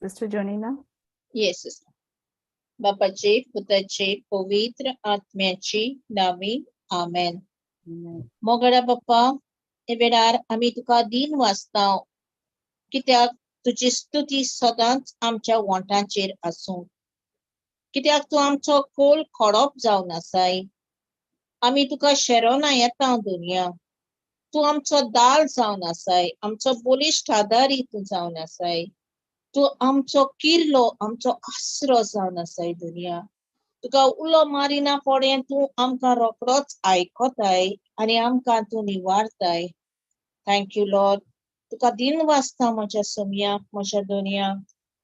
Sister Jonina. Yes, sister. बापाचे, पुताचे, पवित्र आत्म्याची नावी, आमेन. मोगडा बाप्पा, हे वेळार आमी तुका दिन वाचता, कित्याक तुजी स्तुती सदांच आमच्या वोंठांचेर आसूं, कित्याक तूं आमचो कोल खोडप जावन आसाय. आमी तुका शेरोना येता दुनिया, तूं आमचो दाल जावन आसाय, आमचो बलिश्ट आदारी तूं जावन आसाय, तूं आमचो किर्लो, आमचो आसरो जावन आसाय दुनिया. तुका उलो मारिना फुडें तूं आमकां रोखडोच आयकताय आनी आमकां तूं निवारताय. Thank you Lord. तुका दिन वाचता म्हज्या सोमया, म्हज्या दुनिया.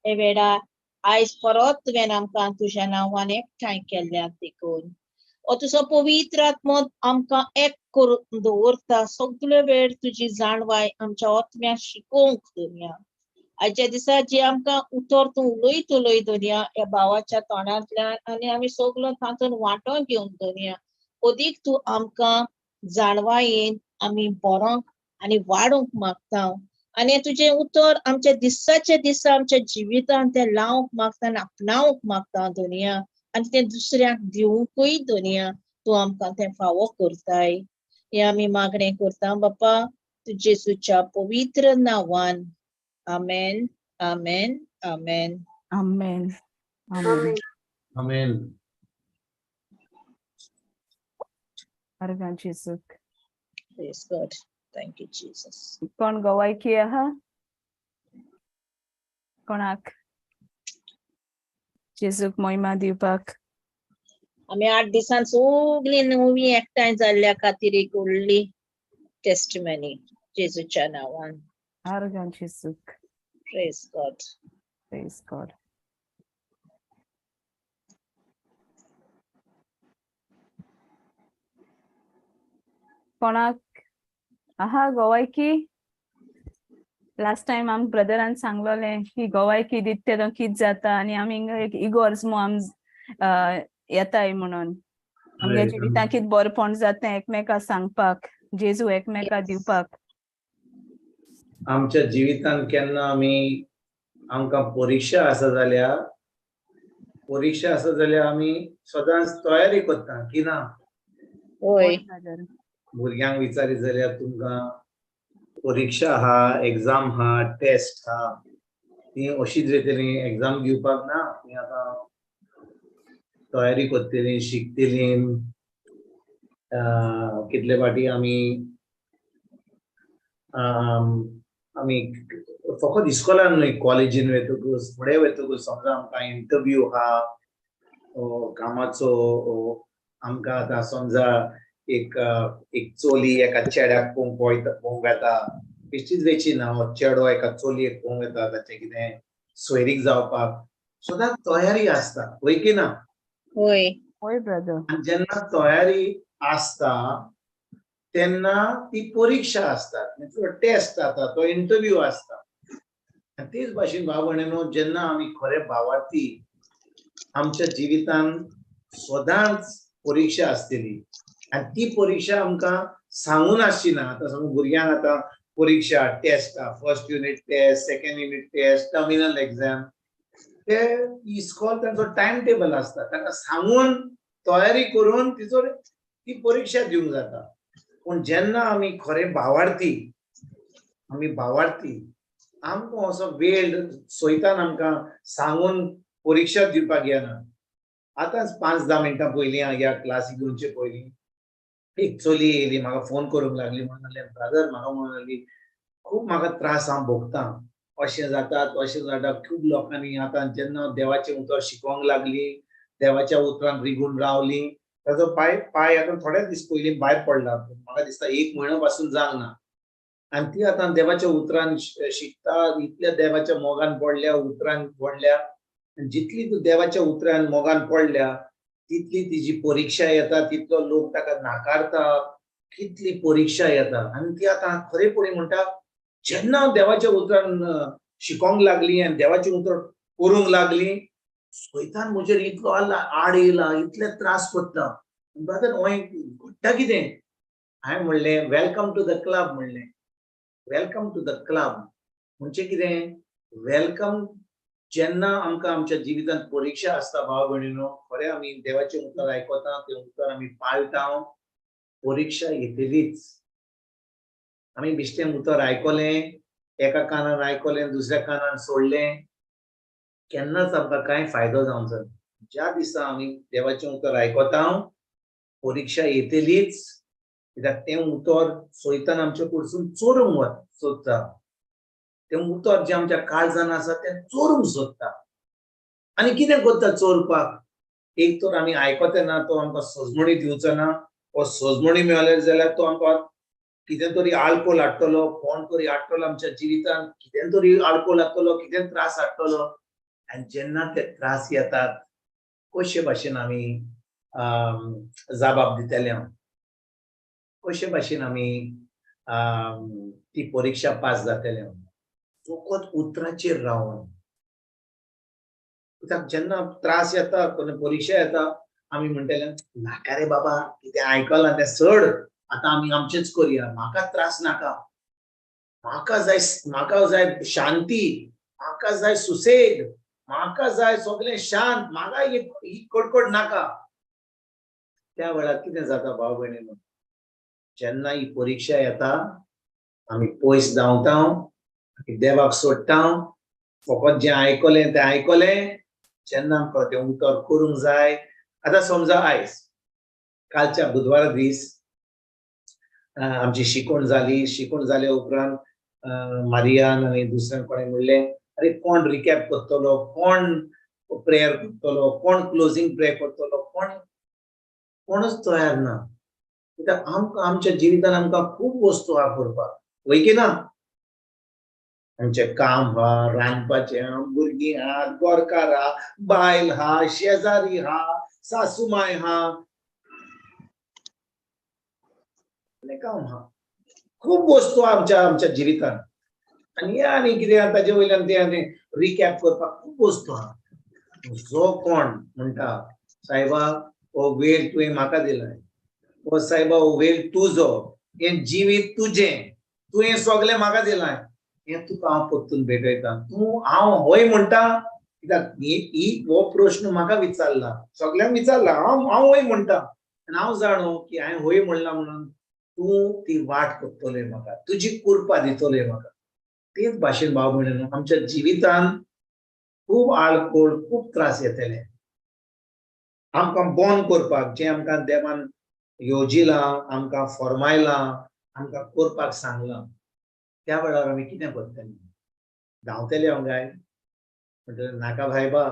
हे वेळार आयज परत तुवें आमकां तुज्या नांवान एकठांय केल्ल्या देखून हो तुजो पवित्र आत्मो आमकां एक करून दवरता. सगळे वेळ तुजी जाणवाय आमच्या आत्म्याक शिकोवंक दुनिया. आयच्या दिसा जी आमकां उतर तूं उलयत उलय दुनिया ह्या भावाच्या तोंडांतल्यान, आनी आमी सगळो तातूंत वांटो घेवन दुनिया, अदीक तूं आमकां जाणवायेन आमी बरोवंक आनी वाडूंक मागता. आनी तुजें उतर आमच्या दिसाच्या दिसा आमच्या जिवितान तें लावंक मागता आनी आपणावंक मागता दुनिया, आनी तें दुसऱ्यांक दिवंकूय दुनिया तूं आमकां तें फावो करताय. हें आमी मागणें करता बापा तूं जेजूच्या पवित्र नांवान. आमेन, आमेन, आमेन. आमेन, आमेन. आमेन. आर्गां जेजूक. Praise God. Thank you, Jesus. कोण गोवायकी आहा कोणाक जेजूक मोहिमा दिवपाक? आमी 8 दिसान सगळीं नवी एकठांय जाल्ल्या खातीर एक व्हडली टेस्टिमनी जेजूच्या नांवान. आर्गां जेजूक. Praise God. Praise God. कोणाक आहा गोवायकी? लास्ट टायम आम ब्रदरान सांगलोलें की गोवायकी दित तेदो कित जाता, आनी आमी हिंगा एक इगोर्ज मो आम येताय म्हणून आमगे जिवितांत कित बरेपण जाता एकमेका सांगपाक, जेजू एकमेका दिवपाक. आमच्या जिवितांत केन्ना आमी आमकां परिक्षा आसा जाल्यार, परिक्षा आसा जाल्यार आमी सदांच तयारी करता की ना? होय. भुरग्यांक विचारीत जाल्यार तुमकां परिक्षा आहा, एग्जाम आहा, टेस्ट आहा, ती अशीच येतली एग्जाम दिवपाक ना, ती आतां तयारी करतली, शिकतली. कितले फाटी आमी आमी फकत इस्कॉलान न्हय, कॉलेजीन वयतकूच, फुडें वयतकूच, समजा आमकां इंटरव्यू आहा कामाचो, आमकां आतां समजा एक चोली एका चेड्याक पळोवंक वयता, पळोवंक वेता, बेश्टीच वेची ना, हो चेडो एका चोलयेक पळोवंक वेता, ताचें कितें सोयरीक जावपाक सदांच तयारी आसता, वय की ना? होय. होय ब्रदर. आनी जेन्ना तयारी आसता तेन्ना ती परिक्षा आसता, तो टेस्ट जाता, तो इंटरव्यू आसता. आनी तेच भाशेन भाव भयणीनो, जेन्ना आमी खरे भावार्थी आमच्या जिवितान सदांच परिक्षा आसतली, आनी ती परिक्षा आमकां सांगून आसची ना. आतां समज भुरग्यांक आतां परिक्षा टेस्ट आहा, first unit test, second unit test, terminal exam, ते इस्कॉल तांचो टायम टेबल आसता, तांकां सांगून तयारी करून तिचो ती परिक्षा दिवंक जाता. पूण जेन्ना आमी खरे भावार्थी, आमी भावार्थी, आमकां असो वेळ सोयतान आमकां सांगून परिक्षा दिवपाक येना. आतांच 5-10 मिनटां पयलीं ह्या क्लासीक येवचे पयलीं एक चली येयली, म्हाका फोन करूंक लागली, म्हणून लागली, ब्रदर म्हाका म्हणून लागली खूब म्हाका त्रास हांव भोगता, अशें जाता तशें जाता. खूब लोकांनी आतां जेन्ना देवाचें उतर शिकोवंक लागली, देवाच्या उतरान रिगून रावली, ताजो पांय आतां थोडे दीस पयलीं भायर पडला, म्हाका दिसता 1 म्हयनो पासून जावंक ना. आनी ती आतां देवाच्या उतरान शिकता, इतल्या देवाच्या मोगान पडल्या, उतरान पडल्या. आनी जितली तूं देवाच्या उतरान मोगान पडल्या तितली तिजी परिक्षा येता, तितलो लोक ताका नाकारता, कितली परिक्षा येता. आनी ती आतां खरेपणी म्हणटा, जेन्ना हांव देवाच्या उतरान शिकोंक लागली आनी देवाचें उतर करूंक लागली, स्वतान म्हजेर इतलो आड येयला, इतले त्रास पडटा. ब्रदर हो घडटा कितें? हांवें म्हणलें welcome to the club, म्हणलें welcome to the club म्हणजे कितें? Welcome जेन्ना आमकां आमच्या जिवितांत परिक्षा आसता भाव भयणीनो, खरें आमी देवाचें उतर आयकता, तें उतर आमी पाळटा, परिक्षा येतलीच. आमी बेश्टें उतर आयकलें, एका कानान आयकलें, दुसऱ्या कानान सोडलें, केन्नाच आमकां कांय फायदो जावचो ना. ज्या दिसा आमी देवाचें उतर आयकता, परिक्षा येतलीच, कित्याक तें उतर सैतान आमचे कडसून चोरूंक सोदता. तें उतर जें आमच्या काळजान आसा तें चोरूंक सोदता. आनी कितें करता चोरपाक? एक तर आमी आयकते ना, तो आमकां सजमणी दिवचो ना, वो सजमणी मेळ्ळी जाल्यार तो आमकां कितें तरी आळकोल हाडटलो, कोण तरी हाडटलो आमच्या जिवितान, कितें तरी आळकोल हाडटलो, कितें त्रास हाडटलो. आनी जेन्ना ते त्रास येतात, कशे भाशेन आमी जबाब दितले, कशे भाशेन आमी ती परिक्षा पास जातले? फकत उतराचेर रावन. कित्याक जेन्ना त्रास येता, परिक्षा येता, आमी म्हणटले नाका रे बाबा, कितें आयकलां तें सोड, आतां आमी आमचेंच करुया, म्हाका त्रास नाका, म्हाका जाय, म्हाका जाय शांती, म्हाका जाय सुसेग, म्हाका जाय सगळें शांत, म्हाका ही कडकड नाका. त्या वेळार कितें जाता भाव भयणीनो, जेन्ना ही परिक्षा येता आमी पयस धांवता, देवाक सोडटा, फकत जें आयकलें तें आयकलें. जेन्ना आमकां तें उतर करूंक जाय, आतां समजा आयज कालच्या बुधवारा दीस आमची शिकवण जाली. शिकवण जाल्या उपरांत मारियान आनी दुसऱ्यान कोणें म्हणलें, अरे कोण रिकॅप करतलो, कोण प्रेयर करतलो, कोण क्लोजींग प्रेयर करतलो? कोण कोणच तयार ना. कित्याक आमकां आमच्या जिवितान आमकां खूब वस्तू आहा करपाक, वय की ना? आमचें काम आहा, रांदपाचें आहा, भुरगीं आहा, गोरकार आहा, बायल आहा, शेजारी आहा, सासूमाय आहा, काम आहा, खूब वस्तू आमच्या आमच्या जिवितान. आनी हें आनी कितें ताजे वयल्यान तें आनी रिकॅप करपाक खूब वस्तू आहा. जो कोण म्हणटा, सायबा हो वेळ तुवें म्हाका दिलाय, हो सायबा हो वेळ तुजो, हें जिवीत तुजें, तुवें सगळें म्हाका दिलाय, हें तुका हांव परतून भेटयता, तूं हांव हय म्हणटा. कित्याक ही हो प्रश्न म्हाका विचारला, सगल्यांक विचारला, हांव हांव हय म्हणटा आनी हांव जाणो की हांवें हय म्हणलां म्हणून तूं ती वाट करतलोय म्हाका, तुजी कृपा दितलोय म्हाका. तेच भाशेन भाव भयणीनो, आमच्या जिवितान खूब आळकोळ, खूब त्रास येतले आमकां बंद करपाक, जें आमकां देवान योजिलां, आमकां फॉर्मायलां, आमकां करपाक सांगलां. त्या वेळार आमी कितें करतले? धांवतले हांव काय? म्हणटले नाका भायबा,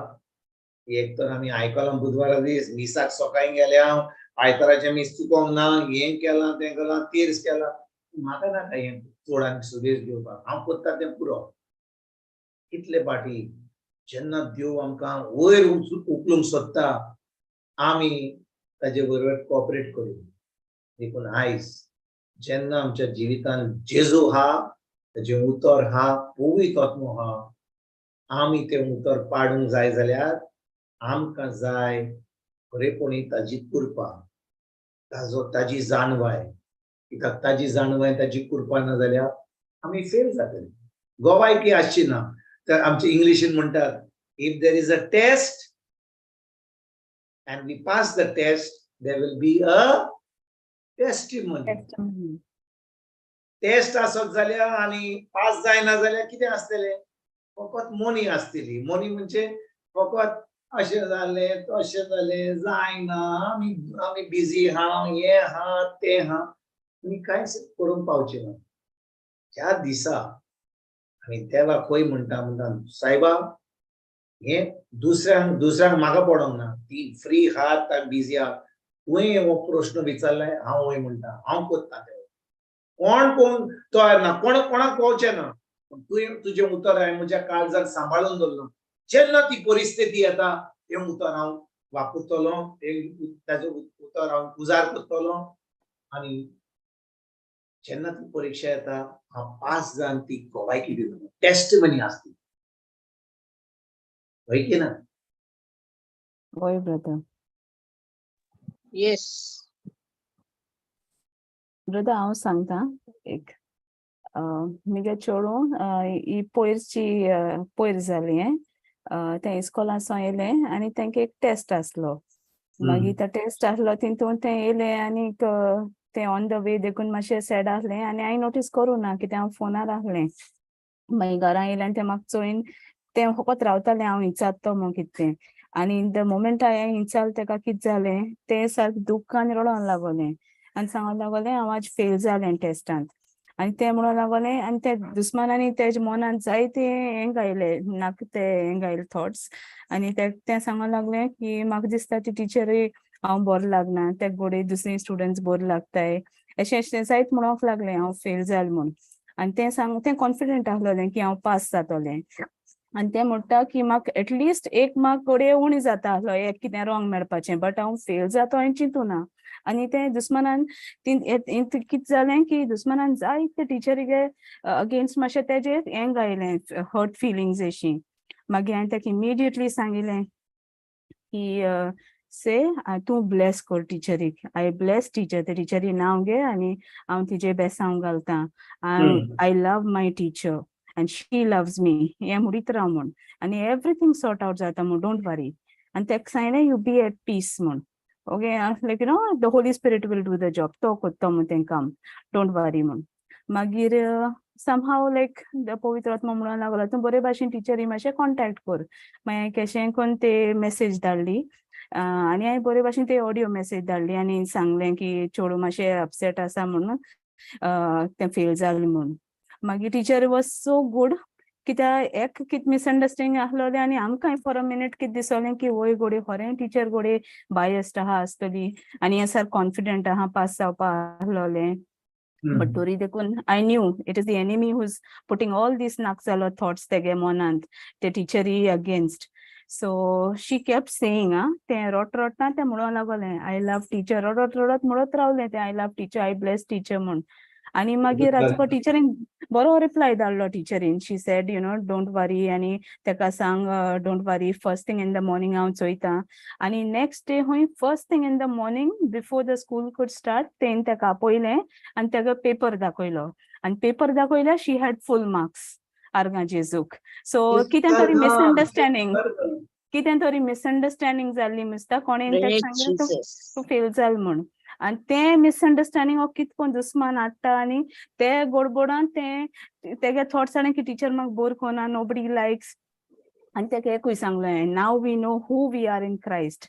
एक तर आमी आयकलां बुधवारा दीस मिसाक सकाळीं गेले हांव, आयताराचें मीस चुकोंक ना, हें केलां तें केलां, तेर्स केलां, म्हाका नाका हें चड आनी सुबेज घेवपाक, हांव करता तें पुरो. कितले फाटी जेन्ना देव आमकां वयर उखलूंक सोदता, आमी ताजे बरोबर कॉपरेट करूं. देखून आयज जेन्ना आमच्या जिवितान जेजू हा, ताजें उतर हा, पवित्र आत्मो हा, आमी तें उतर पाडूंक जाय जाल्यार आमकां जाय खरेपणी ताजी कृपा, ताजो ताजी जाणवाय. कित्याक ताजी जाणवाय, ताजी कृपा ना जाल्यार आमी फेल जातले, गोवायकी आसची ना. तर आमचे इंग्लिशीन म्हणटात, if there is a test and we pass the test, there will be a testimony. Test आसत जाल्यार आनी पास जायना जाल्यार कितें आसतलें? फकत मोनी आसतली. मोनी म्हणजे फकत अशें जालें तशें जालें, जायना, आमी आमी बिजी आहा, हें आहा तें आहा, आमी कांयच करूंक पावचे ना. ज्या दिसा आमी देवाक खंय म्हणटा, म्हणटा सायबा हें दुसऱ्यांक दुसऱ्यांक म्हाका पडोंक ना, ती फ्री आहात, बिजी आहा, तुवें हो प्रश्न विचारलाय, हांव हय म्हणटा, हांव करता तें. कोण कोण तयार ना, कोण कोणाक पावचें ना, पूण तुवें तुजें उतर हांवें म्हज्या काळजान सांबाळून दवरलां. जेन्ना ती परिस्थिती येता, तें उतर हांव वापरतलो, तें ताजें उतर हांव उजार करतलो आनी जेन्ना ती परिक्षा येता, हांव पास जावन ती गोवायकी दितलो, टेस्टिमनी आसली. हय की ना? हय ब्रदर. येस. ब्रदर, हांव सांगता एक, मुगे चेडूं ही पयरची पयर जाली. तें इस्कॉलांसून येयलें आनी तेंका एक टेस्ट आसलो. मागीर तो टेस्ट आसलो तितून तें येयलें आनीक तें ऑन the way देखून मातशें सॅड आसलें आनी हांवें नोटीस करूं ना कित्याक हांव फोनार आसलें. मागीर घरा येयलें आनी तें म्हाका चोयन तें फकत रावतालें हांव विचारतो म्हूण कितें तें. आनी the moment हांवें विचारलें तेका कितें जालें, तें सारकें दुख्खान रडोंक लागलें आनी सांगोंक लागलें हांव आज फेल जालें टेस्टांत. आनी तें म्हणूंक लागलें आनी ते दुस्मानांनी तेजे मनांत जायते हें घायले, नाका ते हें घायले थॉट्स. आनी ते तें सांगोंक लागलें की म्हाका दिसता ती टिचरूय हांव बरो लागना, ते घोडये दुसरे स्टुडंट्स बरो लागताय, अशें अशें जायत म्हणूंक लागलें हांव फेल जालें म्हूण. आनी तें सांग तें कॉन्फिडंट आसलोलें की हांव पास जातोलें. आनी तें म्हणटा की म्हाका एटलिस्ट एक मार्क घोडये उणी जाता आसलो, एक कितें रॉंग मेळपाचें, बट हांव फेल जातो हांवें चिंतूं ना. आनी तें दुस्मानान कितें जालें की दुस्मानान जायते टिचरीगे अगेन्स्ट मातशें तेजेर हें घायलें, हर्ट फिलिंग्स अशी. मागीर हांवें ताका इमिडिएटली सांगिलें की से तूं ब्लेस कर टिचरीक, I bless teacher, ते टिचरी नांव घे आनी हांव तिजे बेसांव घालता, I love my teacher and she loves me, हें म्हणीत राव म्हूण, आनी एवरीथींग सॉर्ट आवट जाता म्हूण, don't वरी. आनी ताका सांगलें you be at peace म्हूण, okay, like you know the Holy Spirit will do the job, तो करतो म्हूण तें काम, don't वरी म्हूण. मागीर समहाव लायक the पवित्र आत्मा म्हणून लागलो तूं बरे भाशेन टिचरी मातशें कॉन्टेक्ट कर. मागीर केशें करून ते मेसेज धाडली आनी हांवें बरे भाशेन ते ऑडियो मेसेज धाडली आनी सांगलें की चेडूं मातशें अपसेट आसा म्हणून, तें फेल जालें म्हूण. मागीर टिचर वॉज सो गूड, कित्याक एक कितें मिसअंडरस्टँडींग आसलोलें आनी आमकांय फॉर अ मिनीट कितें दिसोलें की वय घोडये खरें टिचर घोडये बायस्ट आहा आसतली आनी हें सारकें कॉन्फिडंट आहा पास जावपा आसलोलें. बट तरी देखून I knew it is the enemy who is putting all these नाक जालो थॉट्स तेगे मनांत ते टिचरी against. So she kept saying, आ तें रोट रोटना तें म्हणूंक लागलें I love teacher, रडत रडत म्हणत रावलें तें I love teacher, I bless teacher म्हूण. आनी मागीर रातचो टिचरीन बरो रिप्लाय धाडलो टिचरीन, she said you know don't worry आनी तेका सांग don't worry, first thing in the morning हांव चोयता. आनी नेक्स्ट डे हूंय first thing in the morning before the school could start तेन तेका आपयलें आनी तेका पेपर दाखयलो आनी पेपर दाखयल्यार शी हॅड फूल मार्क्स. आर्गां जेजूक. सो कितें तरी मिसअंडरस्टँडींग, कितें तरी मिसअंडरस्टँडींग जाल्ली दिसता, कोणें ताका सांगलें तूं फेल जाल म्हूण. आनी तें मिसअंडरस्टँडींग हो कित कोन दुस्मान हाडटा आनी ते गोडबोडान तें तेगे थॉट्स आनी की टिचर म्हाका बोर कोना, नोबडी लायक्स. आनी तेका एकूय सांगलें, now we know who we are in Christ.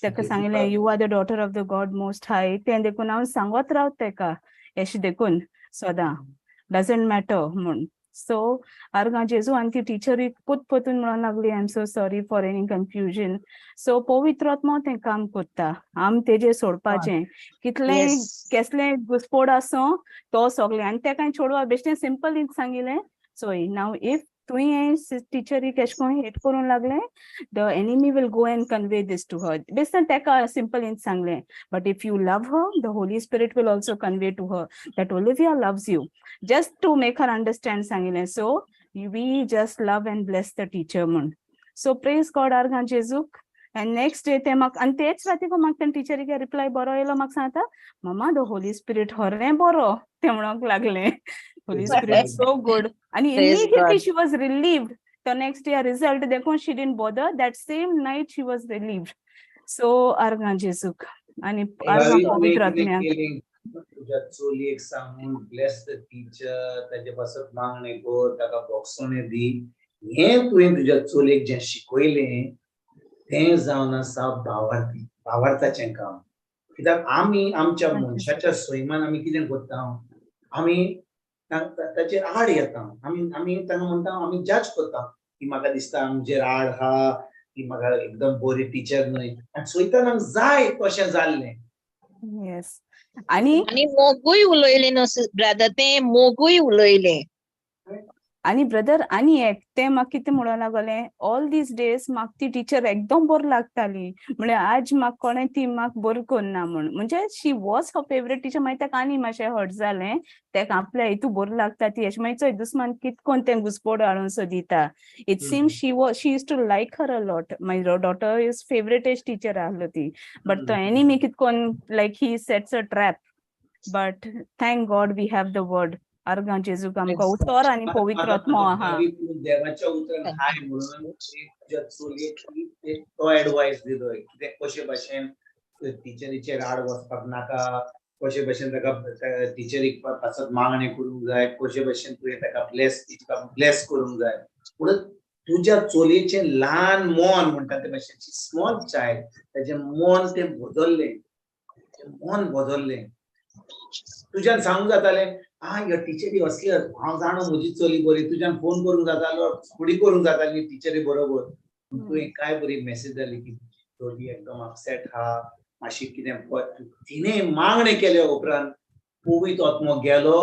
तेका सांगलें you are the daughter of the God Most High. तें देखून हांव सांगत रावत तेका एशें देखून सदां डजंट मॅटर म्हूण. सो आर्गां जेजू. आनी ती टिचरूय पोत पोतून म्हणून लागली I am so sorry for any confusion. So पवित्र आत्मो तें काम करता, आम तेजेर सोडपाचें कितलें केसलें घुसपोड आसूं तो सगळें. आनी तेका चेडवा बेश्टें सिंपल सांगिलें, चोय नाव if तुवें टिचरीक एशें कोन्न हेट करूंक लागलें, the enemy will go and convey this to her. बेश्टें तेका सिंपल सांगलें, but if you love her, the Holy Spirit will also convey to her that Olivia loves you, just to make her understand सांगिलें. So we just love and bless the teacher म्हूण. So प्रेज गॉड, आर्गां जेजूक. आनी next day ते म्हाका आनी तेच राती म्हाका तें टिचरीक रिप्लाय बरो येयलो. म्हाका सांगता मम्मा the Holi spirit खरें बरो, तें म्हणूंक लागलें होली स्पिरिट सो गुड. आनी immediately she was relieved. The next day result देखून she didn't bother, that same night she was relieved. So आर्गां जेजूक आनी आर्गां पवित्र आत्म्याक. तुज्या चलयेक सांगून bless the teacher, ताजे पासत मागणें कर, ताका भोगसणें दी, हें तुवें तुज्या चलयेक जें शिकयलें तें जावन आसा भावार्थी, भावार्थाचें काम. कित्याक आमी आमच्या मनशाच्या सैमान आमी कितें करता, आमी ताचेर आड येता, आमी आमी तांकां म्हणटा, आमी जज करता की म्हाका दिसता आमचेर आड आहा, की म्हाका एकदम बरी टिचर न्हय, आनी चोयतना जाय तशें जाल्लें. येस, आनी आनी मोगूय उलयलें न्हू ब्रदर, तें मोगूय उलयलें. आनी ब्रदर आनी एक तें म्हाका कितें म्हणूंक लागलें, ऑल these days म्हाका ती टिचर एकदम बरी लागताली, म्हळ्यार आज म्हाका कोणें ती म्हाका बरी करना म्हूण, म्हणजे she was her favourite teacher. मागीर ताका आनी मातशें हर्ट जालें, ताका आपल्या हितू बरी लागता ती अशें. मागीर चोय दुस्मान कितकोन तें घुसपोड हाडून सो दिता. It seems she used to like her a lot, my daughter is favourite teacher आहलो ती, बट तो एनिमी कितकोन like he sets a trap, but thank God we have the word. आर्गां जेजूक आमकां उतर आनी पवित्र आत्मो आहा. देवाच्या उतरान हाय म्हणून तुज्या चलयेक तो एडवायस दिलोय कितें कशे भाशेन टिचरीचेर आड वचपाक नाका, कशे भाशेन ताका टिचरीक पासत मागणें करूंक जाय, कशे भाशेन तुवें ताका ब्लेस तिका ब्लेस करूंक जाय. पूण तुज्या चलयेचें ल्हान मन म्हणटा ते भाशेन स्मॉल चायल्ड, ताजें मन तें बदल्लें, तें मन बदल्लें. तुज्यान सांगूंक जातालें आ ह्या टिचरी असली, हांव जाणो म्हजी चली बरी, तुज्यान फोन करूंक जातालो, फुडी करूंक जाताली टिचरी बरोबर. तुवें काय बरी मेसेज जाली की चली एकदम अपसेट हा, मातशी कितें तिणें मागणें केल्या उपरांत पवित्र आत्मो गेलो,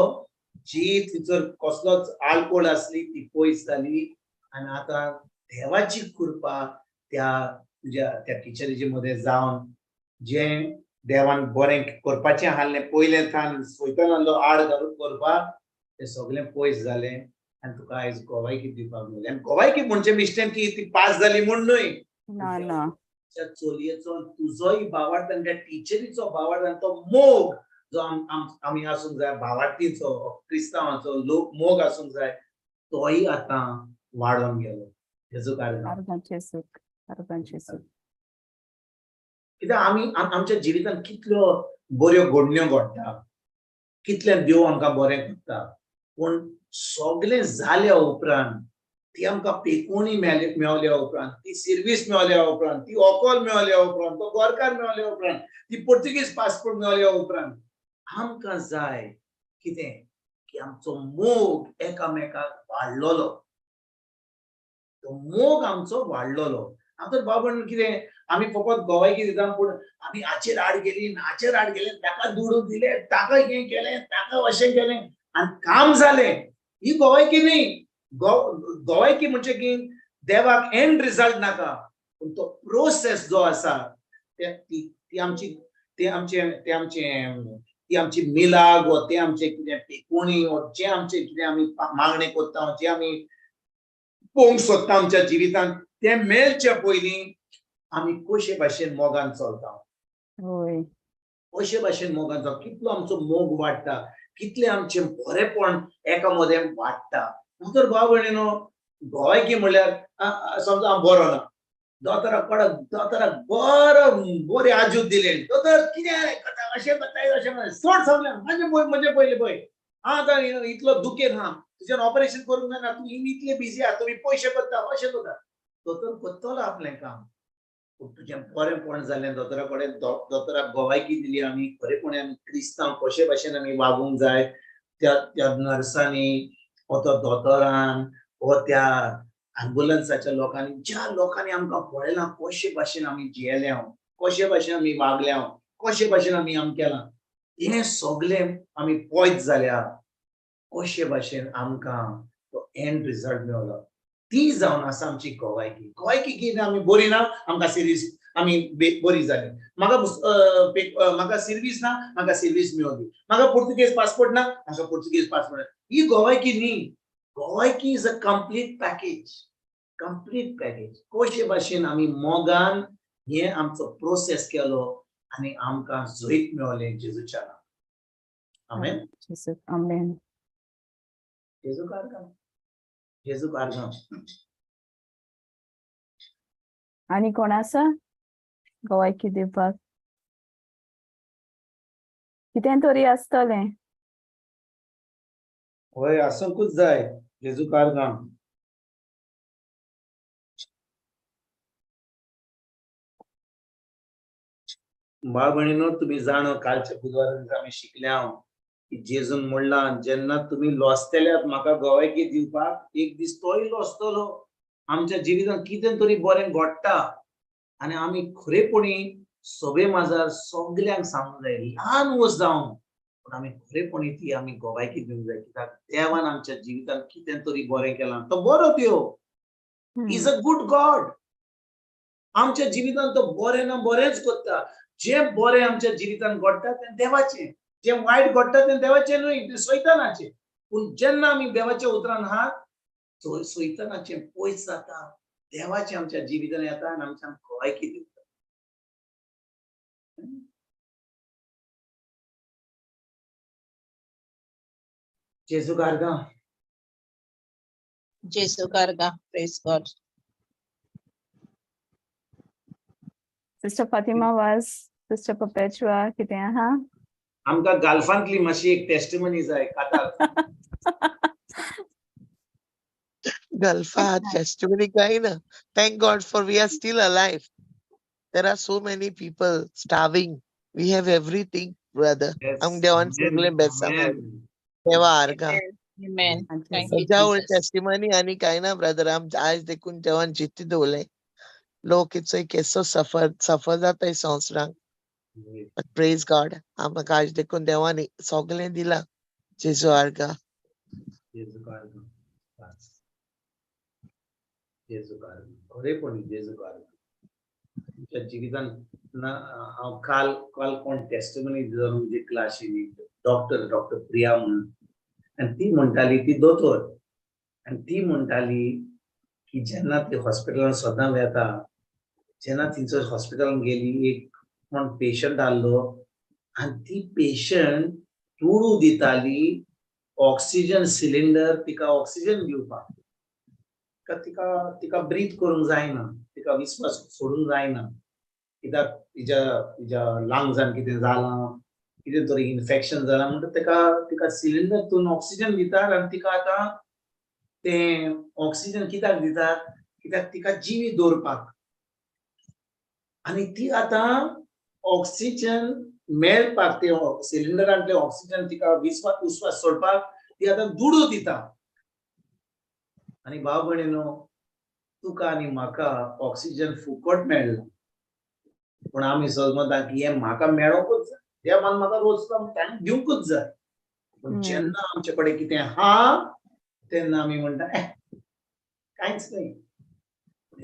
जी थंयसर कसलोच आलकोळ आसली ती पयस जाली आनी आतां देवाची कृपा त्या तुज्या त्या टिचरीचे मदें जावन जें देवान बरें करपाचें आसलें पयलें थान सैतानालो आड घालून करपाक तें सगळें पयस जालें आनी तुका आयज गोवायकी दिवपाक मेळ्ळें. आनी गोवायकी म्हणचे मिस्टेन की ती पास जाली म्हूण न्हय, ना ना, त्या चलयेचो तुजोय भावार्थ आनी त्या टिचरीचो भावार्थ आनी तो मोग जो आमी आसूंक जाय, भावार्थीचो क्रिस्तांवाचो लोक मोग आसूंक जाय, तोय आतां वाडोन गेलो. हेजो कारण कित्याक आमी आमच्या जिवितांत कितल्यो बऱ्यो घडण्यो घडटा, कितलें देव आमकां बरें करता, पूण सगळें जाल्या उपरांत ती आमकां पेकोणी मेवल्या उपरांत, ती सिर्वीस मेवल्या उपरांत, ती ऑकॉल मेवल्या उपरांत, तो गोरकार मेवल्या उपरांत, ती पोर्तुगीज पासपोर्ट मेवल्या उपरांत आमकां जाय कितें की आमचो मोग एकामेकाक वाडलोलो, तो मोग आमचो वाडलोलो. आमचो बाबा कितें आमी फकत गोवायकी दिता, पूण आमी हाचेर आड गेली, नाचेर आड गेले, ताका दुडू दिले, ताका हें केलें, ताका अशें केलें आनी काम जालें. ही गोवायकी न्ही. गोवायकी म्हणजे की देवाक एंड रिजल्ट नाका, पूण तो प्रोसेस जो आसा ती आमची ते आमचे ते आमचे ती आमची मिलाग वो ते आमचे कितें पेकोणी वो जे आमचे कितें आमी मागणें करता, जे आमी पळोवंक सोदता आमच्या जिवितांत, तें मेळचे पयलीं आमी कशे भाशेन मोगान चलता, कशे भाशेन मोगान चलता, कितलो आमचो मोग वाडटा, कितलें आमचें बरेंपण एका मदें वाडटा. तर भाव भयणीनो गोवायकी म्हणल्यार समजा हांव बरो ना, दोतोराक कडक दोतोराक बरो बरें आजूद दिलें, दोतोर कितें करता अशें करता अशें करता, सोड सगळें म्हजें पळय म्हजें पयलें पळय, हांव आतां इतलो दुखेन हा, तुज्यान ऑपरेशन करूंक जायना, तूं इतले बिजी आहा, तुमी पयशे करता अशें करता. दोतोर करतलो आपलें काम, पूण तुजें बरेंपण जालें दोतोरा कडेन, दोतोराक गोवायकी दिली आमी, खरेपणी आमी क्रिस्तांव कशे भाशेन आमी वागूंक जाय त्या त्या नर्सांनी वो तो दोतोरान वो त्या एम्बुलन्साच्या लोकांनी, ज्या लोकांनी आमकां पळयलां कशे भाशेन आमी जियेल्या, कशे भाशेन आमी वागल्या, कशे भाशेन आमी आम केलां, हें सगळें आमी पळयत जाल्यार कशे भाशेन आमकां तो एंड रिजल्ट मेवलो, ती जावन आसा आमची गोवायकी. गोवायकी कितें आमी बरी ना, आमकां सिर्वीस आमी बरी जाली, म्हाका म्हाका सिर्वीस ना, म्हाका सिर्वीस मेवली, म्हाका पुर्तुगेज पासपोर्ट ना, म्हाका पुर्तुगेज पासपोर्ट. ही गोवायकी न्ही. गोवायकी is a complete package, complete package. कशे भाशेन आमी मोगान हे आमचो प्रोसेस केलो आनी आमकां जैत मेवलें जेजूच्या नांवान. आमेन. आमेन. जेजूक आर्गां, जेजूक आर्गां. आनी कोण आसा गोवायकी दिवपाक? कितें तरी आसतलें. हय, आसूंकूच जाय. जेजूक आर्गां. भाव भयणीनो, तुमी जाणो कालच्या बुधवारा दिसा आमी शिकल्या की जेजून म्हणलां जेन्ना तुमी लॉसतल्यात म्हाका गोवायकी दिवपाक, एक दीस तोय लॉसतलो. आमच्या जिवितांत कितें तरी बरें घडटा आनी आमी खरेपणी सभे माजार सगल्यांक सांगूंक जाय, ल्हान वस्त जावन पूण आमी खरेपणी ती आमी गोवायकी दिवंक जाय, कित्याक देवान आमच्या जिवितांत कितें तरी बरें केलां. तो बरो देव, is a good God. आमच्या जिवितांत तो बरें ना बरेंच करता. जें बरें आमच्या जिवितांत घडटा तें देवाचें, जें वायट घडटा तें देवाचें न्हय, तें सैतानाचें. पूण जेन्ना आमी देवाच्या उतरान आहात, सैतानाचें पयस जाता, देवाचें आमच्या जिवितांत येता आनी आमच्या गोवायकी दिता. जेजू कार्गा. जेजू कार्गा. Praise God. Sister Fatima Vaz, sister Perpetua, कितें आहा? आमकां गाल्फांतली मातशी एक टेस्टिमनी जाय कातार. Gulfa testimony kaina. Thank God for we are still alive. There are so many people starving. We have everything, brother. आमकां देवान सगळें बेसां देवा आर्गां. Amen. Thank you, म्हज्या Jesus. Testimony आनी कांय ना ब्रदर. आम आयज देखून देवान जित्ती दवरलें. लोक इचोय केसो सफर सफर जाताय संवसारांत. बट प्रेज गॉड, आमकां आयज देखून देवान सगळें दिलां. जेजू आर्गां. जेजू कार्गा. जेजू कार्गा. खरेपणी जेजू कार्गा. आमच्या जिवितान ना. हांव काल काल कोण टेस्टिमनी दिलो म्हणजे क्लासीन, डॉक्टर डॉक्टर प्रिया म्हणून, आनी ती म्हणटाली, ती दोतोर, आनी ती म्हणटाली की जेन्ना ती हॉस्पिटलान सदां वेता, जेन्ना थंयसर हॉस्पिटलान गेली, एक कोण पेशंट आहलो आनी ती पेशंट दुडू दिताली ऑक्सिजन सिलिंडर, तिका ऑक्सिजन दिवपाक. तिका तिका ब्रीथ करूंक जायना, तिका विस्वास सोडूंक जायना, कित्याक तिच्या तिच्या लंग्सान कितें जालां, कितें तरी इन्फेक्शन जालां. म्हणटा तेका तिका सिलिंडर तून ऑक्सिजन दितात. आनी तिका आतां तें ऑक्सिजन कित्याक दितात? कित्याक तिका जिवी दवरपाक. आनी ती आतां ऑक्सिजन मेळपाक, ते सिलिंडरांतले ऑक्सिजन तिका विस्वास उस्वास सोडपाक ती आतां दुडू दिता. आनी भाव भयणीनो, तुका आनी म्हाका ऑक्सिजन फुकट मेळ्ळा, पूण आमी समजता की हें म्हाका मेळोंकूच जाय, देवान म्हाका रोज ताणें दिवंकूच जाय. पूण जेन्ना आमचे कडेन कितें आहा तेन्ना आमी म्हणटा, कांयच न्हय.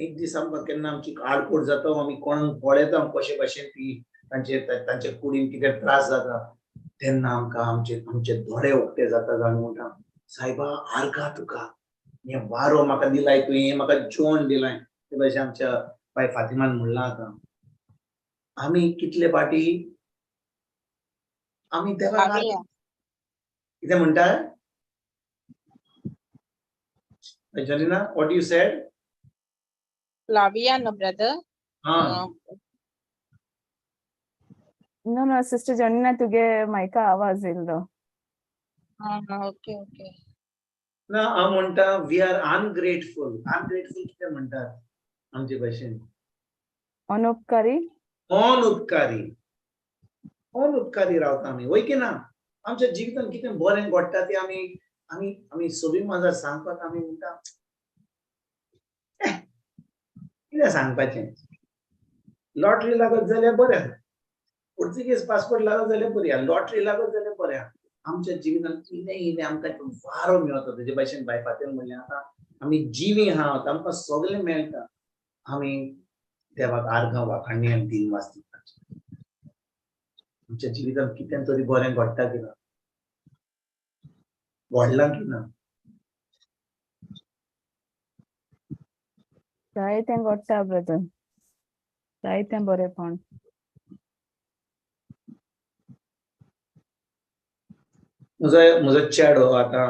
एक दीस आमकां केन्ना आमची आडकोट जाता, आमी कोणाक पळयता कशे भशेन ती तांचे तांच्या कुडीन कितें त्रास जाता, तेन्ना आमकां आमचे आमचे दोळे उक्ते जाता आनी म्हणटा, सायबा आर्गां तुका, हें वारो म्हाका दिलाय तुवें, हें म्हाका जेवण दिलाय. ते भशेन आमच्या बाय फातिमान म्हणलां, आतां आमी कितले फाटी आमी देवाक कितें म्हणटा? Janina, what you said? Flaviano, brother. हा. No, sister Janina, तुगे मायका आवाज येयल्लो. Okay. ना, हांव म्हणटा, we are ungrateful. Ungrateful कितें म्हणटात आमचे भाशेन? अनुपकारी. अनुपकारी. अनुपकारी रावता आमी, वय की ना? आमच्या जिवितान कितें बरें घडटा तें आमी आमी आमी सोबी माजार सांगपाक आमी म्हणटा, कितें सांगपाचें, लॉटरी लागत जाल्यार बरें, पुर्तुगेज पासपोर्ट लागत जाल्यार बरी, लॉटरी लागत जाल्यार बरें. आमच्या जिवितान इल्लें इल्लें आमकां वारो मेळता. तेजे भाशेन बाय फातेन म्हणलें, आतां आमी जिवी आहात, आमकां सगळें मेळटा, आमी देवाक आर्गां वाखाणणी आनी दिन वाचतात. आमच्या जिवितान कितें तरी बरें घडटा की ना, घडलां की ना? जायतें घडटा ब्रदर, जायतें बरेंपण. म्हजो म्हजो चेडो आतां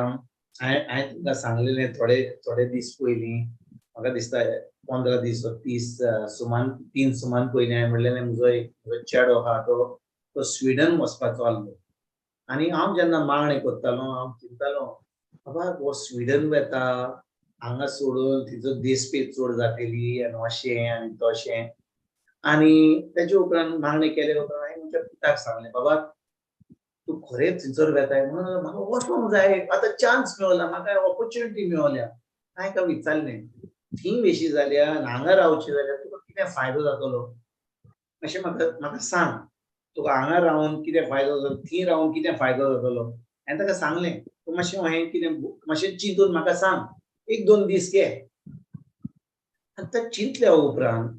हांवें हांवें तुमकां सांगलेलें थोडे थोडे दीस पयलीं, म्हाका दिसता 15 दीस वा 30 सुमान, 3 सुमान पयलीं हांवें म्हणलेलें, म्हजो एक म्हजो चेडो आहा, तो तो स्विडन वचपाचो आहलो. आनी हांव जेन्ना मागणें करतालो, हांव चिंतालो, बाबा हो स्विडन वेता हांगा सोडून, तिचो देशपेद चड जातली आनी अशें आनी तशें. आनी तेजे उपरांत मागणें केले उपरांत हांवें म्हज्या पुताक सांगलें, बाबा तूं खरेंच थंयसर वेताय म्हणून म्हाका वचोंक जाय, आतां चान्स मेवला म्हाका, ऑपोर्चुनिटी मेवल्या. हांवें ताका विचारलें, थंय वेशी जाल्यार आनी हांगा रावचें जाल्यार तुका कितें फायदो जातलो अशें म्हाका म्हाका सांग, तुका हांगा रावन कितें फायदो जातलो, थंय रावन कितें फायदो जातलो? हांवें ताका सांगलें, तूं मातशें हें कितें मातशें चिंतून म्हाका सांग, एक दोन दीस घे. आनी तें चिंतल्या उपरांत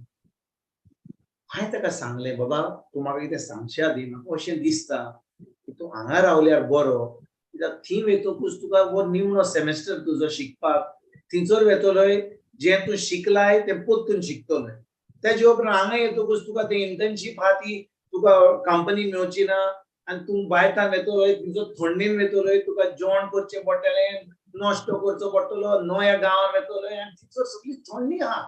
हांवें ताका सांगलें, बाबा तूं म्हाका कितें सांगचे आदीं म्हाका अशें दिसता की तूं हांगा रावल्यार बरो, कित्याक थंय वयतकूच तुका हो निमणो सेमेस्टर तुजो शिकपाक, थंयसर वेतलोय जें तूं शिकलाय तें परतून शिकतलोय. तेजे उपरांत हांगा येतकूच तुका तें इंटर्नशीप आहा ती तुका कंपनी मेवची ना. आनी तूं बायतान वेतलोय, तुजो थंडीन वेतलोय, तुका जेवण करचें पडटलें, नश्टो करचो पडटलो, नव्या गांवान वेतलोय आनी थंयसर सगळी थंडी आहा.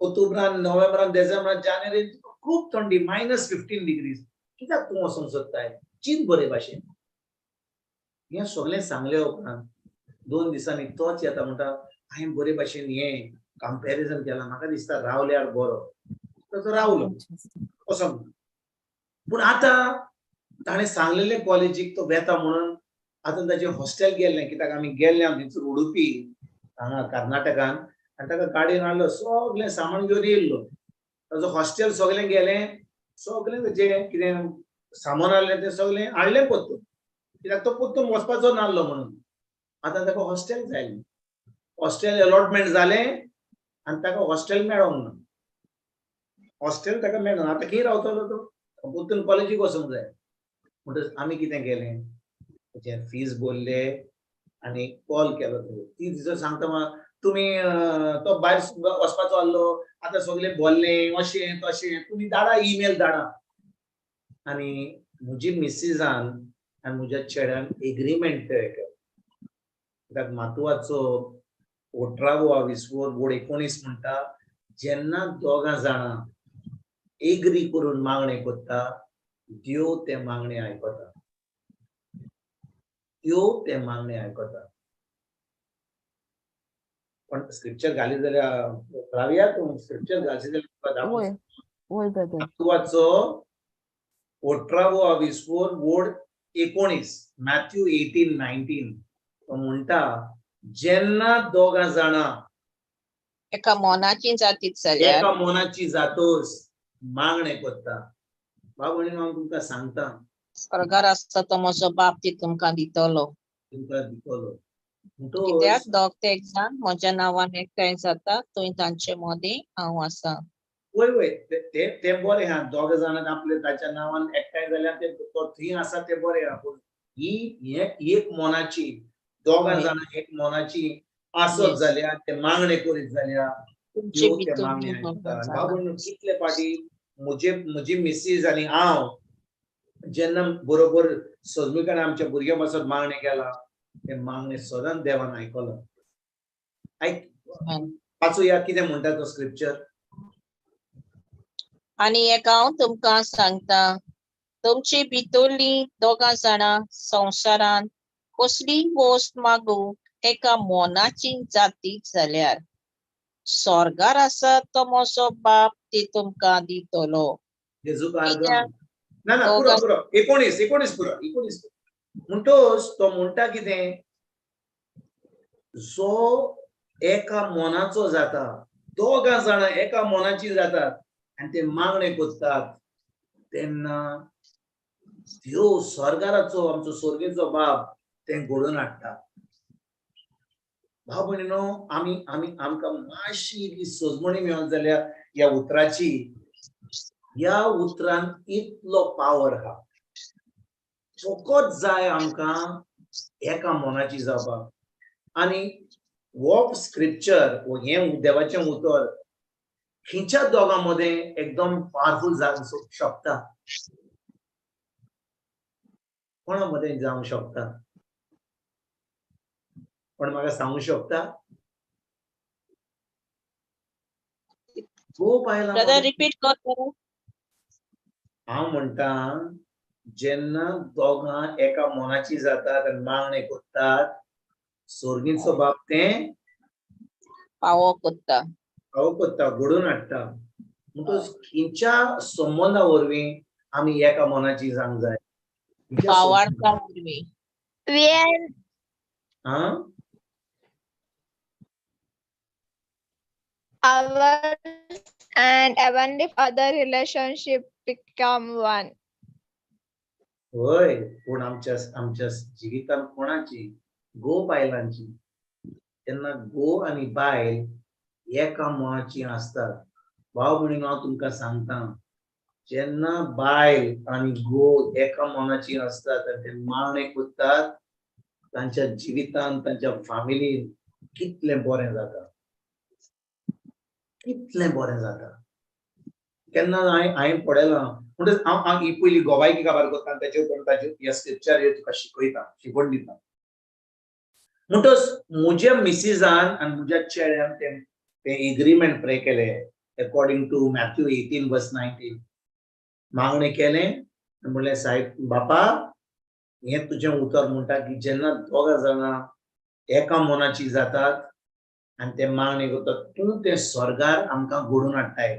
ऑक्टोबरान, नोव्हेंबरान, डिसेंबरान, जानेवारीन तुका खूब थंडी, -15 डिग्रीज. कित्याक तूं वचोंक सोदताय? चीत बरे भाशेन. हें सगळें सांगले उपरांत 2 दिसांनी तोच येता म्हणटा, हांवें बरे भाशेन हें कंपॅरिजन केलां, म्हाका दिसता रावल्यार बरो. तो रावलो असो. पूण आतां ताणें सांगलेलें कॉलेजीक तो वेता म्हणून आतां ताचें हॉस्टेल गेल्लें, कित्याक आमी गेल्ले थंयसर उडुपी हांगा कर्नाटकान, आनी ताका गाडयेन हाडलो, सगळें सामान घेवन येयल्लो. ताजो हॉस्टेल सगळें गेलें, सगळें ताचें कितें सामान आहलें तें सगळें हाडलें परतून, कित्याक तो परतून वचपाचो नासलो म्हणून. आतां ताका हॉस्टेल जाय, हॉस्टेल अलॉटमेंट जालें आनी ताका हॉस्टेल मेळोंक ना. हॉस्टेल ताका मेळना, आतां खंय रावतलो तो? परतून कॉलेजीक वचूंक जाय. म्हणटच आमी कितें केलें, ताचें फीज भरले आनी कॉल केलो. ती दिसा सांगता म्हाका, तुमी तो भायर वचपाचो आहलो, आतां सगळें भरलें अशें तशें, तुमी धाडा ईमेल धाडा. आनी म्हजी मिसिजान आनी म्हज्या चेड्यान एग्रीमेंट तयार केलो. कित्याक मातुवाचो 18वो विसवो बोर्ड 19 म्हणटा, जेन्ना दोगां जाणां एग्री करून मागणें करता, देव तें मागणें आयकता, देव तें मागणें आयकता. पण स्क्रिप्चर घाली जाल्यार रावया, तूं स्क्रिप्चर घालशी जाल्यार तुका दाखोवंक. वय वय ब्रदर. मातुवाचो 18वो विसवो बोर्ड 19, मॅथ्यू 18:19, तो म्हणटा, जेन्ना दोगां जाणां एका मनाची जातीत जाल्यार, एका मनाची जातोस मागणें करता. बाबा हांव तुमकां सांगता, स्वर्गार आसता तो म्हजो बाप ती तुमकां दितलो. तुमकां दितलो. कित्याक दोग ते जाण म्हज्या नांवान एकठांय जाता, थंय तांचे मदीं हांव आसा. वय वय, ते बरें आहा, दोग जाणां आपले ताच्या नांवान एकठांय जाल्यार ते तो थंय आसा, ते बरें आहा. पूण ही एक मनाची दोगां जाणां एक मनाची आसत जाल्यार, ते मागणें करीत जाल्यार तुमचे ते मागणें आयकता. बाबा कितले फावटी म्हजी मिसीज आनी हांव जेन्ना बरोबर सजमीकान आमच्या भुरग्यां पासत मागणें केलां, तें मागणें सदांच देवान आयकलां. आयक, वाचुया कितें म्हणटा तो स्क्रिप्चर. आनी एक हांव तुमकां सांगता, तुमची भितरली दोगां जाणां संवसारांत कसलीय वस्त मागूंक एका मनाची जातीत जाल्यार, स्वर्गार आसा तो म्हजो बाप ती तुमकां दितलो. ना ना, पुरो पुरो, 19 पुरो, 19. म्हणटोच तो म्हणटा कितें, जो एका मनाचो जाता, दोगां जाणां एका मनाची जातात आनी ते मागणें करतात, तेन्ना देव स्वर्गाराचो आमचो स्वर्गेचो बाप तें घडोवन हाडटा. भाव भयणीनो, आमी आमी आमकां मातशी इल्ली सजमणी मेळत जाल्यार ह्या उतराची, ह्या उतरान इतलो पावर आहा. फकत जाय आमकां एका मनाची जावपाक. आनी हो स्क्रिप्चर, हें देवाचें उतर खंयच्या दोगां मदें एकदम पावरफूल जावंक शकता, कोणा मदें जावंक शकता? कोण म्हाका सांगूंक शकता? गो बायलां. रिपीट कर. हांव म्हणटा, जेन्ना दोगां एका मनाची जातात आनी मागणें करतात, स्वर्गीचो बाप तें पावो करता, पावो करता, घडोवन हाडटा. म्हणटकच खंयच्या संबंदा वरवीं आमी एका मनाची जावंक जाय? भावार्था वरवीं. Ours and heavenly Father relationship become one. होय, पूण आमच्या आमच्या जिवितान कोणाची, गो बायलांची. तेन्ना गो आनी बायल एका मनाची आसतात. भाव भयणीनो, हांव तुमकां सांगता, जेन्ना बायल आनी गो एका मनाची आसतात आनी ते मागणें करतात, तांच्या जिवितान, तांच्या फॅमिलीन कितलें बरें जाता, कितलें बरें जाता. केन्ना हांवें पळयलां, म्हणटच हांव हांव ही पयली गोवायकी काबार करता आनी ताचे उपरांत ताचे ह्या स्क्रिप्चर हे तुका शिकयता, शिकवण दिता. म्हणटच म्हज्या मिसिजान आनी म्हज्या चेड्यान ते ते एग्रीमेंट प्रे केले according to Matthew 18 verse 19. मागणें केलें आनी म्हणलें, सायब बापा, हें तुजें उतर म्हणटा की जेन्ना दोगां जाणां एका मनाची जातात आनी ते मागणें करतात, तूं तें स्वर्गार आमकां घडोवन हाडटाय.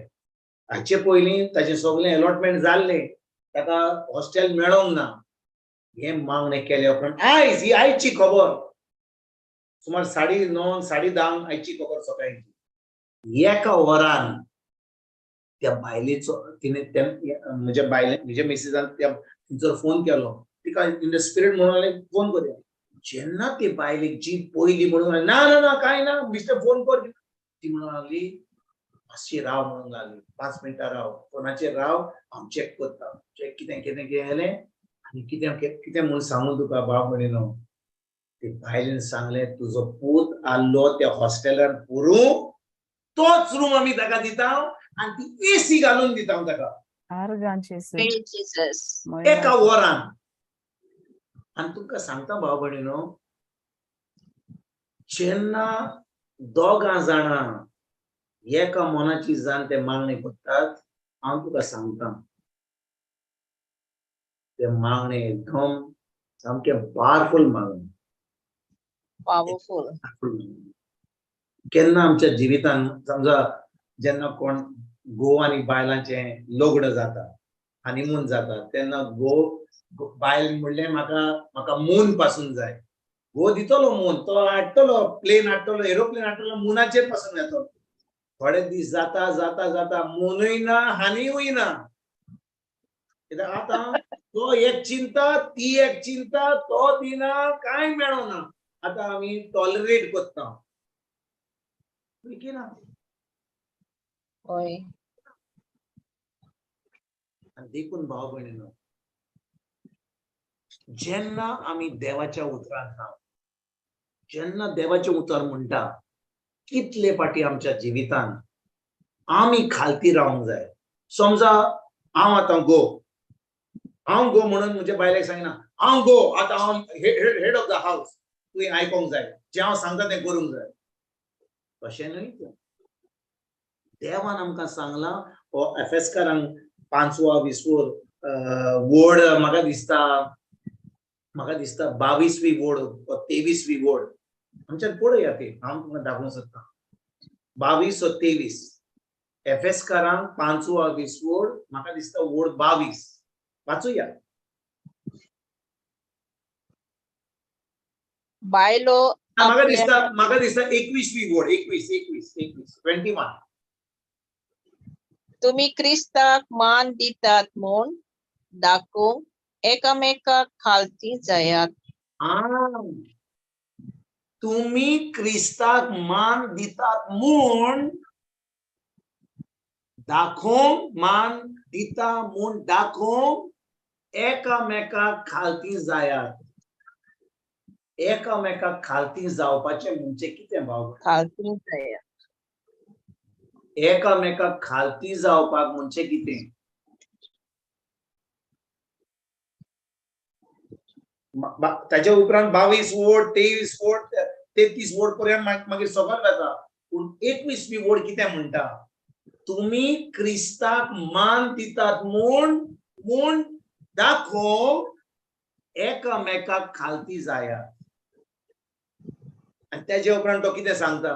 हाचे पयलीं ताचें सगळें एलॉटमेंट जाल्लें, ताका हॉस्टेल मेळोंक ना. हें मागणें केलें उपरांत आयज ही आयची खबर, सुमार 9:30 10:30 आयची खबर सकाळची. एका वरान त्या बायलेचो तिणे म्हज्या बायले म्हज्या मिसिसान त्या तिचो फोन केलो. तिका इन the spirit म्हणून लागलें फोन करया. जेन्ना ती बायलेक जी पयली म्हणून लागली, ना ना ना कांय ना, बेश्टें फोन कर. ती म्हणून लागली मातशी राव म्हणून लागली, 5 मिनटां राव, फोनाचेर राव, हांव चॅक करता. चॅक कितें कितें केलें आनी कितें कितें म्हूण सांगू तुका बाब म्हणिनो. ते बायलेन सांगलें, तुजो पूत आहलो त्या हॉस्टेलान पुरूं, तोच रूम आमी ताका दिता आनी ती एसी घालून दिता ताका. एका वरान. आनी तुमकां सांगता भाव भयणीनो, जेन्ना दोगां जाणां एका मनाची जाण ते मागणें करतात, हांव तुका सांगता ते मागणें एकदम सामकें पावरफूल मागणें. पावरफूल. केन्ना आमच्या जिवितान समजा जेन्ना कोण घोव आनी बायलांचें लग्न जाता, हनीमून जाता, तेन्ना घोव बायल म्हणलें म्हाका म्हाका मून पासून जाय. घोव दितलो मून, तो हाडटलो, प्लेन हाडटलो, एरोप्लेन हाडटलो, मुनाचेर पासून येतलो. थोडे दीस जाता जाता जाता मुनूय ना, हानीय ना. कित्याक आतां तो एक चिंता, ती एक चिंता, तो दिना, कांय मेळना. आतां आमी टॉलरेट करता. ना. हय. आनी देखून भाव भयणीनो, जेन्ना आमी देवाच्या उतरान राव, जेन्ना देवाचें उतर म्हणटा, कितले फाटी आमच्या जिवितान आमी खालती रावंक जाय. समजा हांव आतां गो, हांव गो म्हणून म्हज्या बायलेक सांगिना, हांव गो आतां हांव हेड ऑफ the house, तुवें आयकोंक जाय, जें हांव सांगता तें करूंक जाय. तशें न्हय तें. देवान आमकां सांगलां, हो एफेसकारांक 5वो 20वो वोड, म्हाका दिसता म्हाका दिसता 22वी वोड 23वी वोड, आमच्यान पळोवया ती, हांव तुमकां दाखोवंक सोदता. 22 व 23 एफेसकारांक 5वो 20 वोड, म्हाका दिसता वोड 22. वाचुया. बायलो म्हाका दिसता म्हाका दिसता 21वी वोड, 21 21 21 21. तुमी क्रिस्ताक मान दितात म्हूण दाखोवंक एकामेकाक खालती जायात. तुमी क्रिस्ताक मान दितात म्हूण दाखोवंक, मान दिता म्हूण दाखोवंक एकामेकाक खालती जायात. एकामेकाक खालती जावपाचें म्हणजे कितें भाव? खालती जायात. एकामेकाक खालती जावपाक म्हणजे कितें? ताच्या उपरांत 22 वोड, 23 वोड, 33 वोड पर्यंत मागीर सगळें जाता. पूण 21वी वोड कितें म्हणटा? तुमी क्रिस्ताक मान दितात म्हूण म्हूण दाखोवंक एकामेकाक खालती जायात. आनी तेजे उपरांत तो कितें सांगता?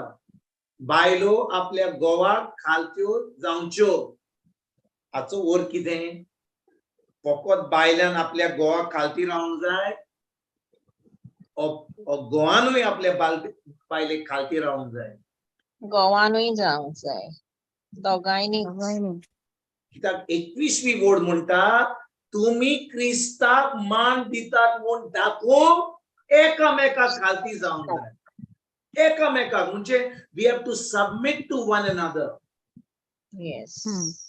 बायलो आपल्या घोवाक खालत्यो जावच्यो. हाचो अर्थ कितें? फकत बायलान आपल्या घोवाक खालती रावंक जाय, घोवानूय आपल्या बायलेक खालती रावंक जाय? घोवानूय जावंक जाय, दोगांयनी. कित्याक 21वी वोड म्हणटा, तुमी क्रिस्ताक मान दितात म्हूण दाखोवंक एकामेकाक खालती जावंक जाय. एकामेकाक म्हणजे we have to submit to one another. Yes.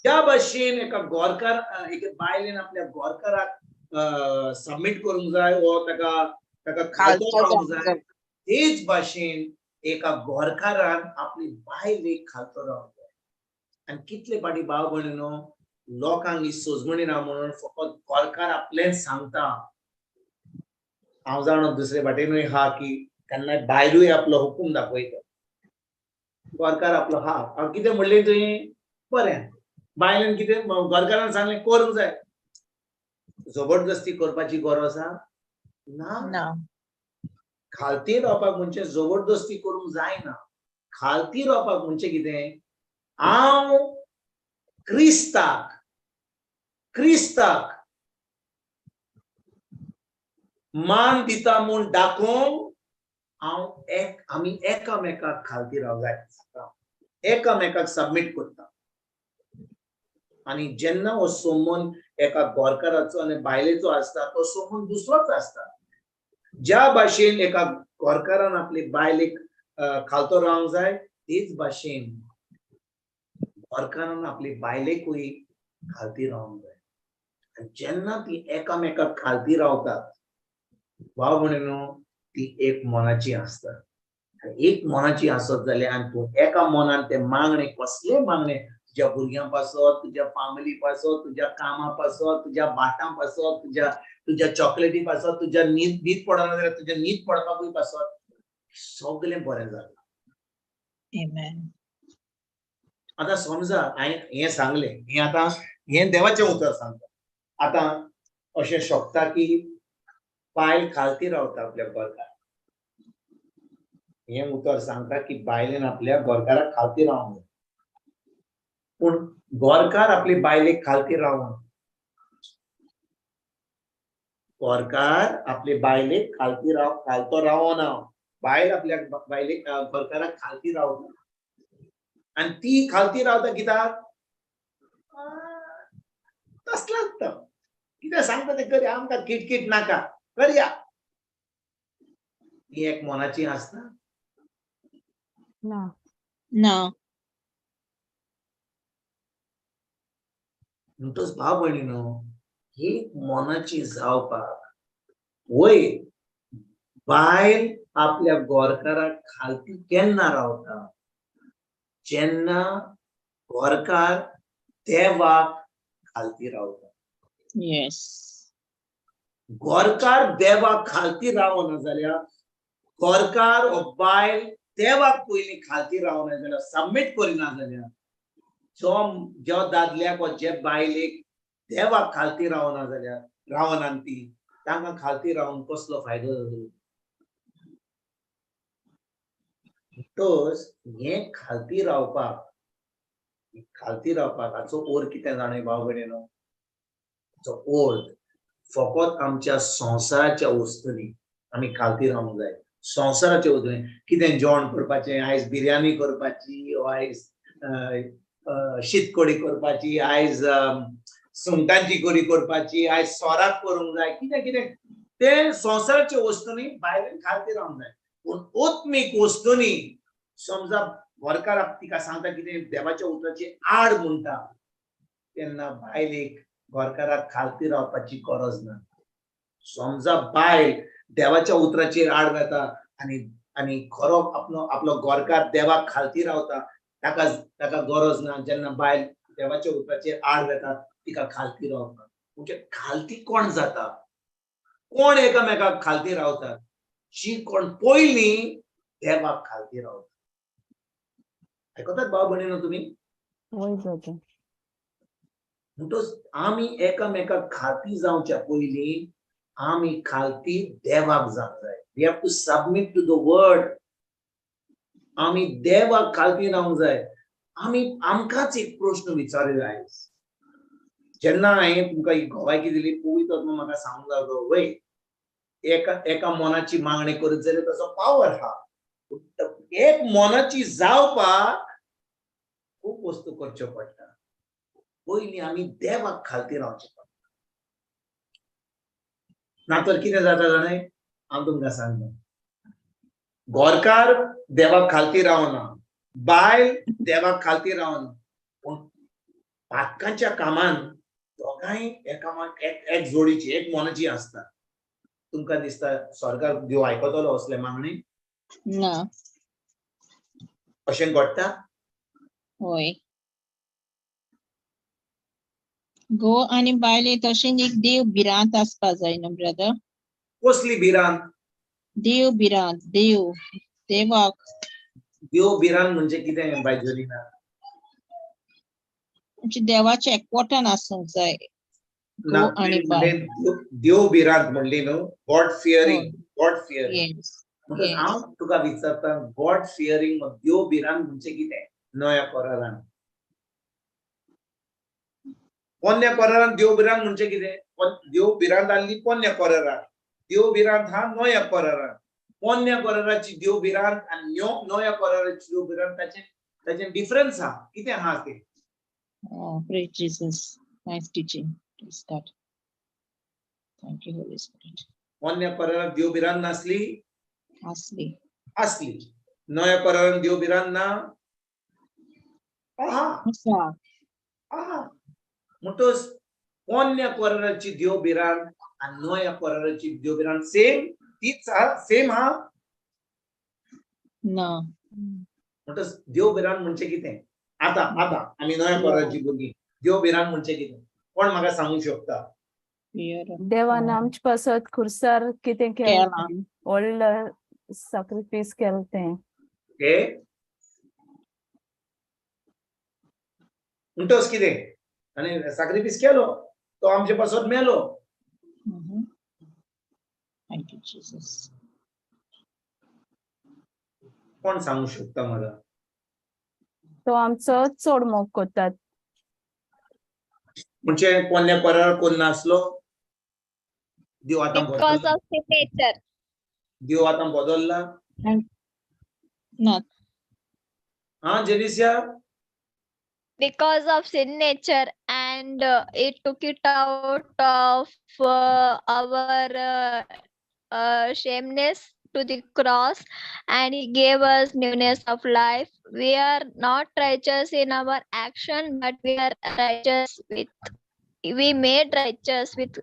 त्या भाशेन एका गोरकार, एका बायलेन आपल्या गोरकाराक सबमीट करूंक जाय, वो ताका ताका खालतो रावंक जाय. तेच भाशेन एका गोरकारान आपली बायलेक खालतो रावंक जाय. आनी कितले फाटी भाव भयणीनो, लोकांक ही सोजमणी ना म्हणून फकत गोरकार आपलेंच सांगता. हांव जाणो दुसरे वाटेनूय हा की केन्नाय बायलूय आपलो हुकूम दाखयता. गोरकार आपलो हा हांव कितें म्हणलें तुवें बरें, बायलेन कितें गोरकारान सांगलें करूंक जाय, जबरदस्ती करपाची गरज आसा ना. ना. खालती रावपाक म्हणजे जबरदस्ती करूंक जायना. खालती रावपाक म्हणजे कितें, हांव क्रिस्ताक क्रिस्ताक मान दिता म्हूण दाखोवंक हांव एक आमी एकामेकाक खालती रावंक जाय, एकामेकाक सबमीट करता. आनी जेन्ना हो संबंद एका गोरकाराचो आनी बायलेचो आसता तो संबंद दुसरोच आसता. ज्या भाशेन एका गोरकारान आपले बायलेक खालतो रावंक जाय तेच भाशेन गोरकारान आपले बायलेकूय खालती रावंक जाय. आनी जेन्ना ती एकामेकाक खालती रावतात भाव भयणीनो ती एक मनाची आसता. एक मनाची आसत जाल्यार आनी तूं एका मनान ते मागणे कसले मागणे तुज्या भुरग्यां पासत, तुज्या फामिली पासत, तुज्या कामा पासत, तुज्या भाटां पासत, तुज्या तुज्या चॉकलेटी पासत, तुज्या न्हीद न्हीद पडना जाल्यार तुज्या न्हीद पडपाकूय पासत, सगळें बरें जाता. Amen. आतां समजा हांवें हें सांगलें, हें आतां हें देवाचें उतर सांगता. आतां अशें शकता की बायल खालती रावता आपल्या गोरकार, हें उतर सांगता की बायलेन आपल्या गोरकाराक खालती रावंक जाय, पूण गोरकार आपली बायलेक खालती रावना. गोरकार आपले बायलेक खालती राव खालतो रावना, बायल आपल्या बायलेक गोरकाराक खालती रावता. आनी ती खालती रावता कित्याक, तसलाच तो कितें सांगता तें करया, आमकां किटकीट नाका करया. ती एक मनाची आसता ना. ना. म्हणटच भाव भयणीनो एक मनाची जावपाक वय बायल आपल्या गोरकाराक खालती केन्ना रावता, जेन्ना गोरकार देवाक खालती रावता. Yes. गोरकार देवाक खालती रावना जाल्यार, गोरकार ओ बायल देवाक पयलीं खालती रावना जाल्यार, सबमीट करिना जाल्यार, जो ज्या दादल्याक वा जे बायलेक देवाक खालती रावना जाल्यार रावना ती तांकां खालती रावन कसलो फायदो जातलो. तोच हें खालती रावपाक खालती रावपाक हाचो अर्थ कितें जाणा भाव भयणीनो, हाचो अर्थ फकत आमच्या संवसाराच्या वस्तूंनी आमी खालती रावंक जाय. संवसाराच्या वस्तूंनी कितें जेवण करपाचें, आयज बिर्याणी करपाची, आयज शीतकडी करपाची, आयज सुंगटांची कडी करपाची, आयज सोराक करूंक जाय, कितें कितें ते संवसाराच्या वस्तूंनी बायलेन खालती रावंक जाय. पूण आत्मीक वस्तूंनी समजा गोरकाराक तिका सांगता कितें देवाच्या उतराची आड म्हणटा तेन्ना बायलेक गोरकाराक खालती रावपाची गरज ना. समजा बायल देवाच्या उतराचेर आड वता आनी आनी खरो आपलो आपलो गोरकार देवाक खालती रावता, ताका ताका गरज ना. जेन्ना बायल देवाच्या उतराचेर आड वता तिका खालती रावता. म्हणजे खालती कोण जाता, कोण एकामेकाक खालती रावतात, जी कोण पयलीं देवाक खालती रावता. आयकतात भाव भयणीनो तुमी? वय ब्रदर. म्हणटच आमी एकामेकाक खालती जावच्या पयलीं आमी खालती देवाक जावंक जाय. We have to submit to the word. आमी देवाक खालती रावंक जाय. आमी आमकांच एक प्रश्न विचारूं जाय. जेन्ना हांवें तुमकां ही गोवायकी दिली, पवित्र आत्मा म्हाका सांगूंक लागलो, वय एका एका मनाची मागणी करीत जाल्यार ताचो पावर आहा. एक मनाची जावपाक खूब वस्तू करच्यो पडटा. पयलीं आमी देवाक खालती रावचें पडटा, ना तर कितें जाता जाणा, हांव तुमकां सांगता, गोरकार देवाक खालती रावना, बायल देवाक खालती रावना, पूण पातकांच्या कामान दोगांय एका एक जोडीची एक मनाची आसता. तुमकां दिसता स्वर्गाक देव आयकतलो असले मागणी? ना. अशें घडटा? होय. घोव आनी बायले तशेंच एक देव भिरांत आसपा जाय न्हू ब्रदर? कसली भिरांत? देव भिरांत, देव देवाक. देव भिरांत म्हणजे कितें बाय जोलिना? म्हणजे देवाचें एकवटान आसूंक जाय. ना, घोव आनी तुवें बायल. म्हणलें देव भिरांत म्हणली न्हू, गॉड फियरिंग, गॉड फियरिंग. येस. म्हणटकच Yes. हांव तुका विचारता, गॉड फियरिंग, देव भिरांत म्हणजे कितें नव्या करारान? पोन्न्या करारान देव भिरांत म्हणजे कितें? देव भिरांत आहली पोन्न्या करारान, देव भिरांत हा नव्या करारान. पोन्न्या कराराची देव भिरांत आनी नव्या कराराची देव भिरांत ताचें ताचें डिफरन्स आहा, कितें आहा तें? Oh, praise Jesus. Nice teaching. Praise God. Thank you, Holy Spirit. पोन्न्या करारान देव भिरांत नासली? आसली. आसली. नव्या करारान देव भिरांत ना? आहा. आसा. आहा. म्हणटकच पोन्न्या कराराची देव भिरांत आनी नव्या कराराची देव भिरांत सेम तीच आहा, सेम आहा? ना. म्हणटकच देव भिरांत म्हणजे कितें? आतां आतां आमी नव्या कराराची भुरगीं, देव भिरांत म्हणजे कितें कोण म्हाका सांगूंक शकता? Fear of देवान God. आमचे पासत खुर्सार कितें केलें, केलां. व्हडलो साक्रिफीस केलें तें. ओके, म्हणटकच कितें आनी साक्रिफीस केलो तो, आमचे पासत मेलो. Thank you, Jesus. कोण सांगू शकता म्हाका? तो आमचो चड मोग करतात. म्हणजे पोन्न्या करार कोण नासलो देव आतां Because बदलला? of sin nature. देव आतां बदलला? ना. हा जेनिसिया? Because of sin nature, and it took it out of our shameness to the cross, and he gave us newness of life. We are not righteous in our action, but we are righteous with, we made righteous with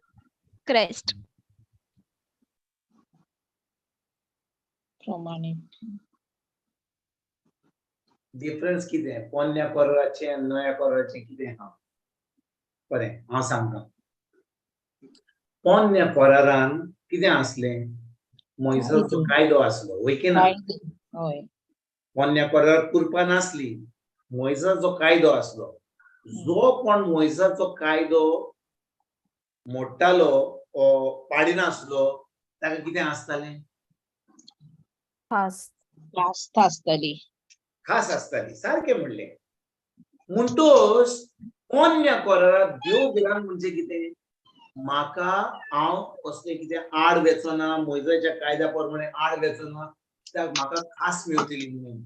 Christ. प्रमाणे. Difference कितें पोन्न्या कराराचें आनी नव्या कराराचें कितें आहा? बरें, हांव सांगता. पोन्न्या करारान कितें आसलें? मोयसाचो कायदो आसलो, वय की ना? कायदे. हय. पोन्न्या करार कुरपा नासली, मोयसाचो कायदो आसलो. जो कोण मोयसाचो कायदो मोडटालो ओ पाडिनासलो ताका कितें आसतालें? खास. ख्यास्त आसताली. खास आसताली, सारकें म्हणलें. म्हणटोच पोन्न्या कराराक देव भिरांत म्हणजे कितें? म्हाका हांव कसलें कितें आड वेचना, मोयसाच्या कायद्या प्रमाणे आड वेचना, कित्याक म्हाका खास मेवतली म्हणून.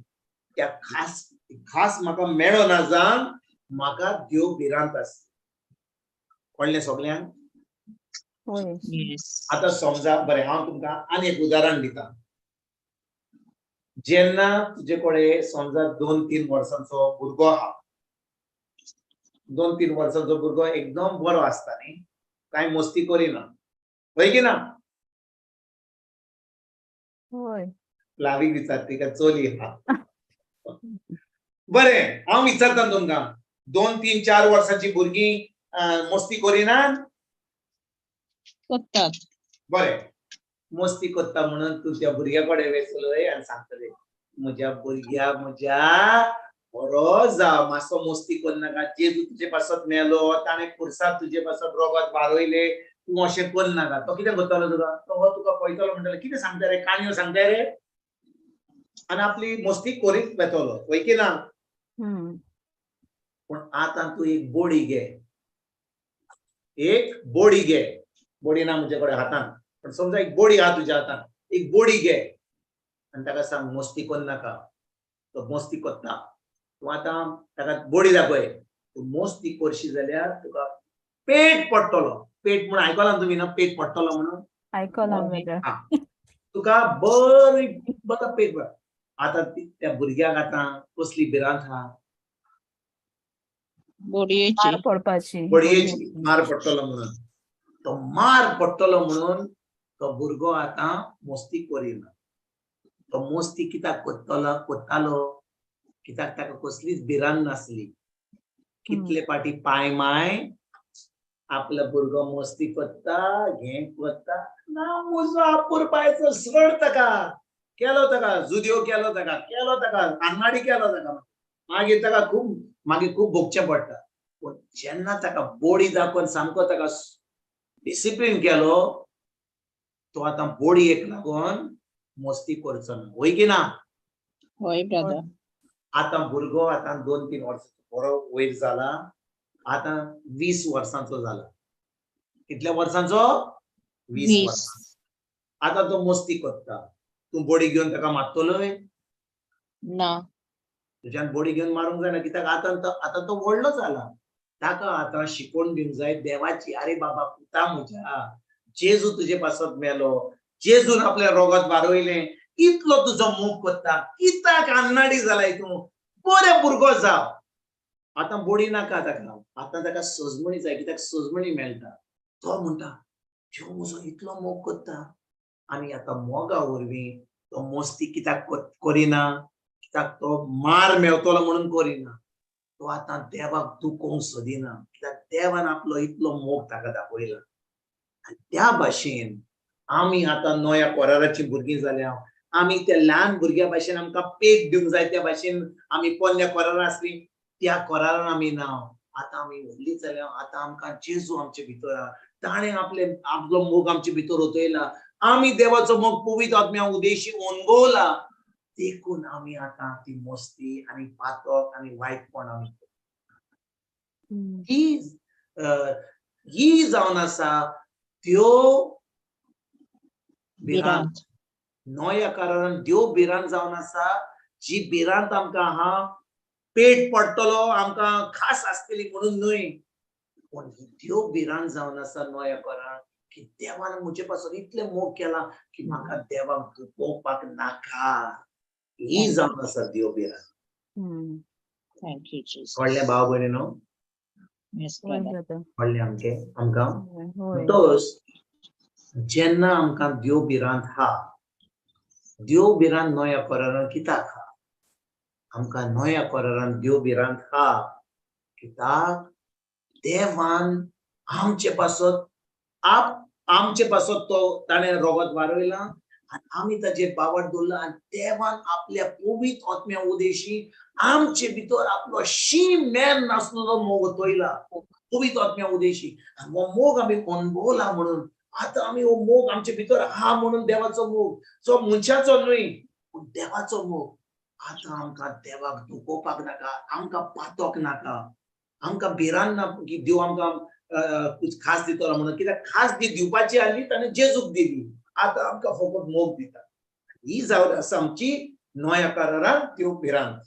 त्या खास खास म्हाका मेळना जावन म्हाका देव भिरांत आसता. कळ्ळें सगल्यांक? वय. येस. आतां समजा, बरें, हांव तुमकां आनी एक उदाहरण दिता. जेन्ना तुजे कडेन समजा 2-3 वर्सांचो भुरगो आहा, 2-3 वर्सांचो भुरगो एकदम बरो आसता न्ही, कांय मस्ती करिना, हय की ना? वय. लावीक विचारती का चली आहा. बरें, हांव विचारता तुमकां, 2-3-4 वर्सांची भुरगीं मस्ती करिनात? करतात. बरें, मस्ती करता म्हणून तूं त्या भुरग्या कडेन वेसलय आनी सांगतले, म्हज्या भुरग्या म्हज्या बरो जा, मातसो मस्ती करनाका, जेजू तुजे पासत मेलो, ताणें खुर्सार तुजे पासत रोगत वारयलें, तूं अशें करनाका. तो कितें करतलो तुका? तो हो तुका पळयतलो, म्हणटलो कितें सांगता रे, काणयो सांगता रे, आनी आपली मस्ती करीत वेतलो, वय की ना? पूण आतां तूं एक बोडी घे, एक बोडी घे, बोडी ना म्हजे कडेन हातान, पण समजा एक बोडी आहा तुज्या हातान, एक बोडी घे आनी ताका सांग मस्ती करनाका. तो मस्ती करता, तूं आतां ताका बोडी दाखय, तूं मस्ती करशी जाल्यार तुका पेट पडटलो. पेट म्हूण आयकलां तुमी ना? पेट पडटलो म्हणून? आयकलां ब्रदर. तुका बरी बरो पेट पड. आतां त्या भुरग्याक आतां कसली भिरांत आहा? बोडयेची. मार पडपाची. बडयेची, मार पडटलो म्हणून. तो मार पडटलो म्हणून तो भुरगो आतां मस्ती करिना. तो मस्ती कित्याक करतलो करतालो? कित्याक ताका कसलीच भिरांत नासली. कितले पाटी पांय माय आपलो भुरगो मस्ती करता, हें करता ना, म्हजो आपुरबायचो सड ताका केलो, ताका जुदयो केलो, ताका केलो, ताका अन्नाडी केलो ताका. मागीर ताका खूब, मागीर खूब भोगचें पडटा. पूण जेन्ना ताका बोडी दाखोवन सामको ताका डिसिप्लीन केलो, तो आतां बोडयेक लागून मस्ती करचो ना, वय की ना? हय ब्रदर. आतां भुरगो आतां 2-3 वर्सां बरो वयर जाला, आतां 20 वर्सांचो जाला. कितल्या वर्सांचो? 20 20. वर्सां. आतां तो मस्ती करता, तूं बोडी घेवन ताका मारतलोय? ना. तुज्यान बोडी घेवन मारूंक जायना, कित्याक आतां तो व्हडलो जाला. ताका आतां शिकोवन दिवंक जाय देवाची. अरे बाबा पुता म्हज्या, जेजू तुजे पासत मेलो, जेजून आपलें रोगत बारयलें, इतलो तुजो मोग करता, कित्याक अन्नाडी जालाय तूं? बरें भुरगो जाव. आतां बोडी नाका ताका, आतां ताका सजमणी जाय, कित्याक सजमणी मेळटा. तो म्हणटा देव म्हजो इतलो मोग करता, आनी आतां मोगा वरवीं तो मस्ती कित्याक करिना, कित्याक तो मार मेवतलो म्हणून करिना. तो आतां देवाक दुखोवंक सोदिना, कित्याक देवान आपलो इतलो मोग ताका दाखयला. आनी त्या भाशेन आमी आतां नव्या कोराराचीं भुरगीं जाल्या. आमी त्या ल्हान भुरग्या भाशेन आमकां पेट दिवंक जाय, त्या भाशेन आमी पोन्न्या कोरार आसली त्या कोरारान आमी ना. आतां आमी व्हडली जाल्या, आतां आमकां जेजू आमचे भितर आहा, ताणें आपलो मोग आमचे भितर ओतयला, आमी देवाचो मोग पवित्र आत्म्या उदेशी अणभवला. देखून आमी आतां ती मस्ती आनी पातक आनी वायटपण आमी ही जावन आसा त्यो भिरांत. नव्या करारान देव भिरांत जावन आसा, जी भिरांत आमकां आहा पेट पडटलो, आमकां खास आसतली म्हणून न्हय, पूण ही देव भिरांत जावन आसा नव्या करारान की देवान म्हजे पासून इतले मोग केला की म्हाका देवाक दुखोवपाक नाका. ही जावन आसा देव भिरांत. Thank you Jesus. कळ्ळें भाव भयणीनो? Yes brother. कळ्ळें आमचें आमकां? म्हणटकच जेन्ना आमकां देव भिरांत हा, देव भिरांत नव्या करारान कित्याक हा? आमकां नव्या करारान देव भिरांत हा कित्याक देवान आमचे पासत आमचे पासत तो ताणें रोगत वारयलां आनी आमी ताजेर बावट दवरला, आनी देवान आपल्या पवित्र आत्म्या उदेशी आमचे भितर आपलो शीम मेर नासलेलो मोग ओतयला पवित्र आत्म्या उदेशी. आनी हो मोग आमी अणभवला म्हणून आतां आमी हो मोग आमचे भितर आहा म्हणून देवाचो मोग जो मनशाचो न्हय पूण देवाचो मोग. आतां आमकां देवाक दुखोवपाक नाका, आमकां पातक नाका, आमकां भिरांत ना की देव आमकां खास दितलो म्हणून, कित्याक खास ती दिवपाची आसली ताणें जेजूक दिली. आतां आमकां फकत मोग दिता. ही जावन आसा आमची नव्या करारान त्यो भिरांत.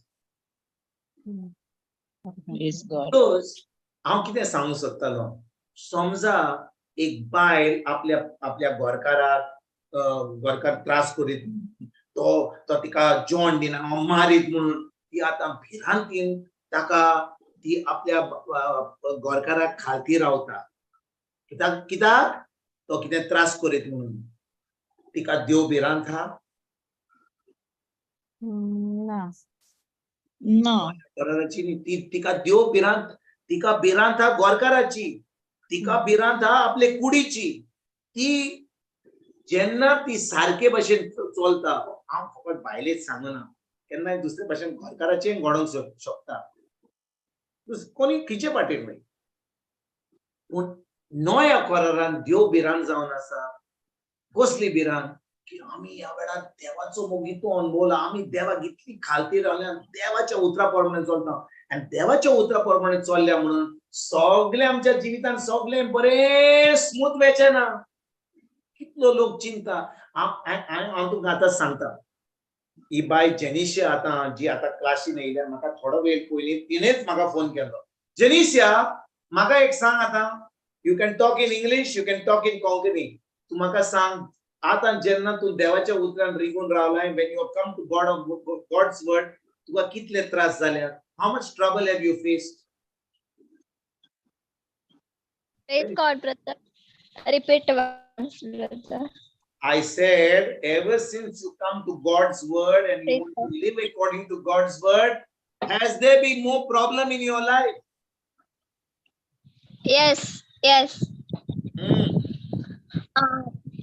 हांव कितें सांगूंक सोदतालो, समजा एक बायल आपल्या आपल्या घरकाराक घरकार त्रास करीत, तो तिका जेवण दिना, मारीत म्हणून ती आतां भिरांतीन ताका ती आपल्या घरकाराक खालती रावता, कित्याक कित्याक तो कितें त्रास करीत म्हणून. तिका देव भिरांत हा? ना. घराची ती तिका देव भिरांत, तिका भिरांत हा गोरकाराची, तिका भिरांत हा आपले कुडीची. ती जेन्ना ती सारके भशेन चलता, हांव फकत बायलेच सांगना, केन्नाय दुसरे भशेन घरकाराचें घडोवंक शकता, कोणी खंयचे पाटीर न्हय. पूण नव्या करारान देव भिरांत जावन आसा. कसली भिरांत? की आमी ह्या वेळार देवाचो मोग इतलो अणभवला, आमी देवाक इतली खालती रावल्या, देवाच्या उतरा प्रमाणे चलता, आनी देवाच्या उतरा प्रमाणे चल्ल्या म्हणून सगळें आमच्या जिवितान सगळें बरें स्मूथ वेचें ना. कितलो लोक चिंता. हांव तुमकां आतां सांगता, ही बाय जेनिशिया आतां जी आतां क्लासीन येयल्या, म्हाका थोडो वेळ पयलीं तिणेच म्हाका फोन केलो. जेनिशिया म्हाका एक सांग, आतां you can talk in English, you can talk in Konkani, तूं म्हाका सांग आतां जेन्ना तूं देवाच्या उतरान रिगून रावलाय, when you come to God of God's word, तुका कितले त्रास जाल्या? How much trouble have you faced? Praise God, brother. Repeat once, brother. I said, ever since you come to God's word and you want to live according to God's word, has there been more problem in your life? Yes, Yes.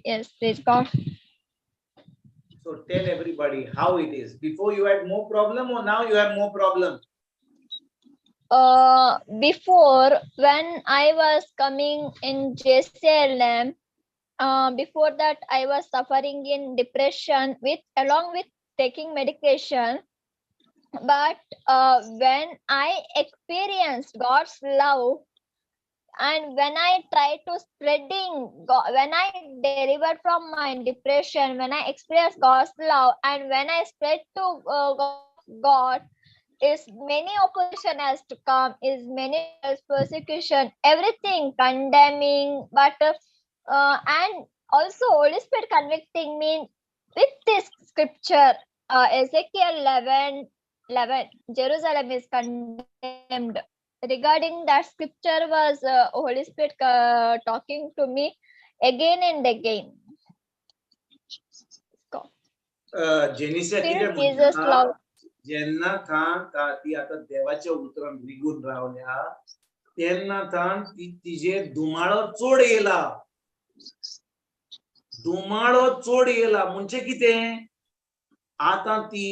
Yes, praise God. So tell everybody how it is. Before you had more problem or now you have more problem? Before, when I was coming in JCLM, before that I was suffering in depression with along with taking medication. But when I experienced God's love, and when I try to spreading God, when I delivered from my depression, when I experienced God's love, and when I spread to God, is many opposition has to come, is many persecution, everything condemning, but and also Holy Spirit convicting me with this scripture, Ezekiel 11:11, Jerusalem is condemned. Regarding that scripture was Holy Spirit talking to me again and again. जेनिसिया कितें Still Jesus म्हणटा love. जेन्ना थान ती आतां देवाच्या उतरान रिगून रावल्या तेन्ना थान ती तिजेर धुमाळो चड येयला. धुमाळो चड येयला म्हणजे कितें, आतां ती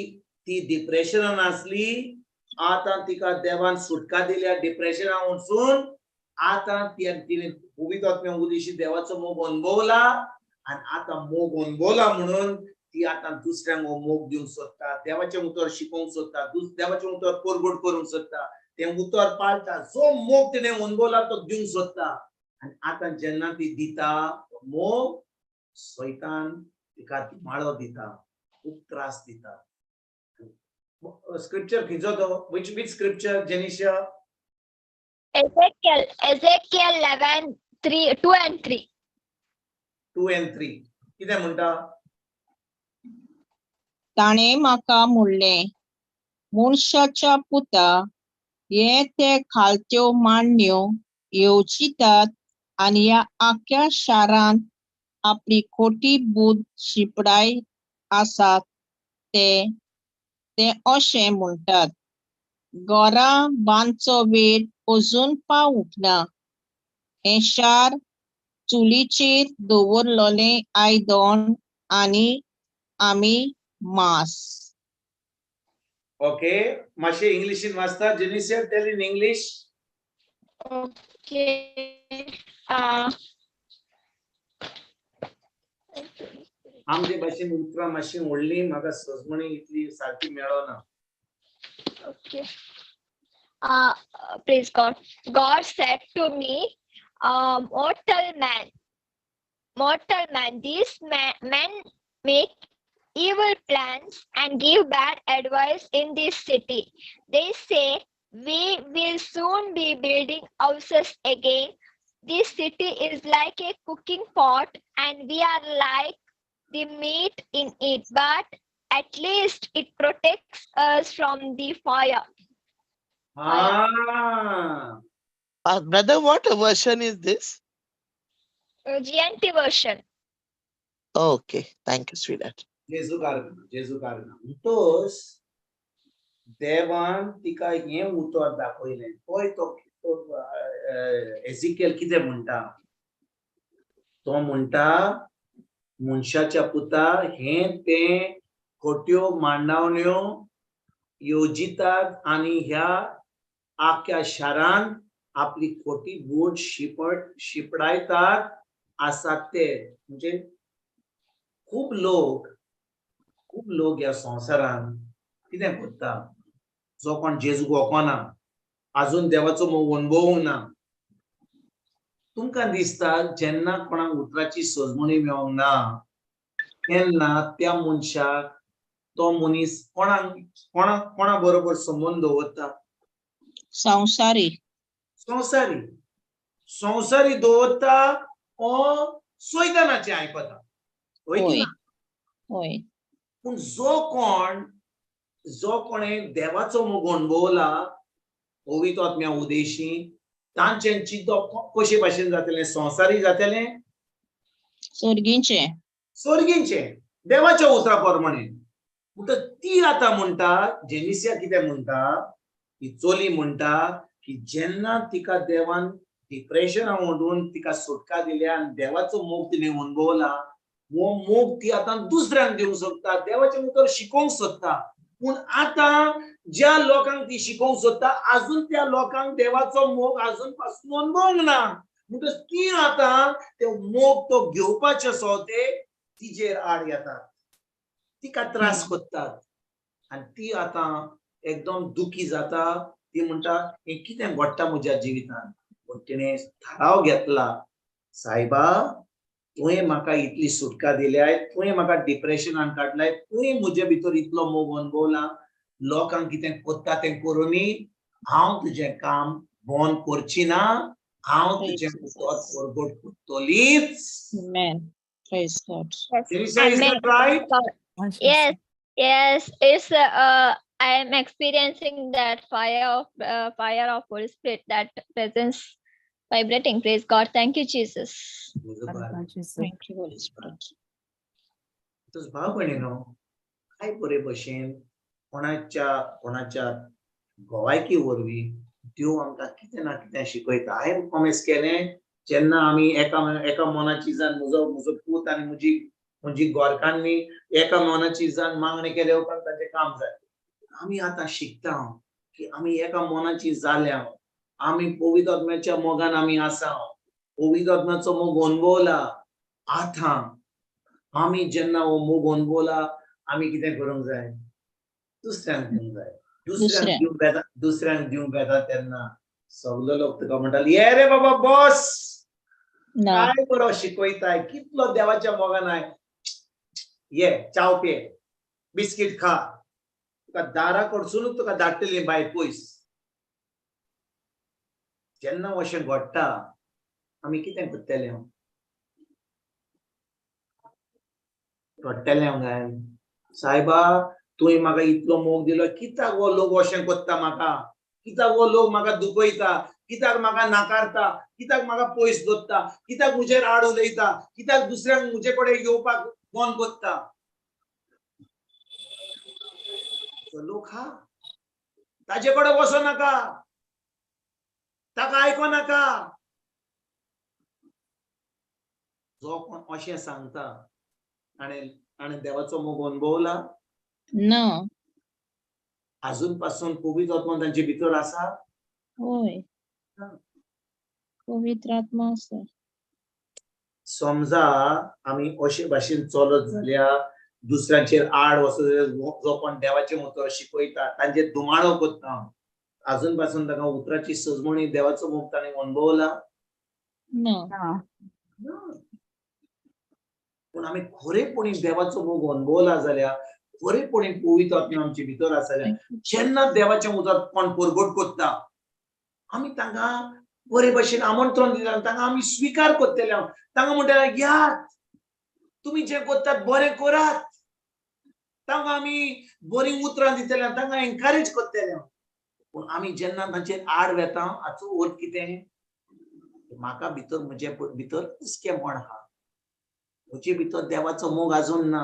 ती डिप्रेशनान आसली, आतां तिका देवान सुटका दिल्या डिप्रेशना वचून. आतां ती तिणें पवित्र उदेशी देवाचो मोग अनुभवला आनी आतां मोग अनुभवला म्हणून ती आतां दुसऱ्यांक हो मोग दिवंक सोदता, देवाचें उतर शिकोवंक सोदता, देवाचें उतर परगट करूंक सोदता, तें उतर पाळटा, जो मोग तिणें अनुभवला तो दिवंक सोदता. आनी आतां जेन्ना ती दिता तो मोग, सैतान तिका धुमाळो दिता, खूब त्रास दिता. स्क्रिप्चर खंयचो तो? Which scripture Jenisha? Ezekiel 11:3, 2 and 3. 2 and 3 कितें म्हणटा? ताणें म्हाका म्हणलें, मनशाच्या पुता, हे ते खालत्यो मांडण्यो येवजितात आनी ह्या आख्या शारांत आपली खोटी बूद शिंपडायत आसात ते ते अशें म्हणटात, घरां बांदचो वेळ अजून पावूंक ना, हें शार चुलीचेर दवरलेलें आयदन आनी आमी मांस. ओके, मातशें इंग्लिशीन वाचता जेनिसिया? Tell in English. Okay. आमचे भाशेन उतरां मातशी व्हडली, म्हाका सजमणी इतली सारकी मेळना. Okay. Praise God. God said to me, mortal man, these men make evil plans and give bad advice in this city. They say, we will soon be building houses again. This city is like a cooking pot and we are like the meat in it, but at least it protects us from the fire. Brother, what a version is this? GNT version. Okay, thank you, sweetheart. जेजू कारना, जेजू कारना. म्हणटोच देवान तिका हें उतर दाखयलें. पळय तो Ezekiel कितें म्हणटा, तो म्हणटा मनशाच्या पुता, हें तें खोट्यो मांडावण्यो येवजितात आनी ह्या आख्या शारांत आपली खोटी बूट शिपडायतात आसात ते. म्हणजे खूब लोक, खूब लोक ह्या संवसारान कितें करता, जो कोण जेजूक वळखना, आजून देवाचो मोग अणभवूंक ना. तुमकां दिसता जेन्ना कोणाक उतराची सजमणी मेळोंक ना तेन्ना त्या मनशाक तो मनीस कोणाक कोणा कोणा बरोबर संबंद दवरता? संवसारी. संवसारी. संवसारी दवरता ओ सैतानाचें आयकता. हय की ना? हय. पूण जो कोणें देवाचो मोग अणभवला पवित्र आत्म्या उदेशी, तांचें चिंतप कशे भाशेन जातलें? संवसारी जातलें, सर्गींचें, सर्गींचें, देवाच्या उतरा प्रमाणे. म्हणटा ती आतां म्हणटा, जेनिसिया कितें म्हणटा, ही चली म्हणटा की जेन्ना तिका देवान डिप्रेशना वटून तिका सुटका दिल्या आनी देवाचो मोग तिणें अणभवला. हो मोग ती आतां दुसऱ्यांक दिवंक सोदता, देवाचें उतर शिकोवंक सोदता. पूण आतां ज्या लोकांक ती शिकोवंक सोदता आजून त्या लोकांक देवाचो मोग आजून पासून अणभवंक ना. म्हणटच ती आतां ते मोग तो घेवपाचे सोते तिजेर आड येतात, तिका त्रास करतात आनी ती आतां एकदम दुखी जाता. ती म्हणटा हें कितें घडटा म्हज्या जिवितान. पूण तिणें थाराव घेतला, सायबा तुवें म्हाका इतली सुटका दिल्याय, तुवें म्हाका डिप्रेशनान काडलाय, तुवें म्हजे भितर इतलो मोग अणभवला, लोकांक कितें करता तें करुनी हांव तुजें काम बंद करची ना, हांव तुजें उतर परगट करतलीच. Amen. Praise God. Yes. Teresa, is that right? Yes, yes. It's I am experiencing that fire of Holy Spirit, that presence vibrating. Praise God. Thank you, Jesus. Thank you, Holy Spirit. भाव भयणीनो, काय बरे भशेन कोणाच्या कोणाच्या गोवायकी वरवीं देव आमकां कितें ना कितें शिकयता. हांवें प्रॉमीस केलें जेन्ना आमी एका एका मनाची जान म्हजो म्हजो पूत आनी म्हजी म्हजी गोरकांनी एका मनाची जान मागणी केले उपरांत ताचें काम जालें. आमी आतां शिकता की आमी एका मनाची जाल्या, आमी पवित्र आत्म्याच्या मोगान आमी आसा, पवित्र आत्म्याचो मोग अणभवला. आतां आमी जेन्ना हो मोग अणभवला आमी कितें करूंक जाय, दुसऱ्यांक दिवंक जाय. दुसऱ्यांक दिवंक येता, दुसऱ्यांक दिवंक येता तेन्ना सगलो लोक तुका म्हणटाले, ये रे बाबा बॉस, काय बरो शिकयताय, कितलो देवाच्या मोगान I, ये चाव पे, बिस्कीट खा, तुका दारा कडसूनच तुका धाडटली बाय पयस. जेन्ना अशें घडटा आमी कितें करतले? रडटले काय? सायबा तुवें म्हाका इतलो मोग दिलो, कित्याक हो लोक अशें करता म्हाका, कित्याक हो लोक म्हाका दुखयता, कित्याक म्हाका नाकारता, कित्याक म्हाका पयस दवरता, कित्याक म्हजेर आड उलयता, कित्याक दुसऱ्यांक म्हजे कडेन येवपाक बंद करता. लोक हा ताजे कडेन वचो नाका, ताका आयको नाका. जो कोण अशें सांगता ताणें देवाचो मोग अणभवला ना, आजून पासून पवित्र आत्मा तांचे भितर आसा. होय, पवित्र आत्मा आसा. समजा आमी अशे भाशेन चलत जाल्यार दुसऱ्यांचेर आड वचत जाल्यार जो कोण देवाचें उतर शिकयता तांचेर धुमाळो करता, आजून पासून ताका उतराची सजमणी देवाचो मोग ताणें अणभवला ना. पूण आमी खरेपणी देवाचो मोग अणभवला जाल्यार, खरेपणी पवित्र आत्मा आमचे भितर आसा जाल्यार, जेन्ना देवाचें उतर कोण परगट करता आमी तांकां बरे भशेन आमंत्रण दिता, तांकां आमी स्विकार करतले, तांकां म्हणटले यात तुमी जें करतात बरें करात, तांकां आमी बरीं उतरां दितले, तांकां एनकरेज करतले. पूण आमी जेन्ना तांचेर आड वेता हाचो अर्थ कितें, म्हाका भितर म्हजे भितर कुसकेंपण आहा, म्हजे भितर देवाचो मोग आजून ना,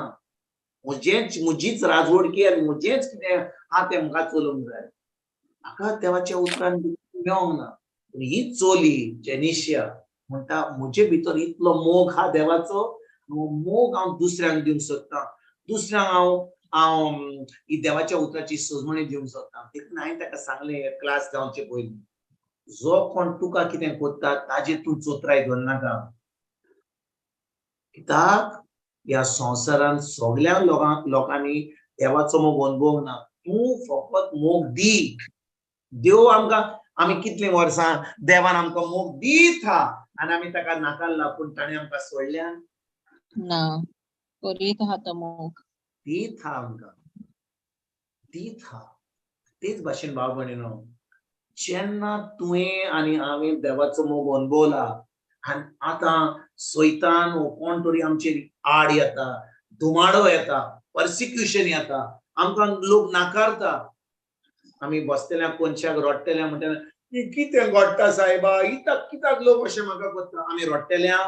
म्हजेच म्हजीच राजवडकी आनी म्हजेच कितें आहा तें म्हाका चलोवंक जाय, म्हाका देवाच्या उतरान मेळोंक ना. पूण ही चली जेनिशिया म्हणटा म्हजे भितर इतलो मोग आहा देवाचो, मोग हांव दुसऱ्यांक दिवंक सोदतां, दुसऱ्यांक हांव हांव ही देवाच्या उतराची सजमणी दिवंक सोदतां. देखून हांवें ताका सांगलें क्लास जावचे पयलीं, जो कोण तुका कितें करता ताजेर तूं चोत्राय दवरनाका, कित्याक ह्या संवसारांत सगळ्या लोकांनी देवाचो मोग अणभवंक ना. तूं फकत मोग दी. देव आमकां, आमी कितलीं वर्सां देवान आमकां मोग दीत हा आनी आमी ताका नाकारला, पूण ताणें आमकां सोडल्या ना, करीत आहा तो मोग दीत हा, आमकां दीत हा. तेच भाशेन भाव भयणीनो, जेन्ना तुवें आनी हांवें देवाचो मोग अणभवला आनी आतां सैतान वो कोण तरी आमचेर आड येता, धुमाडो येता, पर्सिक्युशन येता, आमकां लोक नाकारता, आमी बसतल्या कोनशाक रडटल्या, म्हणटले कितें घडटा सायबा, इताक कित्याक लोक अशें म्हाका करता. आमी रडटल्या?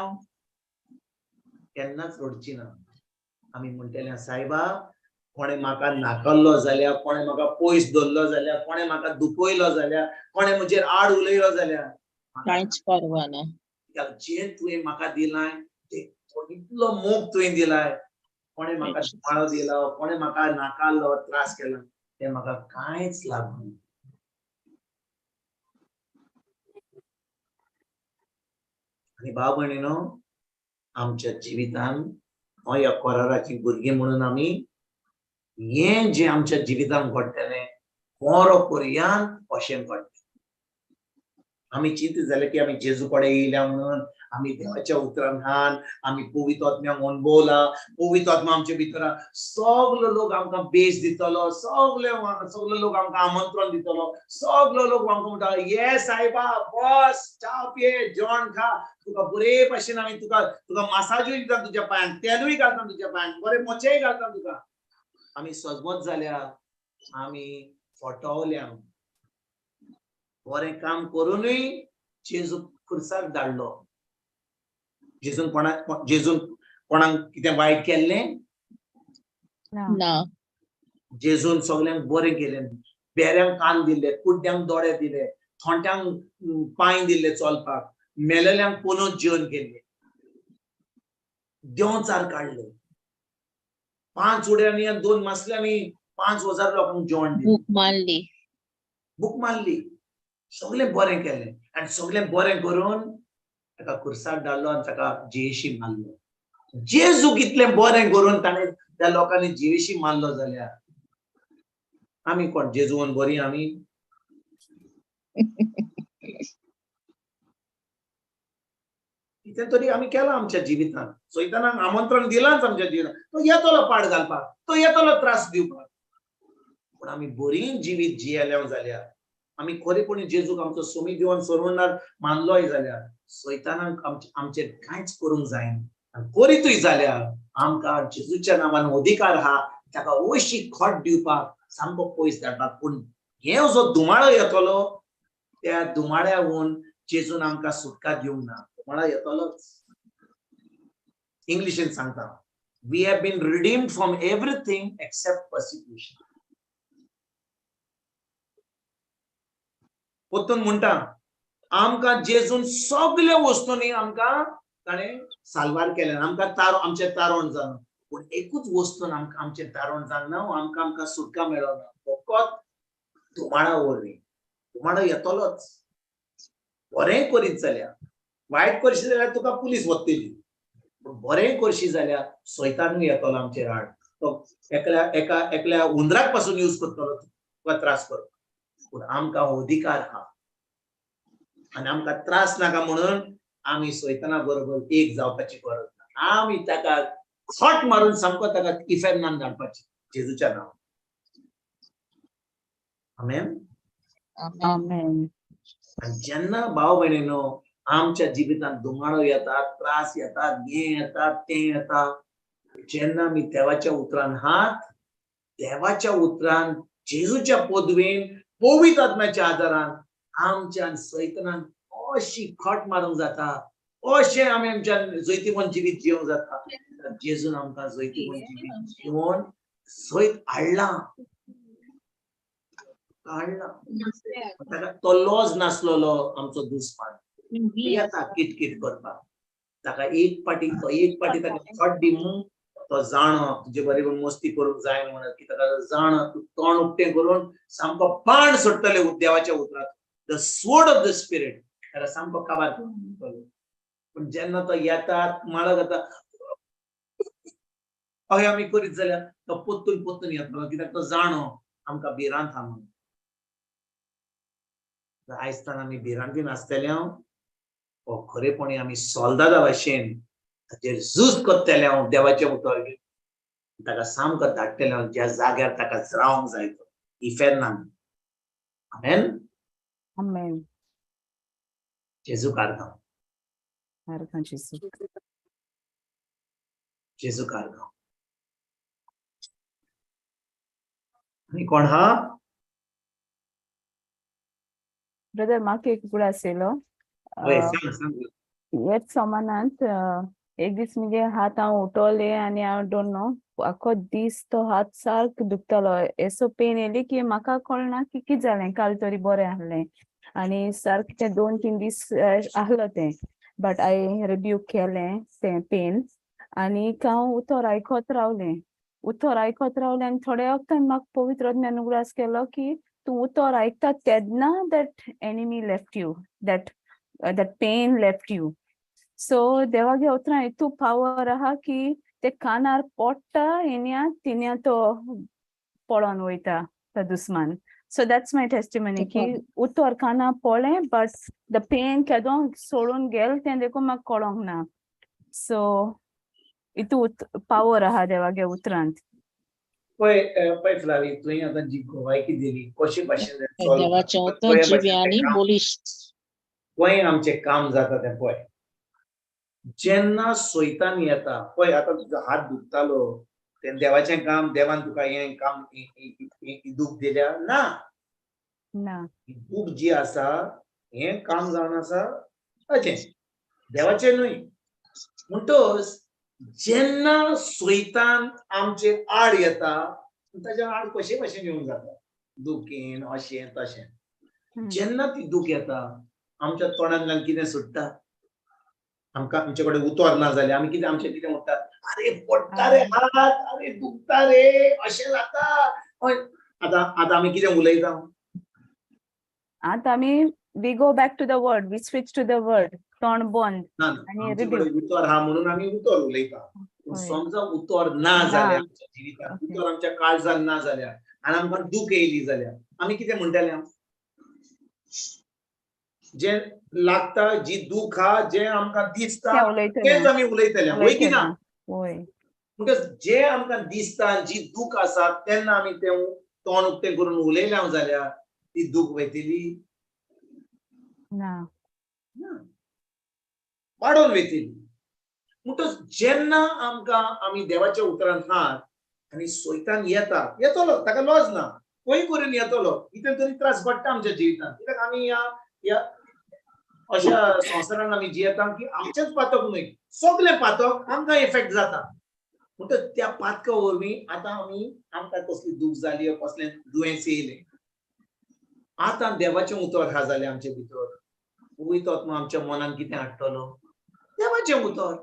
केन्नाच रडची ना. आमी म्हणटले सायबा कोणें म्हाका नाकारलो जाल्यार, कोणें म्हाका पयस दवरलो जाल्यार, कोणें म्हाका दुखयलो जाल्यार, कोणें म्हजेर आड उलयलो जाल्यार, कांयच पर्वा ना. कित्याक जें तुवें म्हाका दिलाय ते इतलो मोग तुवें दिलाय, कोणें म्हाका माळो दिलो, कोणें म्हाका नाकारलो, त्रास केला, तें म्हाका कांयच लागना. आनी भाव भयणीनो, आमच्या जिवितान ह्या कोराराची भुरगीं म्हणून आमी हें जें आमच्या जिवितान घडटलें बरो पर्यांत अशें घडटलें. आमी चिंत जालें की आमी जेजू कडेन येयल्या म्हणून आमी देवाच्या उतरान हान आमी पवित्र आत्म्याक अणभवला, पवित्र आत्मा आमच्या भितर, सगलो लोक आमकां बेस दितलो, सगले सगलो लोक आमकां आमंत्रण दितलो, सगलो लोक आमकां म्हणटा ये सायबा बस च्या पिये जेवण खा, तुका बरे भाशेन आमी तुका तुका मासाजूय दिता तुज्या पांयांक, तेलूय घालता तुज्या पांयांक, बरे मोचेय घालता तुका. आमी सजमत जाल्या आमी फटवल्या. बरें काम करुनूय जेजू खुर्साक धाडलो. जेजून कोणाक, जेजून कोणाक कितें वायट केल्लें ना. जेजून सगल्यांक बरें केलें, बेऱ्यांक कान दिले, कुड्ड्यांक दोळे दिले, थोंट्यांक पांय दिल्ले चलपाक, मेलेल्यांक पुनोत जेवन केल्ले, देंवचार काडले, 5 उड्यांनी आनी 2 मासल्यांनी 5000 लोकांक जेवण दिलें, भूक मारली, भूक मारली, सगळें बरें केलें. आनी सगळें बरें करून ताका खुर्साक धाडलो आनी ताका जिवेशी मारलो. जेजू कितलें बरें करून ताणें त्या लोकांनी जिवेशी मारलो जाल्यार आमी कोण जेजून बरी आमी? कितें तरी आमी केलां आमच्या जिवितांत. सैतानाक आमंत्रण दिलांच आमच्या जिवितांत, तो येतलो पाड घालपाक, तो येतलो त्रास दिवपाक. पूण आमी बरी जिवीत जियेल्या जाल्यार, आमी खरेपणी जेजूक आमचो सोमी दिवन सोडणार मानलोय जाल्यार सैतानाक आमचेर कांयच करूंक जायना. आनी करीतूय जाल्यार आमकां जेजूच्या नांवान अधिकार आहा ताका अशी खोट दिवपाक, सामको पयस धाडपाक. पूण हे जो धुमाळो येतलो त्या धुमाळ्याहून जेजून आमकां सुटका दिवंक ना. धुमाळो येतलोच. इंग्लिशीन सांगता, we have been redeemed from everything except persecution. परतून म्हणटा, आमकां जेजून सगल्या वस्तूंनी आमकां ताणें साल्वार केलें, आमकां तारो आमचें तारोण जालां. पूण एकूच वस्तून आमकां आमचें तारोण जावंक ना, आमकां आमकां सुटका मेळना, फकत धुमाळा वरवीं. धुमाळो येतलोच. बरें करीत जाल्यार, वायट करशी जाल्यार तुका पुलीस वतली, पूण बरें करशी जाल्यार सैतानूय येतलो आमचेर आड. तो एकल्या एका एकल्या उंदराक पासून यूज करतलो तुका त्रास करपाक. पूण आमकां अधिकार आहा आनी आमकां त्रास नाका म्हणून आमी सैताना बरोबर एक जावपाची गरज ना. आमी ताका खोट मारून सामको ताका इफेर्नान धाडपाची जेजूच्या नांवान. आमेन. आमेन. आनी जेन्ना भाव भयणीनो आमच्या जिवितांत धुमाळो येता, त्रास येता, हें येता, तें येता, जेन्ना आमी देवाच्या उतरान हात, देवाच्या उतरान जेजूच्या पदवेन पवित्र आत्म्याच्या आदारान आमच्यान सैतानान अशी खट मारूंक जाता, अशें आमी आमच्यान जैतिवंत जिवीत जिवंक जाता. जेजून आमकां जैतिवंत जिवीत जिवन सैत हाडलां, हाडलां. ताका तो लॉज नासलेलो आमचो दुस्मान येता किटकीट करपाक. ताका एक पाटी तो एक पाटी ताका खट दी म्हूण तो जाणो तुजे बरोबर मस्ती करूंक जाय म्हणून, की ताका जाणो तूं तोंड उक्तें करून सामको बाण सोडटले देवाच्या उतरात, the sword of the spirit, ताका सामको काबार करून दितलो. पूण जेन्ना तो येता माळो जाता अहें आमी करीत जाल्यार तो पोत्तून पोत्तून येतलो, कित्याक तो जाणो आमकां भिरांत आहा म्हणून. आयज आमी भिरांतीन आसतले हो खरेपणी आमी सोल्दादा भाशेन ताचेर झूज करतले हांव देवाचें उतर घेवन ताका सामको धाडटले हांव ज्या जाग्यार ताका रावंक जाय तो इफेर्नान. आमेन. आमेन. जेजू कारगांव, कारगांव जेजू, जेजू कारगांव. आनी कोण हा? ब्रदर म्हाका एक उगडास येयलो. हय, सांग सांग. हेच सोमानांत एक दीस मुगे हात हांव उठोले आनी हांव don't know आखो दीस तो हात सारको दुखतालो. एसो पेन येयली की म्हाका कळना की कितें जालें, काल तरी बरें आहलें. आनी सारकें तें 2-3 दीस आहलो तें, बट I rebuke केलें तें पेन आनी हांव उतर आयकत रावलें, उतर आयकत रावलें आनी थोड्या वखदान म्हाका पवित्र आत्म्यान उगडास केलो की तूं उतर आयकता तेन्ना that enemy left you, that that pain left you. So देवागे उतरां इतू पावर आहा की ते कानार पडटा हेन्या तिन्या तो पळोन वयता तो दुस्मान. सो that's my testimony की उतर कानार पडलें बट the pen केदो सोडून गेल तें देखून म्हाका कळोंक ना. सो इतू पावर आहा देवागे उतरांत. पळय पळय फ्लावी, तुवें आतां जी गोवायकी दिली कशे भाशेन देवाचें उतर जिवें आनी बळिश्ट. पळय आमचें काम जाता तें पळय. जेन्ना सोयतान येता पळय, आतां तुजो हात दुखतालो तें देवाचें काम, देवान तुका हें काम दूख दिल्या ना? ना. दूख जी आसा हें काम जावन आसा ताचें, देवाचें न्हय. म्हणटच जेन्ना सोयतान आमचे आड येता ताच्या आड कशे भाशेन येवंक जाता, दुखेन अशें तशें. जेन्ना ती दूख येता आमच्या तोंडांतल्यान कितें सुट्टा, आमकां आमचे कडेन उतर ना जाल्यार आमी कितें आमचें कितें म्हणटा, अरे पडटा रे हात, अरे दुखता रे, अशें जाता. आतां आतां आमी कितें उलयता? आतां आमी we go back to the word, we switch to the word, तोंड बंद. ना, आमचे कडेन उतर आहा म्हणून आमी उतर उलयता. पूण समजा उतर ना जाल्यार आमच्या जिवितांत, उतर आमच्या काळजान ना जाल्यार आनी आमकां दूख येयली जाल्यार आमी कितें म्हणटले? जे लागता, जी दूख आहा, जे आमकां दिसता तेच आमी उलयतले, वय की ना? म्हणटच जे आमकां दिसता, जी दूख आसा तेन्ना आमी तें तोंड उक्तें करून उलयल्या जाल्यार ती दूख वयतली ना, वाडोवन वयतली. म्हणटच जेन्ना आमकां आमी देवाच्या उतरान आहात आनी सोयतान येता, येतलो, ताका लॉज ना, खंय करून येतलो, कितें तरी त्रास पडटा आमच्या जिवितांत. कित्याक आमी ह्या ह्या अशा संवसारान आमी जियेता की आमचेंच पातक न्हय, सगळें पातक आमकां इफेक्ट जाता. म्हणटच त्या पातका वरवीं आतां आमी आमकां कसली दूख जाली, कसलें दुयेंस येयलें, आतां देवाचें उतर आहा जालें आमचे भितर, पवित्र आत्मा आमच्या मनान कितें हाडटलो? देवाचें उतर,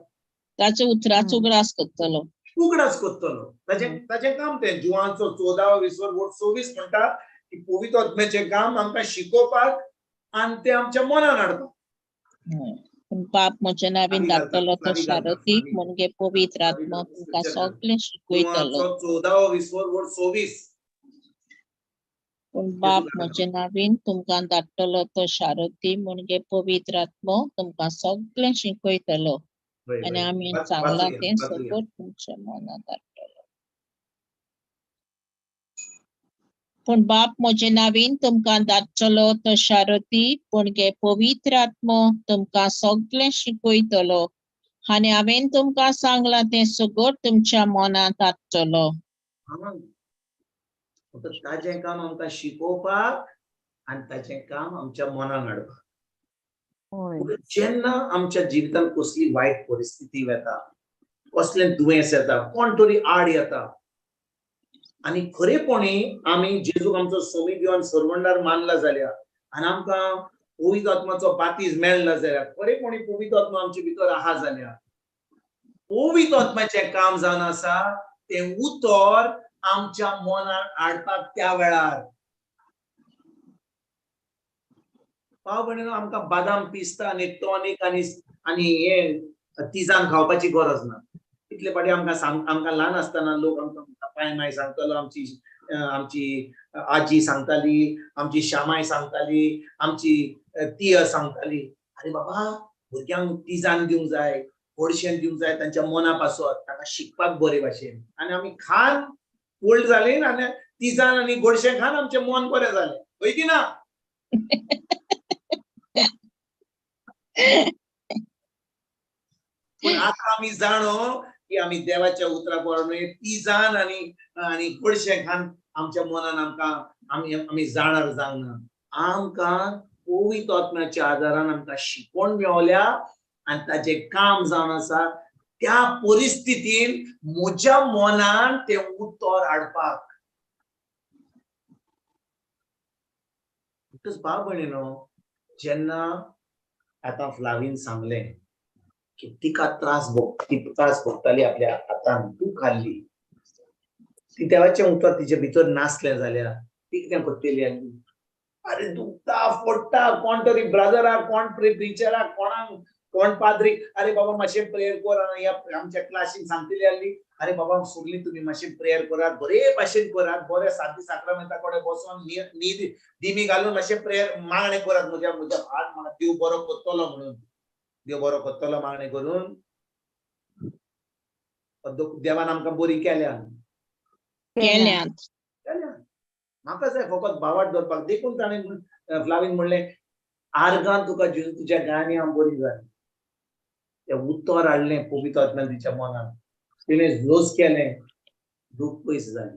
ताच्या उतराचो उगडास करतलो, उगडास करतलो. ताचें ताचें काम तें. जुवांचो 14 20 24 म्हणटा की पवित्र आत्म्याचें काम आमकां शिकोवपाक आनी तें आमच्या मनान हाडपाक. बाप म्हज्या नांवान धाडटलो तो सारथी म्हणजे पवित्र आत्मा तुमकां सगळें शिकयतलो. 14 20 24. पूण बाप म्हज्या नांवान तुमकां धाडटलो तो सारथी म्हणजे पवित्र आत्मो तुमकां सगळें शिकयतलो आनी आमी सांगलां तें सगळें तुमच्या मनांत हाडटलो. पूण बाप म्हज्या नांवान तुमकां धाडटलो तो सारथी म्हणजे पवित्र आत्मो तुमकां सगळें शिकयतलो आनी हांवें तुमकां सांगलां तें सगळें तुमच्या मनांत हाडटलो. ताचें काम आमकां शिकोवपाक आनी ताचें काम आमच्या मनान हाडपाक. जेन्ना आमच्या जिवितांत कसली वायट परिस्थिती येता, कसलें दुयेंस येता, कोण तरी आड येता आनी खरेपणी आमी जेजूक आमचो सोमी दिवन सरवंडार मानला जाल्यार आनी आमकां पवित्र आत्माचो बातीज मेळ्ळा जाल्यार, खरेपणी पवित्र आत्मा आमचे भितर आहा जाल्यार, पवित्र आत्म्याचें काम जावन आसा तें उतर आमच्या मनान हाडपाक त्या वेळार. पाव भयणीनो, आमकां बादाम पिस्ता आनी टॉनीक आनी आनी हें तिजान खावपाची गरज ना. इतले फाटी आमकां आमकां ल्हान आसतना लोक आमकां पांय माय सांगतालो, आमची आमची आजी सांगताली, आमची श्यामाय सांगताली, आमची तिय सांगताली, अरे बाबा भुरग्यांक तिजान दिवंक जाय, गोडशेन दिवंक जाय तांच्या मना पासत, तांकां शिकपाक बरे भाशेन. आनी आमी खान ओल्ड जाले आनी तिजान आनी गोडशें खान आमचें मन बरें जालें, हय की ना? पूण आतां आमी जाणो की आमी देवाच्या उतरा प्रमाणे तिजान आनी आनी गोडशें खान आमच्या मनान आमकां आमी आमी जाणार जावंक ना. आमकां पवित्र आत्म्याच्या आदारान आमकां शिकवण मेवल्या आनी ताचें काम जावन आसा त्या परिस्थितीन म्हज्या मनान तें उतर हाडपाक. म्हणटच भाव भयणीनो, जेन्ना आतां फ्लावीन सांगलें की तिका त्रास ती त्रास भोगताली आपल्या हातान दूख हाडली, ती देवाचें उतर तिचे भितर नासलें जाल्यार ती कितें करतली आसली? अरे दुखता फोडटा, कोण तरी ब्रदराक, कोण प्रिचराक, कोणाक कोण पाद्री, अरे बाबा मातशें प्रेयर कर, ह्या आमच्या क्लासीन सांगतली आसली, अरे बाबा सगळीं तुमी मातशें प्रेयर करात, बरे भाशेन करात, बरे सादी साक्रामेंता कडेन बसोन न्हीद दिमी घालून मातशें प्रेयर मागणें करात, म्हज्या म्हज्या हात देव बरो करतलो म्हणून, देव बरो करतलो मागणें करून. देवान आमकां बरी केल्या केल्यात. म्हाका जाय फकत भावाट दवरपाक. देखून ताणें फ्लावीन म्हणलें आर्गान तुका जेजू तुज्या गाणी हांव बरी जाय. तें उतर हाडलें पवित्र आत्म्यान तिच्या मनान, तिणें झोज केलें, दूख पयस जाली.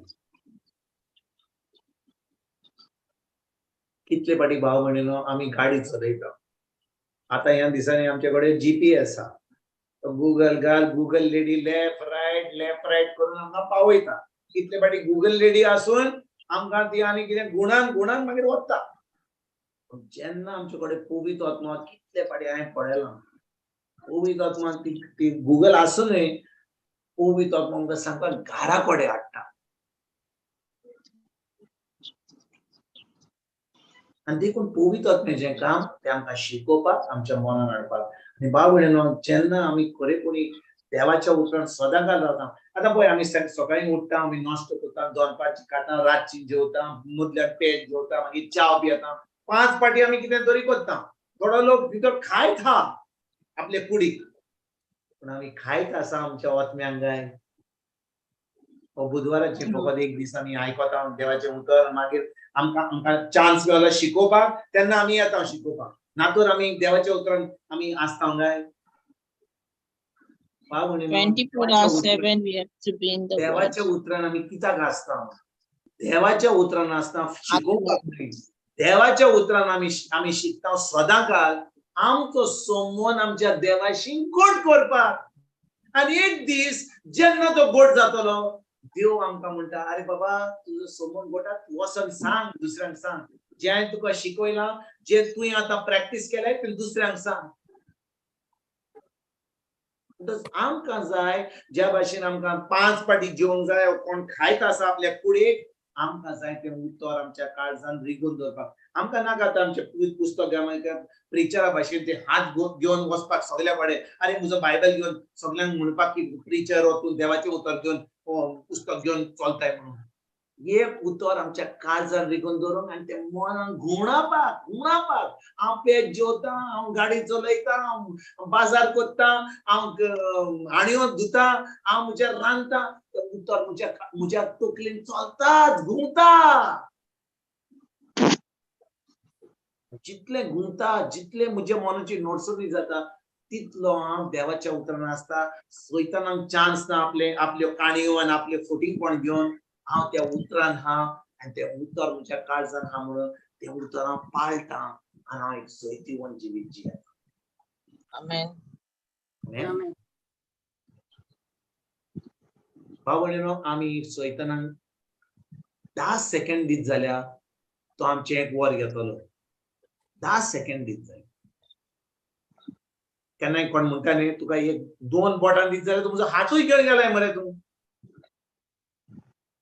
कितले फाटी भाव भयणीनो आमी गाडी चलयता. आतां ह्या दिसांनी आमचे कडेन GPS आसा, गुगल घाल, Google lady left right करून आमकां पावयता. कितले फाटी गुगल लेडी आसून आमकां ती आनी कितें गुणान गुणान मागीर वता. पूण जेन्ना आमचे कडेन पवित्र आत्मा, कितले फाटी हांवें पळयलां पवित्र आत्मा ती गुगल आसूनय पवित्र आत्मा आमकां सांगता घरा कडेन हाडटा. आनी देखून पवित्र आत्म्याचें काम तें आमकां शिकोवपाक, आमच्या मनान हाडपाक. आनी भाव भयणीनो जेन्ना आमी खरेपणी देवाच्या उतरान सदांकाळ रावता. आतां पळय आमी सकाळीं उठ्ठा, आमी नाश्तो करता, दनपारची खाता, रातची जेवता, मदल्यान पेज जेवता, मागीर च्या पियेता, 5 फाटी आमी कितें तरी करता. थोडो लोक भितर खायत हा आपले कुडीक, पूण आमी खायत आसा आमच्या आत्म्यांक काय? बुधवाराचे फकत एक दीस आमी आयकता देवाचें उतर, मागीर आमकां आमकां चान्स मेळ्ळो शिकोवपाक तेन्ना आमी येता शिकोवपाक, ना तर आमी देवाच्या उतरान आमी आसता काय? 24/7 we have to be in the word. देवाच्या उतरान आमी कित्याक आसता? देवाच्या उतरान आसता शिकोवपाक न्हय. देवाच्या उतरान आमी आमी शिकता सदांकाळ आमचो संबंद आमच्या देवाशी गोड करपाक. आनी एक दीस जेन्ना तो गोड जातलो, देव आमकां म्हणटा, अरे बाबा तुजो संबंद गोड, वचोन सांग दुसऱ्यांक, सांग जें हांवें तुका शिकयलां, जें तुवें आतां प्रॅक्टीस केलें तें दुसऱ्यांक सांग. आमकां जाय ज्या भाशेन आमकां 5 फाटी जेवंक जाय, कोण खायत आसा आपल्या कुडीक, आमकां जाय तें उतर आमच्या काळजान रिगून दवरपाक. आमकां नाका आतां आमचें पुस्तक प्रिचरा भाशेन ते हात घेवन वचपाक सगल्या कडेन, अरे म्हजो बायबल घेवन सगल्यांक म्हणपाक की प्रिचर हो तूं देवाचें उतर घेवन पुस्तक घेवन चलताय म्हणून. एक उतर आमच्या काळजान रिगून दवरूंक आनी तें मनान घुंवडावपाक घुंवडावपाक. हांव पेज जेवता, हांव गाडी चलयता, हांव बाजार करता, हांव हाणयो धुता, हांव म्हज्या रांदता, तें उतर म्हज्या म्हज्या तकलेन चलताच, घुंवता. जितलें घुंवता, जितलें म्हज्या मनाची नोटसणी जाता, तितलो हांव देवाच्या उतरान आसता. सैतानाक चान्स ना आपले आपल्यो काणयो आनी आपले फटींगपण घेवन. हांव त्या उतरान हा आनी तें उतर म्हज्या काळजान हा म्हणून तें उतर हांव पाळटा आनी हांव एक जैतिवंत जिवीत जियेता. आमेन. आमेन. भाव भयणीनो आमी सैतानाक 10 सेकंड दीत जाल्यार तो आमचें एक वर घेतलो. 10 सेकंड दीत जाय. केन्नाय कोण म्हणटा न्ही, तुका एक 2 बोटां दीत जाल्यार तूं म्हजो हातूय घेवन गेलाय मरे तूं.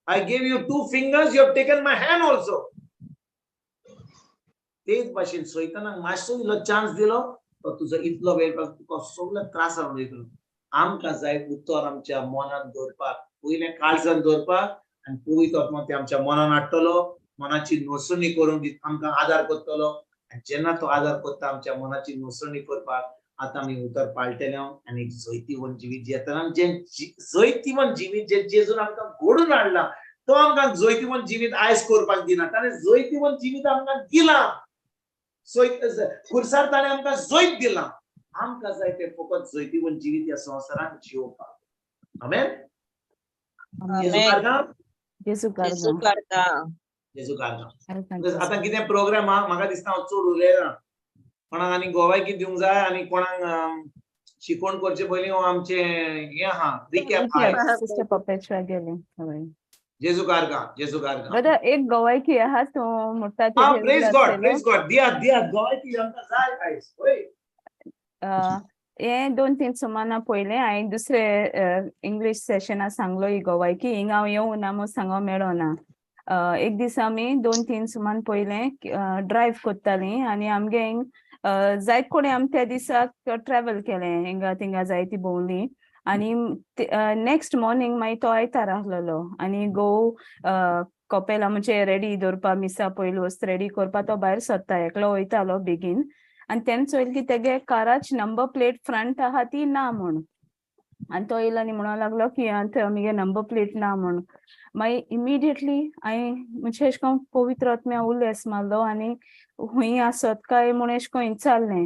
I gave you 2 fingers, you have taken my hand also. तेच भाशेन सैतानाक मातसो इल्लो चान्स दिलो तो तुजो इतलो वेळ तुका सगलो त्रास उडयतलो. आमकां जाय उतर आमच्या मनान दवरपाक, पयलें काळजान दवरपाक आनी पवित्र आत्मा ते आमच्या मनान हाडटलो, मनाची नसणी करून आमकां आदार करतलो. आनी जेन्ना तो आदार करता आमच्या मनाची नसणी करपाक, आतां आमी उतर पाळटले आनी एक जैतिवंत जिवीत जियेतना, जें जैतिवंत जिवीत जें जेजून आमकां घडून हाडलां, तो आमकां जैतिवंत जिवीत आयज करपाक दिना. ताणें जैतिवंत जिवीत आमकां दिलां, खुर्सार ताणें आमकां जैत दिलां. आमकां जाय तें फकत जैतिवंत जिवीत ह्या संवसारांत जियोवपाक. आमेन. जेजू जेजू कारगांव. आतां कितें प्रोग्राम आहा, म्हाका दिसता हांव चड उलयना. कोणाक आनी गोवायकी दिवंक जाय आनी कोणाक शिकवण करचे पयलीं आमचें हें आहा रिकॅप. सिस्टर परपेचुआ गेलें. जेजू कारगा, जेजू कारगा. ब्रदर, एक गवायकी आहा तूं म्हणटा हा, तेजेर प्रेज गॉड, आसलेलो. प्रेज गॉड. दियात, दियात गवायकी, आमकां जाय आयज. वय. हे 2-3 सुमाना पयलें हांवें दुसरे इंग्लीश सेशना सांगलो ही गवायकी. हिंगा हांव येवं ना म्हूण सांगो मेळना. एक दीस आमी 2-3 सुमान पयलें ड्रायव करतालीं आनी आमगे हिंग जायत कोणी आमी त्या दिसाक ट्रॅवल केलें, हिंगा थिंगा जायती भोंवली. आनी नेक्स्ट मॉर्निंग मागीर तो आयतार आहलोलो आनी घोव कपेला म्हणजे रेडी दवरपा, मिसा पयलू वस्त रेडी करपा तो भायर सरता, एकलो वयतालो बेगीन. आनी तेणें चोयलें की तेगे काराची नंबर प्लेट फ्रंट आहा ती ना म्हूण. आनी तो येयलो आनी म्हणूंक लागलो की आतां मुगे नंबर प्लेट ना म्हूण. मागीर इमिडिएटली हांवें म्हणजे एशें कोन्न पवित्र आत्म्या उल्लेस मारलो आनी हूंय आसत काय म्हूण एशें कोन्न विचारलें.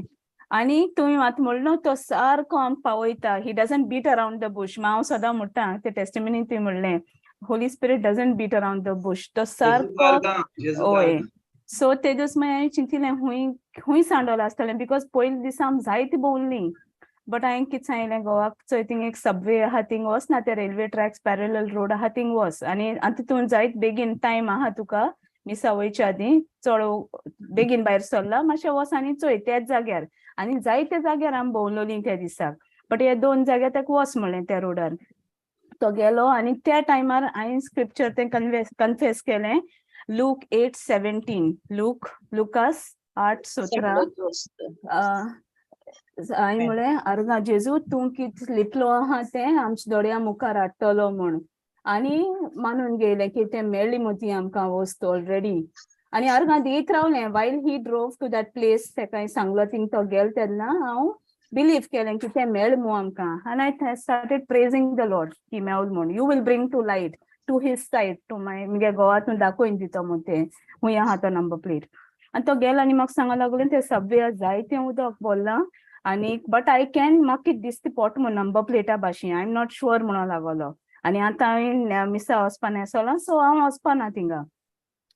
आनी तुवें आतां म्हणलो तो सारको आमकां पावयता, he doesn't beat around the bush. हांव सदां म्हणटा ते टेस्टिमनी तुवें म्हणलें, Holy Spirit doesn't beat around the bush, तो जेजू सारको. कारगा, जेजू ओय. कारगा. सो ते दीस मागीर हांवें चिंतिलें हूंय हूंय सांडोल आसतलें, because पयले दिसा आमी जायती भोंवलीं. बट हांवें कितें सांगलें घोवाक, चोय थिंग एक सबवे आहा थिंग वच ना, ते रेल्वे ट्रॅक्स पॅरलल रोड आहा थिंग वच आनी आनी तितून जायत बेगीन टायम आहा तुका मिसा वयच्या आदीं, चड बेगीन भायर सरला मातशें वच आनी चोय त्याच जाग्यार. आनी जायते जाग्यार आमी भोंवलोलीं त्या दिसाक, बट ह्या दोन जाग्यार ताका वच म्हणलें त्या रोडार. तो गेलो आनी त्या टायमार हांवें स्क्रिप्चर तें कन्फेस केलें, लूक 8:17, लूक लुकास 8:17. हांवें म्हणलें, आर्गां जेजू, तूं कित लिपलो आहा तें आमच्या दोळ्या मुखार हाडटलो म्हूण. आनी मानून गेलें की तें मेळ्ळी मोती आमकां वस्त ऑलरेडी. आनी आर्गां दीत रावलें while he drove to that place. तेका हांवें सांगलो थिंग तो गेल तेन्ना हांव बिलीव केलें की तें मेळ मू आमकां. आनी I started praising the Lord की मेवल म्हूण, you will bring to light to his sight to my मुगे घोवा तूं दाखोवन दितो म्हूण तें हूंय आहा तो नंबर प्लेट. आनी तो गेलो आनी म्हाका सांगो लागलो ते सबवे जायतें उदक भरलां आनी बट I can म्हाका कितें दिसता पोट म्हूण नंबर प्लेटा भाशेन, I am not sure म्हणून लागलो. आनी आतां हांवें मिसा वचपा न्हेसोलां, सो हांव वचपाना थिंगा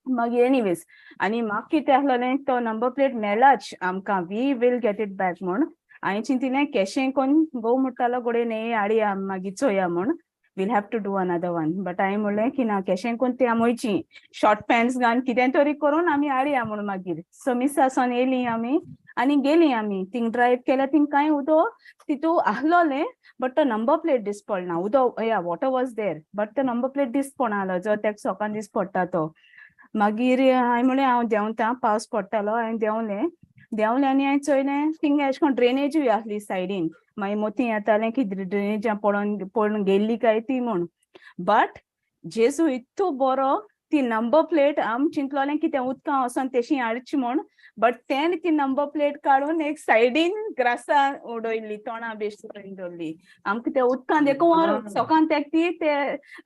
मागीर. एनिवेज, आनी म्हाका कितें आहलोलें, तो नंबर प्लेट मेळाच आमकां, we will get it back म्हूण हांवें चिंतिलें. केशें कोन्न घोव म्हणटालो घोडये न्ही हाडया मागीर चोया म्हूण, we'll have to do another one, but हांवें म्हणलें की ना, केशें कोन्न ती आमी वयची, शॉर्ट पॅन्ट्स घालून कितें तरी करून आमी हाडया म्हूण. मागीर सो मिसासान येयली आमी आनी गेली आमी थिंग ड्रायव केल्या, थिंग कांय उदक तितू आहलोलें बट तो नंबर प्लेट this पडना. उदक या water was there but तो नंबर प्लेट this पडना जो तेका सोकान दीस पडटा तो. मागीर हांवें म्हणलें हांव देंवता, पावस पडटालो. हांवें देंवलें देंवलें आनी हांवें चोयलें थिंग एशें कोन्न ड्रेनेजूय आहली सायडीन. मागीर मोती येतालें की ड्रेनेजां पडोन पडून गेल्ली काय ती म्हूण. बट जेजू इतू बरो, ती नंबर प्लेट आम चिंतलोलें की तें उदकां वचोन तेशी हाडची म्हूण, बट तेणें ती नंबर प्लेट काडून एक सायडीन ग्रासा उडयली, तोणा बेश्ट करून दवरली. आमकां त्या उदकां देखून सोकान तेक ती ते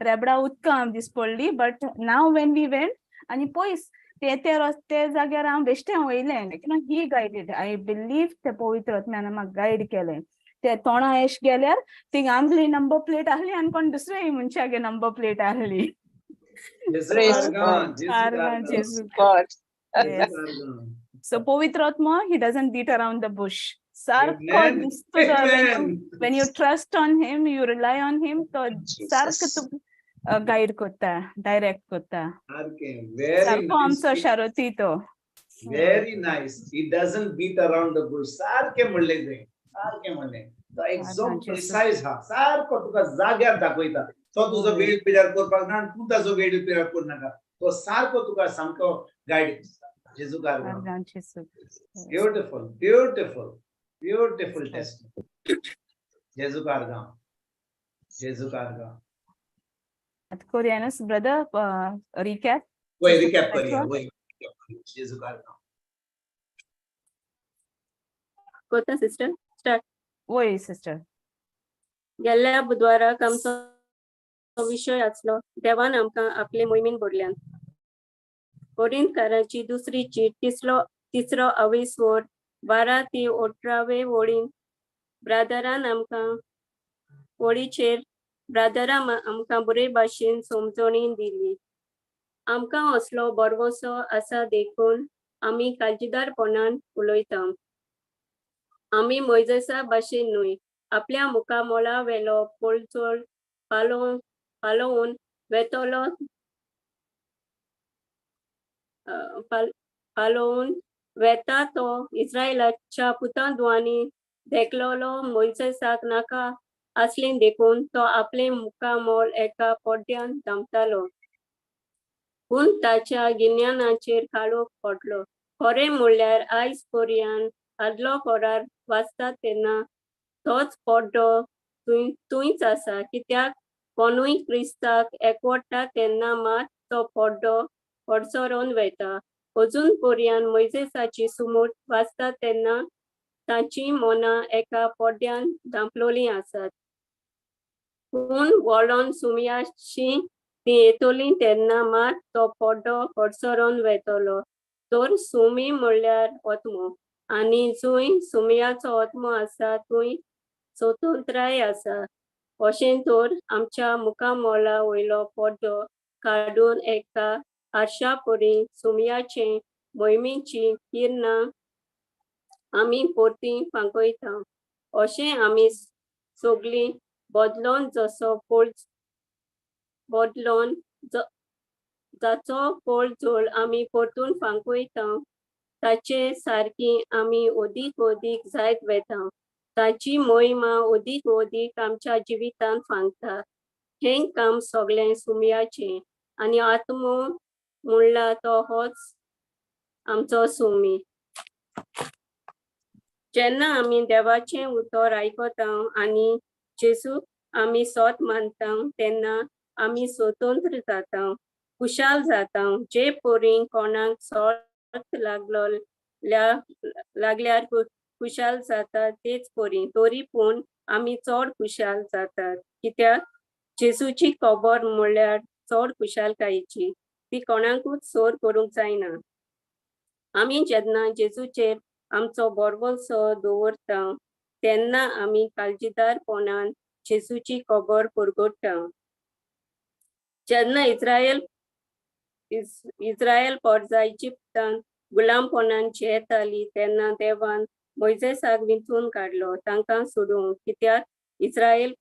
रेबडा उदकां दीस पडली. But now when we went आनी पयस ते ते रस्ते जाग्यार हांव बेश्टें वयलें, he guided, I believe ते पवित्र आत्म्यान म्हाका गायड केलें. ते तोणा एश गेल्यार थिंग आमगेली नंबर प्लेट आहली आनी कोण दुसरे मनशागे नंबर प्लेट आहली. जेजू Praise कारगा, God. जेजू आर्गां कारगा. जेजू. God. Yes. जेजू कारगा. So पवित्र आत्मा, he doesn't beat around the bush. सारको Amen. दिसतो तो Amen. when you trust on him, you rely on him, तो सारको Jesus. तुका गायड करता, डायरेक्ट करता. सारकें, very सारको आमचो nice. शारोती तो. Very nice. He doesn't beat around the bush. सारकें म्हणलें तुवें, सारकें म्हणलें. तो एकदम जेजू. प्रिसायज हा, सारको तुका जाग्यार दाखयता. तो तुजो वेळ पिड्यार करपाक ना आनी तूं ताजो वेळ पिड्यार करूं नाका. तो सारको तुका सामको गायड करता. जेजू कारगा. आर्गां जेजू. Beautiful, beautiful, beautiful test. जेजू कारगा, जेजू कारगा. आतां करुया न्हू ब्रदर रिकॅप? वय, रिकॅप करूया, वय, recap करूया. जेजू कारगा. कोता सिस्टर? वय सिस्टर. गेल्ल्या बुधवाराक आमचो विशय आसलो, देवान आमकां आपले मोहिमेन भरल्यान. कोरिंथकारांची दुसरी चीट, तिसरो अविस्वोर, 12 ती 18वे वळीन ब्रादरान आमकां वळीचेर ब्रादरान आमकां बरे भाशेन समजणी दिली. आमकां असलो भरवंसो आसा देखून आमी काळजीदारपणान उलयता. आमी मोयजेसा भाशेन न्हय, आपल्या मुखामळा वेलो पळचोळ पालोवन पालोवन वेतलो. पालोवन वेता तो इस्रायलाच्या पुतांदवांनी देखलोलो मोयसेसाक नाका आसलें देखून तो आपलें मुखामोल एका पड्ड्यान धांपतालो. पूण ताच्या गिन्यानाचेर काळोख पडलो. खरें म्हणल्यार आयज पर्यान आदलो करार वाचता तेन्ना तोच पड्डो थंयच आसा, कित्याक कोणूय क्रिस्ताक एकवटा तेन्ना मात तो पड्डो पडसरोन वयता. अजून पर्यान मोयजेसाची सुमूट वाचता तेन्ना तांची मनां एका पड्ड्यान धांपलोलीं आसात. पूण वळोन सुमयाशी ती येतली तेन्ना मात तो पड्डो पडसरोन वयतलो. तर सुमी म्हणल्यार आत्मो, आनी जंय सुमयाचो आत्मो आसा थंय स्वतंत्राय आसा. अशें तर आमच्या मुखामोला वयलो पड्डो काडून एका आरशा परी सुमयाचे मोहिमेची किरणां आमी परती फांकयता. अशें आमी सगळीं बदलोन जसो पोळ बदलोन जाचो पोळजोळ आमी परतून फांकयता ताचे सारकी आमी अदीक अदीक जायत वता. ताची मोहिमा अदीक अदीक आमच्या जिवितांत फांकता. हें काम सगळें सुमयाचें, आनी आत्मो म्हणला तो होच आमचो सुमी. जेन्ना आमी देवाचें उतर आयकता आनी जेजूक आमी सोत मानता तेन्ना आमी स्वतंत्र जाता, खुशाल जाता. जे परी कोणाक सोत लागल्यार खुशाल जाता तेच परी, तरी पूण आमी चड खुशाल जातात, कित्याक जेजूची खबर म्हणल्यार चड खुशालकायेची, ती कोणाकूच सोर करूंक जायना. आमी जेन्ना जेजूचेर आमचो भरवंसो दवरता तेन्ना आमी काळजीदारपणान जेजूची खबर परगट्टा. जेन्ना इस्रायल पोरजा इजिप्तान गुलामपणान जियेताली तेन्ना देवान मोयजेसाक विंचून काडलो तांकां सोडूंक, कित्याक इस्रायल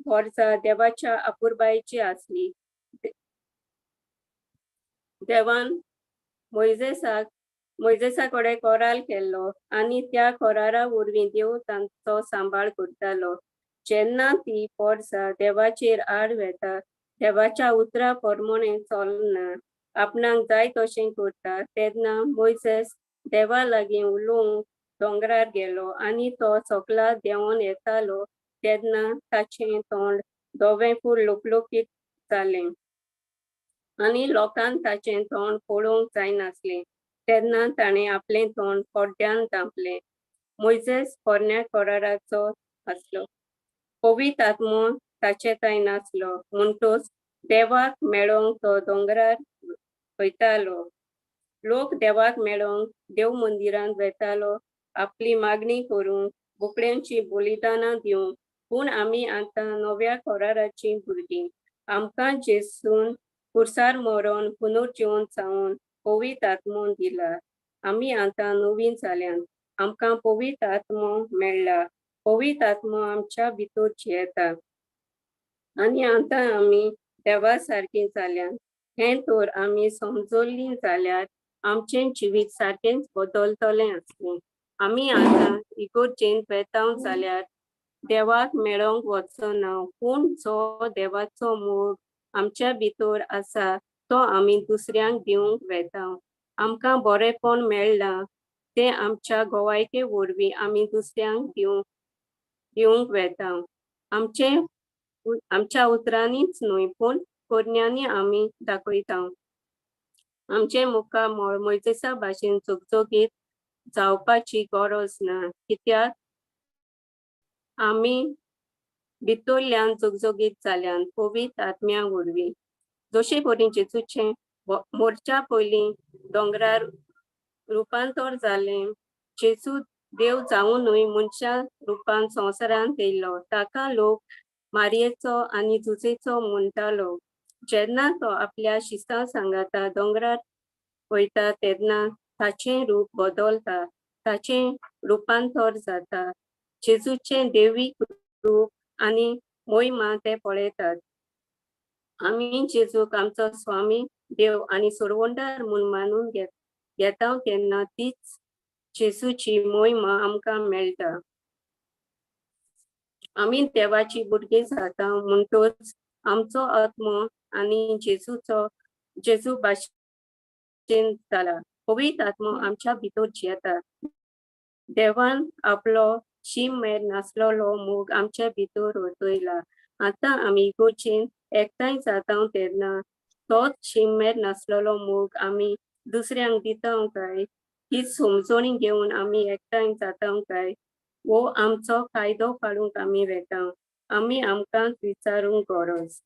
पोरजा देवाच्या अपुरबायेची आसली. देवान मोयजेसा कडेन कोराल केल्लो आनी त्या कोरारा वरवीं देव तांचो सांबाळ करतालो. जेन्ना ती पोरजा देवाचेर आड वेता, देवाच्या उतरा प्रमाणे चलना, आपणाक जाय तशें करता, तेन्ना मोयजेस देवा लागीं उलोवंक दोंगरार गेलो आनी तो सकला देंवोन येतालो तेन्ना ताचें तोंड धवें फूल लुकलुकीत जालें आनी लोकांक ताचें तोंड पळोवंक जायनासलें. तेन्ना ताणें आपलें तोंड पड्ड्यान धांपलें. मोयजेस पोरण्या कराराचो आसलो, पवित्र आत्मो ताचे थंय नासलो, म्हणटच देवाक मेळोंक तो दोंगरार वयतालो. लोक देवाक मेळोंक देव मंदिरांत वयतालो आपली मागणी करूंक, बोकड्यांची बलिदानां दिवंक. पूण आमी आतां नव्या कराराचीं भुरगीं. आमकां जेसून पुरसार मरोन पुनर्जिवन जावन पवित्र आत्मो दिला. आमी आतां नवीन जाल्यात, आमकां पवित्र आत्मो मेळ्ळा. पवित्र आत्मो आमच्या भितर जियेता आनी आतां आमी देवा सारकीं जाल्यात. हें तर आमी समजल्लीं जाल्यार आमचें जिवीत सारकेंच बदलतलें आसलें. आमी आतां इगोर्जेंत वेता जाल्यार देवाक मेळोंक वचना, पूण जो देवाचो मोग आमच्या भितर आसा तो आमी दुसऱ्यांक दिवंक वेता. आमकां बरेंपण मेळ्ळां तें आमच्या गोवायके वरवीं आमी दुसऱ्यांक दिवंक वेता. आमच्या उतरांनीच न्हय पूण करण्यांनी आमी दाखयता. आमचें मुखामळ मोयजेसा भाशेन चकचकीत जावपाची गरज ना, कित्याक आमी भितरल्यान झगझगीत जाल्यान पवित्र आत्म्या वरवीं. जशे परी जेजूचें मोरच्या पयलीं दोंगरार रुपांतर जालें, जेजू देव जावुनूय मनशा रुपान संवसारांत येयलो. ताका लोक मारयेचो आनी जुजेचो म्हणटालो. जेन्ना तो आपल्या शिस्ता सांगाता दोंगरार वयता तेन्ना ताचें रूप बदलता, ताचें रुपांतर जाता. जेजूचें देवीक रूप आनी मोहिमा ते पळयतात. आमी जेजूक आमचो स्वामी देव आनी सोडवणदार म्हूण मानून घेता तेन्ना तीच जेजूची मोहिमा आमकां मेळटा. आमी देवाची भुरगीं जाता म्हणटच आमचो आत्मो आनी जेजूचो जेजू भाशेन जाला. पवित्र आत्मो आमच्या भितर जियेता. देवान आपलो शीम मेर नासलेलो मोग आमच्या भितर वतयला. आतां आमी इगोर्जेन एकठांय जाता तेन्ना तोच शीम मेर नासलेलो मोग आमी दुसऱ्यांक दिता काय, हीच समजणी घेवन आमी एकठांय जाता काय, वो आमचो फायदो काडूंक आमी वेता, आमी आमकांच विचारूंक गरज.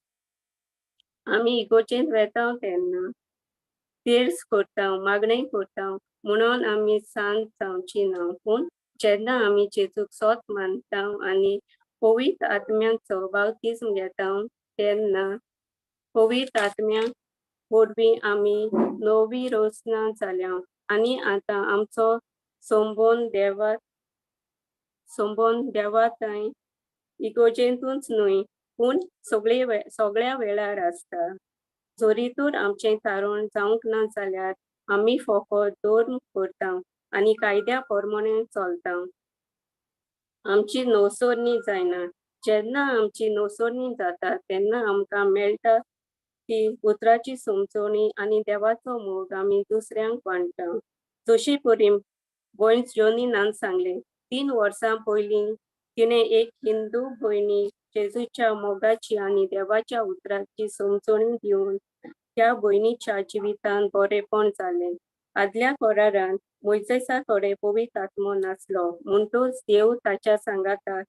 आमी इगोर्जेंत वेता तेन्ना तेर्स करता, मागणें करता म्हणून आमी सांत जावची ना, पूण जेन्ना आमी जेजूक सोत मानता आनी पवित्र आत्म्याचो बावतिज्म घेता तेन्ना पवित्र आत्म्या वरवीं आमी नवी रचना जाल्या आनी आतां आमचो संबंद देवा थंय इगोर्जेंतूच न्हय पूण सगळ्या वेळार आसता. जरी तर आमचें तारण जावंक ना जाल्यार आमी फकत धर्म करता आनी कायद्या प्रमाणे चलता. आमची नवसरणी जायना. जेन्ना आमची नवसरणी जाता तेन्ना आमकां मेळटा ती उतराची समजणी आनी देवाचो मोग आमी दुसऱ्यांक वांट्टा. जशी परी भयण जोनीनान सांगलें, 3 वर्सां पयलीं तिणें एक हिंदू भयणी जेजूच्या मोगाची आनी देवाच्या उतराची समजणी दिवन त्या भयणीच्या जिवितांत बरेपण जालें. आदल्या करारान मोयजेसा कडेन पवित्र आत्मो नासलो म्हणटच देव ताच्या सांगाताक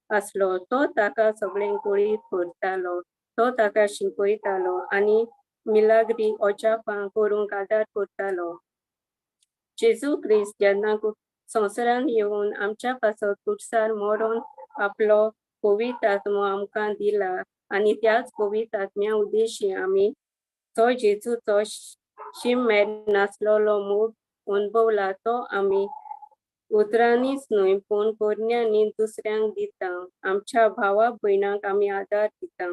आसलो. तो ताका सगळें कळीत करतालो, तो ताका शिकयतालो आनी मिलाग्री अजापां करूंक आदार करतालो. जेजू क्रिस्त जेन्ना संवसारांत येवन आमच्या पासत कुर्सार मरोन आपलो पवित्र आत्मो आमकां दिला आनी त्याच पवित्र आत्म्या उद्देशी आमी तो जेजूचो शीम मेर नासलेलो मोग अणभवला तो आमी उतरांनीच न्हय पूण करण्यांनी दुसऱ्यांक दिता. आमच्या भावा भयणांक आमी आदार दिता.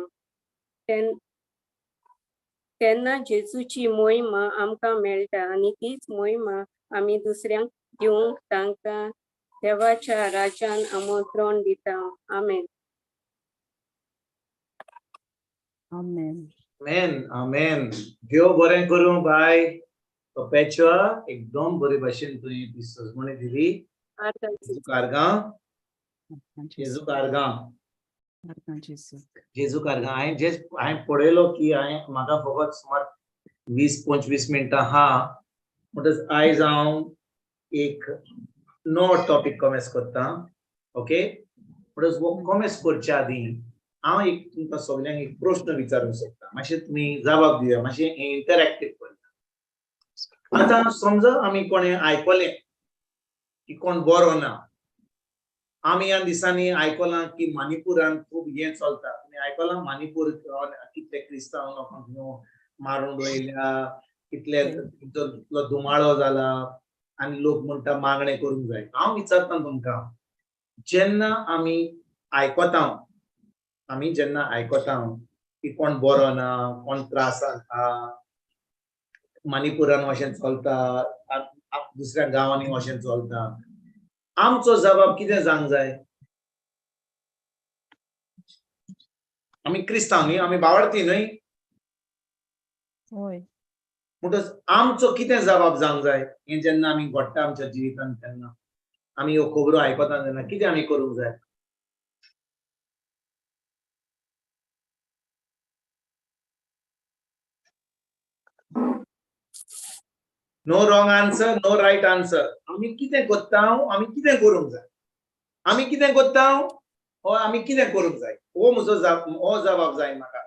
तेन्ना जेजूची मोहिमा आमकां मेळटा आनी तीच मोहिमा आमी दुसऱ्यांक दिवंक तांकां देवाच्या राज्यान आमंत्रण दिता. आमेन. आमेन. आमेन आमेन. देव बरें करूं बाय परपेचुआ, एकदम बरे भाशेन तुवें ती सजमणी दिली. जेजू कारगांव, जेजू कारगांव, जेजू कारगांव. हांवें जे हांवें पळयलो की हांवें म्हाका फकत सुमार 20-25 मिनटां आहा, म्हणटच आयज हांव एक नवो टॉपीक कॉमेस करता. ओके, म्हणटच हो कॉमेस करच्या आदीं हांव एक तुमकां सगल्यांक एक प्रश्न विचारूंक सोदता. मातशें तुमी जबाब दिया, मातशें इंटरॅक्टीव करया. आतां समजा आमी कोणें आयकलें की कोण बरो ना, आमी ह्या दिसांनी आयकलां की मणिपुरान खूब हें चलता. तुमी आयकलां मणिपूर कितले क्रिस्तांव लोकांक मारून उडयल्या, कितले कितलो धुमाळो जाला आनी लोक म्हणटा मागणें करूंक जाय. हांव विचारता तुमकां, जेन्ना आमी आयकता, आमी जेन्ना आयकता की कोण बरो ना, कोण त्रासान आहा, मणिपुरान अशें चलता, दुसऱ्या गांवांनी अशें चलता, आमचो जबाब कितें जावंक जाय? आमी क्रिस्तांव न्ही, आमी बावडती न्हय, म्हणटच आमचो कितें जबाब जावंक जाय? हें जेन्ना आमी घडटा आमच्या जिवितांत, तेन्ना आमी ह्यो खबरो आयकता तेन्ना कितें आमी करूंक जाय? No wrong answer, no right answer. आमी कितें करता, आमी कितें करूंक जाय? आमी कितें करता ओ आमी कितें करूंक जाय? हो म्हजो हो जबाब जाय म्हाका.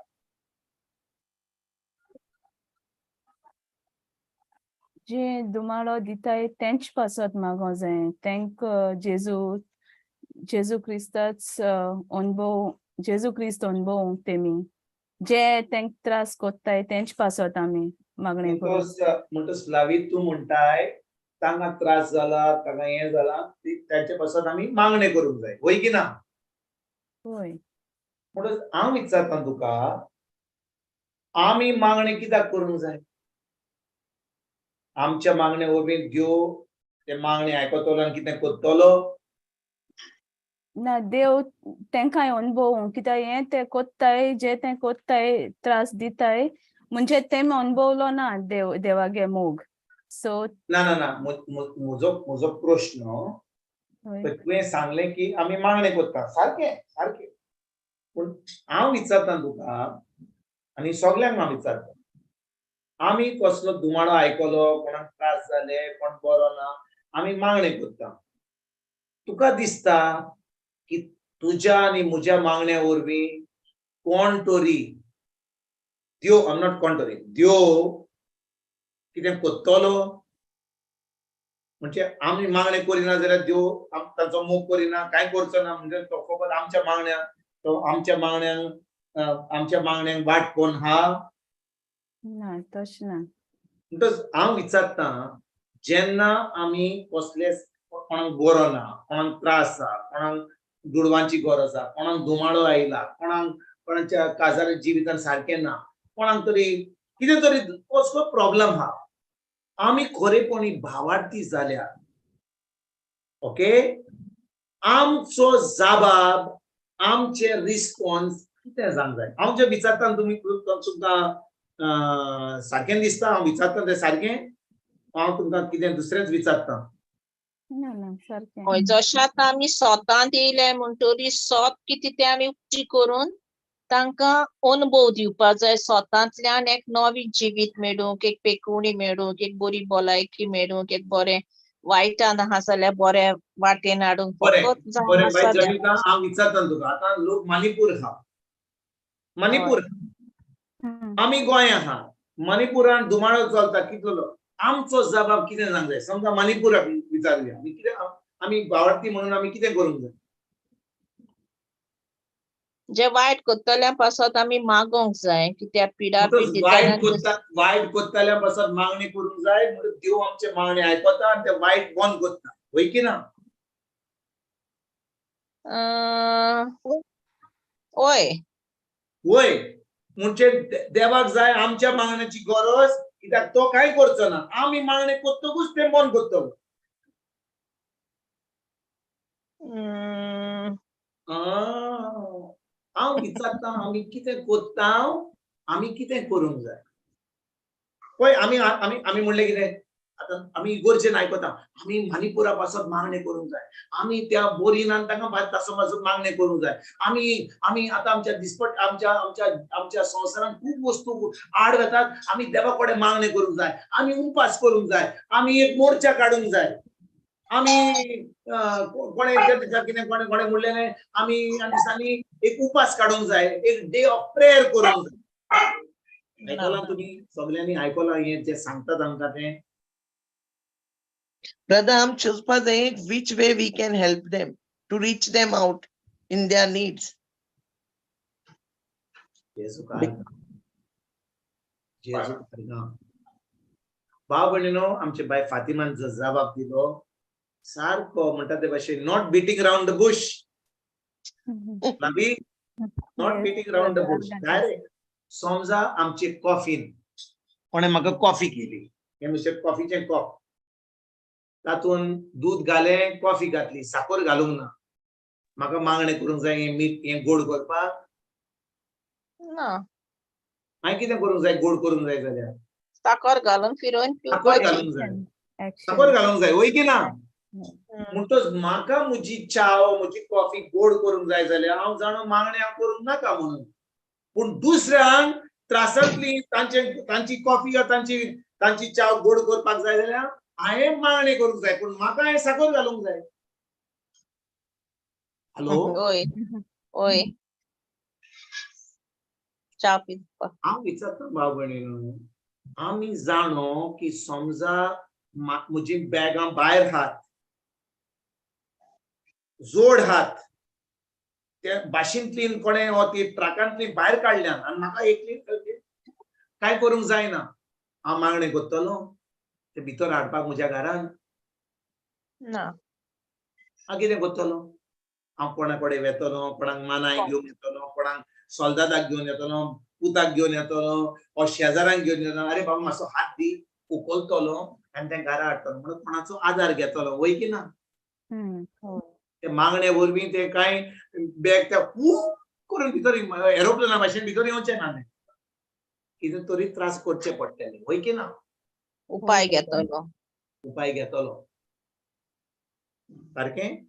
जे दुमाळो दिताय तेंच पासत मागो जाय, तेंक जेजू क्रिस्ताच अणभव, जेजू क्रिस्त अणभव तेमी जे तेंक त्रास कोत्ताय तेंच पासत आमी मागणें करूं. म्हणटच फ्लावी तूं म्हणटाय तांकां त्रास जाला, तांकां हें जाला, तांचे पासत आमी मागणें करूंक जाय, वय की ना? वय. म्हणटच हांव विचारता तुका, आमी मागणें कित्याक करूंक जाय? आमच्या मागणे वरवीं देव ते मागणें आयकतलो आनी कितें करतलो? ना, देव तेंकांय अनुभव, कित्याक हें ते कोत्ताय, जे ते कोत्ताय, त्रास दिताय, म्हणजे तेमी अनुभवलो ना देव, देवागे मोग, सो ना ना ना, म्हजो प्रश्न, तुवें सांगलें की आमी मागणें करता, सारकें सारकें, पूण हांव विचारता तुका आनी सगल्यांक हांव विचारता, आमी कसलो दुमाळो आयकलो, कोणाक त्रास जाले, कोण बरो ना, आमी मागणें करता. तुका दिसता की तुज्या आनी म्हज्या मागण्या वरवीं कोण तरी देव, आम not कोण तरी देव कितें करतलो? म्हणजे आमी मागणें करिना जाल्यार देव तांचो मोग करिना, कांय करचो ना, म्हणजे तो फकत आमच्या मागण्यांक, तो आमच्या मागण्यांक, आमच्या मागण्यांक वाट कोण हा? ना, तशें ना. म्हणटच हांव विचारता, जेन्ना आमी कसले कोणाक बरो ना, कोणाक त्रास आसा, कोणाक दुडवांची गरज आसा, कोणाक धुमाळो आयला, कोणाक कोणाच्या काजार जिवितान सारकें ना, कोणाक तरी कितें तरी कसलो प्रॉब्लम आहा, आमी खरेपणी भावार्थी जाल्यार, ओके, आमचो जबाब, आमचे रिस्पॉन्स कितें जावंक जाय? हांव जें विचारता तुमी तुमकां सारकें दिसता? हांव विचारता तें सारकें? हांव तुमकां कितें दुसरेंच विचारता? ना ना, सारकें. हय, जशें आतां आमी सोतांत येयले म्हणटरी सोत कितें तें आमी उक्ती करून तांकां अनुभव दिवपा जाय. सोतांतल्यान एक नवी जिवीत मेळूंक, एक पेकुणी मेळूंक, एक बरी भलायकी मेळूंक, एक बरें वायटान आहा जाल्यार बरें वाटेन हाडूंक. बरें, फकत जावन बरें आसा बाय जनिता, हांव विचारता तुका, आतां लोक मणिपूर आहा, मणिपूर, आमी गोंय आहा, मणिपुरान धुमाळो चलता कितलो, आमचो जबाब कितें जावंक जाय? समजा मणिपुराक विचारया, आमी कितें, आमी भावार्थी म्हणून आमी कितें करूंक जाय? जे वायट करतल्या पासत आमी मागोंक जाय की त्या पिडा वायट करता, वायट करतल्या पासत मागणी करूंक जाय, म्हणून देव आमचे मागणी आयकता आनी ते वायट बंद करता, वय की ना? हय. वय, म्हणजे देवाक जाय आमच्या मागण्याची गरज, कित्याक तो कांय करचो ना, आमी मागणें करतकूच तें बंद करतलो. हांव विचारता, आमी कितें करता, आमी कितें करूंक जाय? पळय, आमी आमी आमी म्हणलें कितें, आतां आमी इगोर्जेन आयकता, आमी मणिपुरा पासत मागणें करूंक जाय, आमी त्या बोरीनान तांकां तासो पासत मागणें करूंक जाय, आमी आमी आतां आमच्या दिसपट आमच्या आमच्या आमच्या संवसारांत खूब वस्तू आड वतात, आमी देवा कडेन मागणें करूंक जाय, आमी उपास करूंक जाय, आमी एक मोर्चा काडूंक जाय, आमी कोणें कितें कोणें कोणें म्हणलें आमी ह्या दिसांनी एक उपास काडूंक जाय, एक डे ऑफ प्रेयर करूंक जाय. आयकलां तुमी सगल्यांनी? आयकलां हें जें सांगता तांकां तें? Brother, I'm चिंतपा जाय which way we can help them to reach them out in their needs. जेजू जेजू भाव भयणीनो, आमचे बाय फातिमान जो जबाब दिलो सारको म्हणटा ते भाशेन, not beating round the bush, not beating round the bush, direct. समजा आमची कॉफीन कोणें म्हाका कॉफी केली, हें म्हणजे कॉफीचें कॉप, तातूंत दूद घालें, कॉफी घातली, साकर घालूंक ना, म्हाका मागणें करूंक जाय हें मीठ हें गोड करपाक? ना. हांवें कितें करूंक जाय गोड करूंक जाय जाल्यार? साकर घालून फिरोवन साकर घालूंक जाय, साकर घालूंक जाय, वय की ना? म्हणटच म्हाका म्हजी च्याव, म्हजी कॉफी गोड करूंक जाय जाल्यार हांव जाणो मागणें हांव करूंक नाका म्हणून, पूण दुसऱ्यांक त्रासांतली तांची कॉफी वा तांची च्याव गोड करपाक जाय जाल्यार हांवें मागणें करूंक जाय, पूण म्हाका हांवें साकर घालूंक जाय. हॅलो? हय हय, च्या पिवपाक. हांव विचारता भाव भयणीनो, आमी जाणो की समजा म्हजी बॅगां भायर हात, जोड हात, ते बाशींतली कोणें वा ती ट्रकांतली भायर काडल्यान आनी म्हाका एकली कांय करूंक जायना, हांव मागणें करतलो ते भितर हाडपाक म्हज्या घरान? ना. हांव कितें करतलो? हांव कोणा कडेन वेतलो, कोणाक मानाय घेवन येतलो, कोणाक सोल्दादाक घेवन येतलो, पुताक घेवन येतलो ओ शेजारांक घेवन येतलो, अरे बाबा मातसो हात दी, उखलतलो आनी तें घरा हाडटलो, म्हणून कोणाचो आदार घेतलो, वय की ना? ते मागणे वरवीं ते कांय बॅग त्या खूब करून भितर एरोप्लेना भाशेन भितर येवचें ना, तें कितें तरी त्रास करचे पडटले, वय की ना? उपाय घेतलो, उपाय घेतलो, सारकें.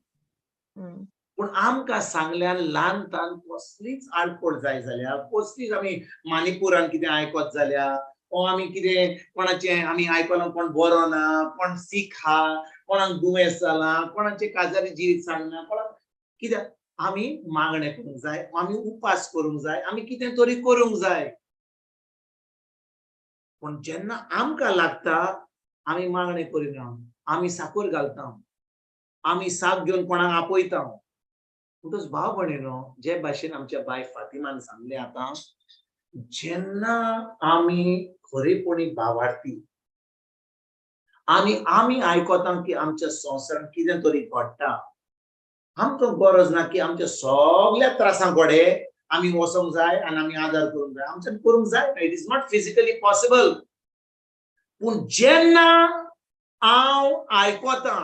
पूण आमकां सांगल्यार ल्हान तान कसलीच आडखळ जाय जाल्यार, कसलीच आमी मानिपुरान कितें आयकत जाल्यार, ओ आमी कितें कोणाचें आमी आयकलां, कोण बरो ना, कोण सीख हा, कोणाक दुयेंस जालां, कोणाचें काजारी जिवीत सांगना, कोणाक कित्याक आमी मागणें करूंक जाय, आमी उपास करूंक जाय, आमी कितें तरी करूंक जाय. पूण जेन्ना आमकां लागता आमी मागणें करिना, आमी साकर घालता, आमी साक घेवन कोणाक आपयता. म्हणटच भाव भयणीनो, जे भाशेन आमच्या बाय फातिमान सांगलें आतां, जेन्ना आमी खरेपणी भावार्थी आनी आमी आयकता की आमच्या संवसारांत कितें तरी घडटा, आमकां गरज ना की आमच्या सगल्या त्रासां कडेन आमी वचोंक जाय आनी आमी आदार करूंक जाय, आमच्यान करूंक जाय, it is not physically possible. पूण जेन्ना हांव आयकता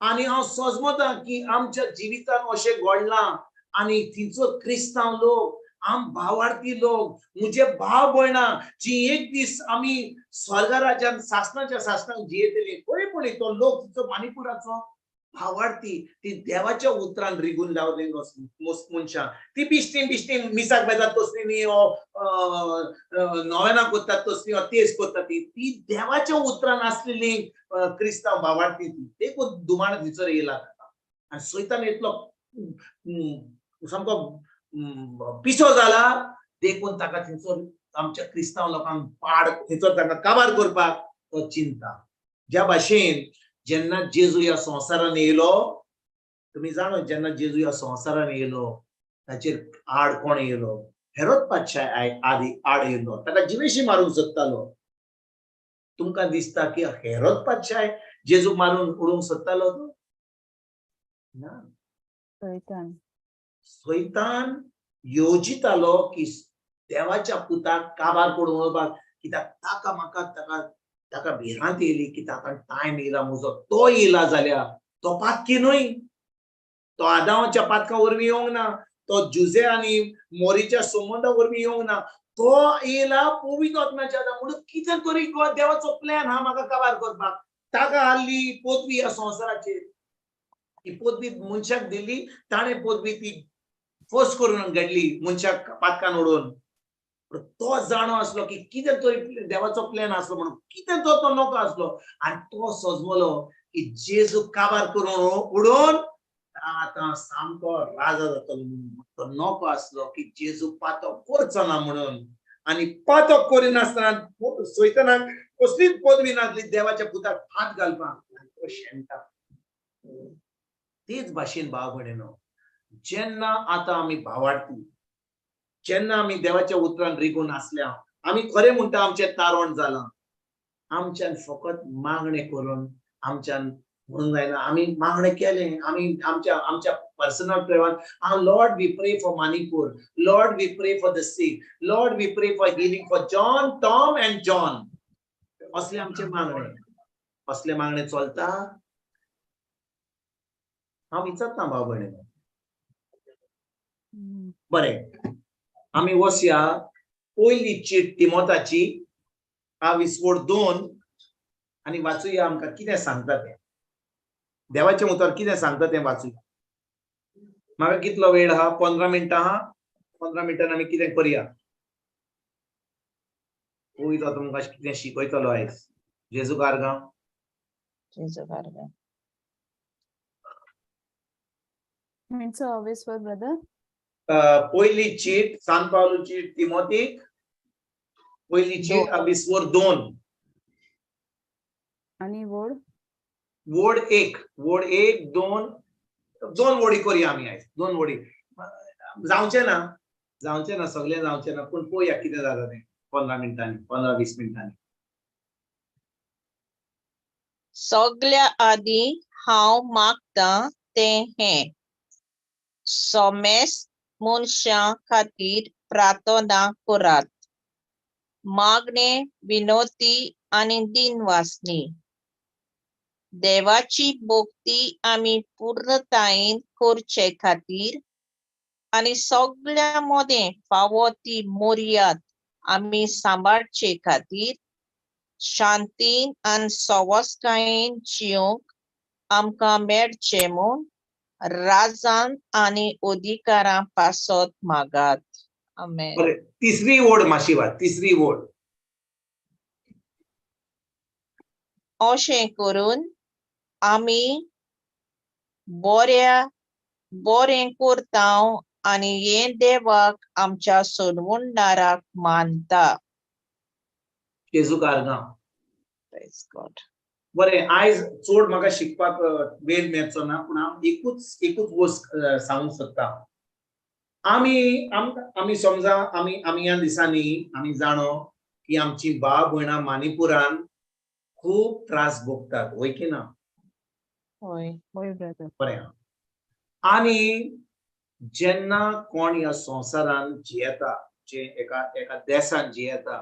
आनी हांव सजमता की आमच्या जिवितान अशें घडलां आनी थिंचो क्रिस्तांव लोक, आम भावार्थी लोक, म्हजे भाव भयणां जी एक दीस आमी स्वर्ग राज्यान सासणाच्या सासणाक जियेतली, खरेपणी तो लोक तिचो मानिपुराचो भावार्थी, ती देवाच्या उतरान रिगून रावली मनशां, ती बिश्टी बिश्टी मिसाक वेतात तसली न्ही, नोवेना करतात तसली, तेज करतात, ती ती देवाच्या उतरान आसलेली क्रिस्तांव भावार्थी, ती देखून दुमाण थंयसर येयला आनी सैतान इतलो सामको पिसो जाला, देखून ताका थंयसर आमच्या क्रिस्तांव लोकांक पाड थंयसर ताका काबार करपाक तो चिंता. ज्या भाशेन जेन्ना जेजू ह्या संवसारान येयलो, तुमी जाणो, जेन्ना जेजू ह्या संवसारान येयलो ताचेर आड कोण येयलो? हेरोद पातशाय आदी आड येयलो, ताका जिवेशी मारूंक सोदतालो. तुमकां दिसता की हेरोद पातशाय जेजूक मारून उडोवंक सोदतालो तो? ना, सैतान येवजितालो की देवाच्या पुताक काबार करून उडोवपाक, कित्याक ताका म्हाका ताका ताका भिरांत येयली की ताका टायम येयला म्हजो, तो येयला जाल्यार तो पातकी न्हय, तो आदावाच्या पातका वरवीं येवंक ना, तो जुजे आनी मोरीच्या संबंदा वरवीं येवंक ना, तो येयला पवित्र आत्म्याच्या आदार. म्हणून कितें तरी देवाचो प्लॅन हा म्हाका काबार करपाक. ताका हाडली पदवी ह्या संवसाराचेर, ही पदवी मनशाक दिली, ताणें पदवी ती फोर्स करून घडली मनशाक पातकान उडोवन. तो जाणो आसलो की कितें तरी देवाचो प्लॅन आसलो, म्हणून कितें तो नको आसलो आनी तो सजमलो की जेजू काबार करून उडोवन आतां सामको राजा जातलो म्हणून. तो नको आसलो की जेजू पातक करचो ना म्हणून, आनी पातक करिनासतना सैतानाक कसलीच पदवी नासली देवाच्या पुताक हात घालपाक, तो शेणटा. तेच भाशेन भाव भयणीनो, जेन्ना आतां आमी भावार्थी, जेन्ना आमी देवाच्या उतरान रिगून आसल्या, आमी खरें म्हणटा आमचें तारण जालां, आमच्यान फकत मागणें करून आमच्यान म्हणूंक जायना. आमी मागणें केलें, आमी आमच्या आमच्या personal प्रेवान, Lord we pray for Manipur, Lord we pray for the sick, Lord we pray for healing for John, Tom and John, असले आमचे मागणे. असले मागणे चलता? हांव विचारता भाव भयणीनो. बरें, आमी वसया पयली चीट तिमोताची 2:2 आनी वाचुया आमकां कितें सांगता तें, देवाचें उतर कितें सांगता तें वाचुया. म्हाका कितलो वेळ आहा? 15 मिनटां आहा. 15 मिनटान आमी कितें करया? पळयता तुमकां कितें शिकयतलो आयज. जेजू कारगांव, जेजू कारगांव. ब्रदर, पयली चीट सान पावलूची तिमोतीक, पयली चीट 2:2 आनी वोड वोड 1, वोड 1 2 2 वोडी करूया आमी आयज. 2 वोडी जावचें ना, जावचें ना, सगळें जावचें ना, पूण पळोवया कितें जाता तें 15 मिनटांनी, 15-20 मिनटांनी. सगल्या आदी हांव मागता तें हें, सोमेस मनशां खातीर प्रार्थना करात. मागणे, विनोती आनी दिनवासनी. देवाची भक्ती आमी पूर्णतायेन करचे खातीर आनी सगळ्या मदें फावो ती मर्याद आमी सांबाळचे खातीर शांतीन आनी सवसकायेन जियोंक आमकां मेळचें म्हूण राजान आनी अधिकारां पासत मागात. आमेन. बरें, तिसरी ओड मातशी वाच, तिसरी ओड. अशें करून आमी बऱ्या बरें करता आनी हें देवाक आमच्या सोडवणदाराक मानता. जेजू कारगांव. Praise God. बरें, आयज चड म्हाका शिकपाक वेळ मेळचो ना, पूण हांव एकूच एकूच वस्त सांगूंक सोदता. आमी आमी समजा आमी आमी ह्या दिसांनी आमी जाणो की आमची भाव भयणां मानिपुरान खूब त्रास भोगतात, वय की ना? हय. हय ब्रदर. बरें आहा. आनी जेन्ना कोण ह्या संवसारान जियेता, जे एका एका देसान जियेता,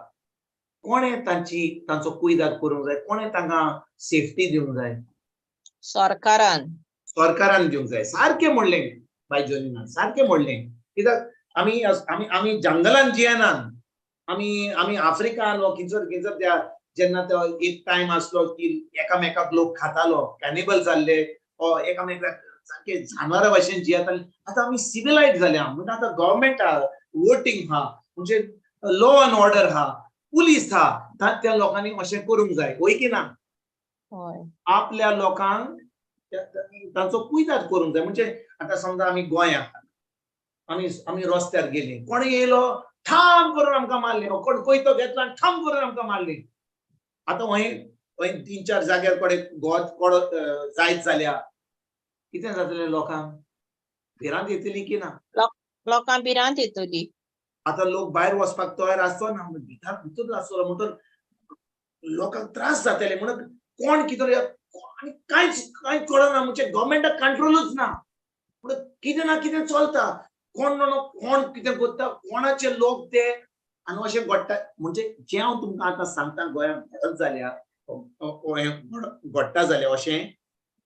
कोणें तांची तांचो कुयदाद करूंक जाय? कोणें तांकां सेफ्टी दिवंक जाय? सरकारान. सरकारान दिवंक जाय. सारकें म्हणलें बाय जोलिनान, सारकें म्हणलें. कित्याक आमी आमी आमी जंगलान जियेनात, आमी आमी आफ्रिकान वा खंयसर खंयसर त्या जेन्ना तो एक टायम आसलो की एकामेकाक लोक खातालो, कॅनिबल जाल्ले, एकामेकाक सारके जानवरां भशेन जियेताले. आतां आमी सिविलायज जाल्या म्हणटा, आतां गव्हर्मेंट आहा, वोटींग आहा, म्हणजे लॉ अँड ऑर्डर आहा, पुलीस आहा, त्या लोकांनी अशें करूंक जाय, वय की ना? हय. आपल्या लोकांक तांचो कुयदाद करूंक जाय. म्हणजे आतां समजा आमी गोंयांत आमी आमी रस्त्यार गेली, कोण येयलो ठाम करून आमकां मारले, कोण कोयतो घेतलो आनी ठाम करून आमकां मारले. आतां हय हय 3-4 जाग्यार कडेन गोद कोडो जायत जाल्या कितें जातलें लोकांक? भिरांत येतली की ना? लोकांक भिरांत येतली. आतां लोक भायर वचपाक तयार आसचो ना, भितर भितर आसतलो, म्हणटून लोकांक त्रास जातले. म्हणून कोण कितें आनी कांयच कांय कळना, म्हणजे गव्हर्मेंटाक कंट्रोलूच ना. म्हणून कितें ना कितें चलता, कोण कोण कितें करता, कोणाचे लोक ते, आनी अशें घडटा. म्हणजे जें हांव तुमकां आतां सांगता गोंयांत घडत जाल्यार घडटा जाल्यार अशें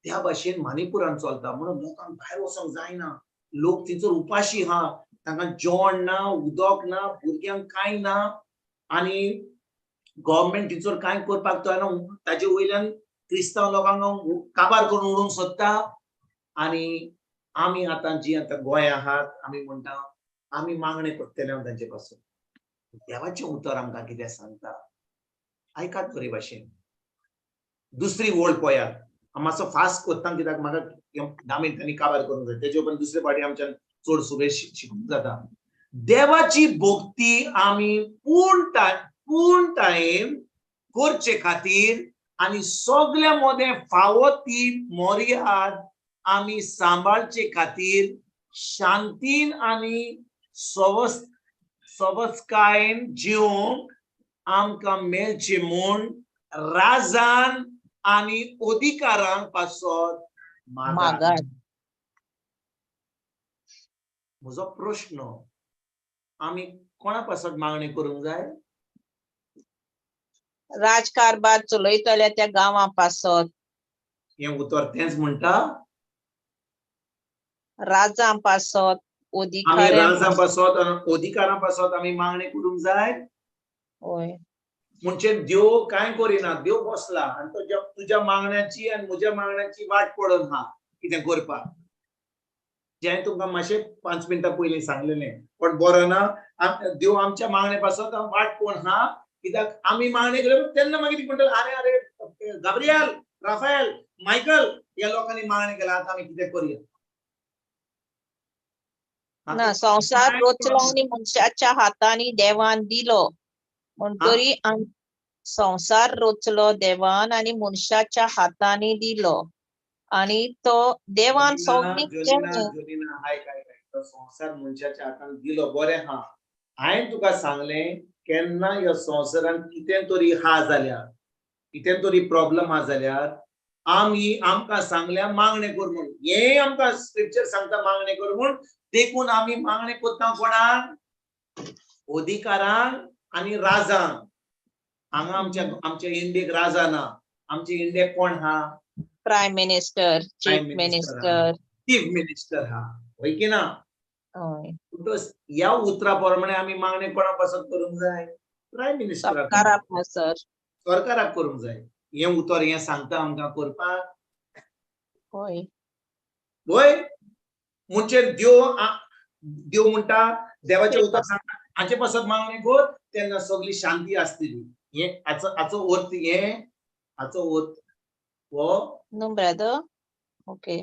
त्या भाशेन मानिपुरान चलता. म्हणून लोकांक भायर वचोंक जायना, लोक थंयसर उपाशी आहा, तांकां जेवण ना, उदक ना, भुरग्यांक कांय ना, आनी गव्हर्मेंट थंयसर कांय करपाक तयार ना. ताजे वयल्यान क्रिस्तांव लोकांक काबार करून उडोवंक सोदता. आनी आमी आतां जी आतां गोंया आहात, आमी म्हणटा आमी मागणें करतले हांव तांचे पासून. देवाचें उतर आमकां कितें सांगता आयकात बरे भाशेन. दुसरी ओळ पळयात, हांव मातसो फास्ट करता कित्याक म्हाका 10 मिनटांनी काबार करूंक जाय, तेजे उपरांत दुसरे फावटी आमच्यान चड सुबेज शिकूंक जाता. देवाची भक्ती आमी पूर्ण टायम करचे खातीर आनी सगल्या मदें फावो ती मर्याद आमी सांबाळचे खातीर शांतीन आनी सवसकायेन जिवंक आमकां मेळचें म्हूण राजान आनी अधिकारांक पासत मागात. म्हजो प्रश्न, आमी कोणा पासत मागणी करूंक जाय? राजकारभार चलयतल्या त्या गांवां पासत. हें उतर तेंच म्हणटा, राजां पासत, आमी राजां पासत अधिकारां पासत आमी मागणी करूंक जाय. हय. म्हणजे देव कांय करिना, देव बसला आनी तो तुज्या मागण्याची आनी म्हज्या मागण्याची वाट पडून हा कितें करपाक. जें तुमकां मातशें 5 मिनटां पयलीं सांगलेलें, पण बरो ना, देव आमच्या मागणे पासत वाट पळोवन हा, कित्याक आमी मागणी केली तेन्ना मागीर म्हणटले अरे अरे गाब्रियल, राफायल, मायकल ह्या लोकांनी मागणी केला, आतां आमी कितें करूया? ना, संवसार रचलो आनी मनशाच्या हातांनी देवान दिलो, म्हणटरी संवसार रचलो देवान आनी मनशाच्या हातांनी दिलो, आनी तो देवान सगळें केलें. तो संवसार मनशाच्या हातान दिलो, बरें हा. हांवें तुका सांगलें केन्ना ह्या संवसारान कितें तरी हा जाल्यार, कितें तरी प्रॉब्लम हा जाल्यार आमी आमकां सांगल्या मागणें कर म्हूण. हें आमकां स्क्रिप्चर सांगता मागणें कर म्हूण, देखून आमी मागणें करता कोणाक? अधिकारांक आनी राजांक. हांगा आमच्या आमच्या इंडियेक राजा ना, आमच्या इंडियेक कोण हा? Prime minister, chief minister, minister. Chief minister हा, हय की ना? हय. म्हणटकच ह्या उतरा प्रमाणे आमी मागणें कोणा पासत करूंक जाय? प्रायम मिनिस्टराक, सरकारा पासत. सरकाराक करूंक जाय. हें उतर हें सांगता आमकां करपाक. हय. वय म्हणजे देव देव म्हणटा, देवाचें उतर सांगता, हाचे पासत मागणें कर तेन्ना सगळी शांती आसतली. हें हाचो हाचो अर्थ, हें हाचो अर्थ हो. न्हू ब्रदर, ओके.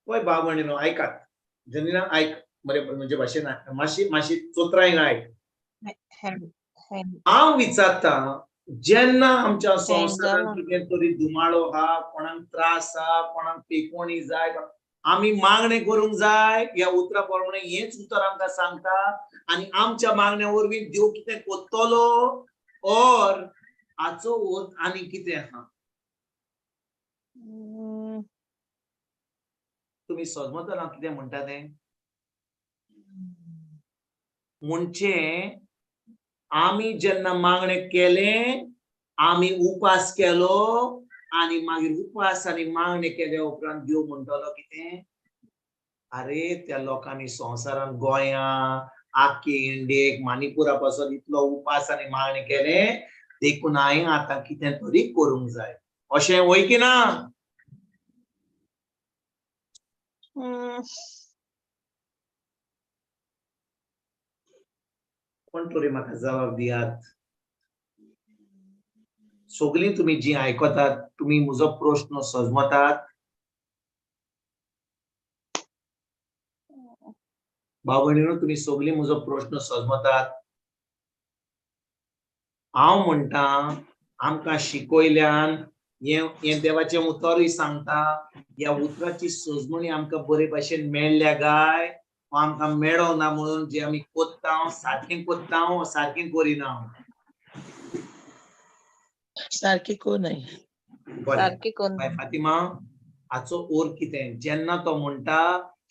पळय भाव भयणीनो, आयकात. जनीना आयक बरे, म्हणजे भाशेन मातशी मातशी चोत्रायन आयक. हांव विचारता, जेन्ना आमच्या संवसारांत कितें तरी धुमाळो आहा, कोणाक त्रास आहा, कोणाक पेकोवणी जाय, आमी मागणें करूंक जाय. ह्या उतरा प्रमाणे हेंच उतर आमकां सांगता आनी आमच्या मागण्या वरवीं देव कितें करतलो और हाचो अर्थ आनी कितें आहा? तुमी समजतना कितें म्हणटा तें? म्हणजे आमी जेन्ना मागणें केलें, आमी उपास केलो आनी मागीर उपास आनी मागणें केल्या उपरांत देव म्हणटलो कितें? अरे त्या लोकांनी संवसारांत, गोंया, आख्खे इंडियेक, माणिपुरा पासून इतलो उपास आनी मागणें केलें, देखून हांवें आतां कितें तरी करूंक जाय. अशें वय की ना? कोण तरी म्हाका जबाब दियात. सगळीं तुमी जी आयकतात, तुमी म्हजो प्रश्न सजमतात? भाव भयणीनो, तुमी सगळीं म्हजो प्रश्न सजमतात? हांव म्हणटा, आमकां शिकयल्यान हें हें देवाचें उतरूय सांगता, ह्या उतराची सजमणी आमकां बरे भाशेन मेळ्ळ्या काय वा आमकां मेळोंक ना म्हणून जे आमी कोत्ता सारकें कोत्ता, सारकें करिना? सारकी कोनय. बरें. सारकी कोन. बाय फातिमा, हाचो अर्थ कितें? जेन्ना तो म्हणटा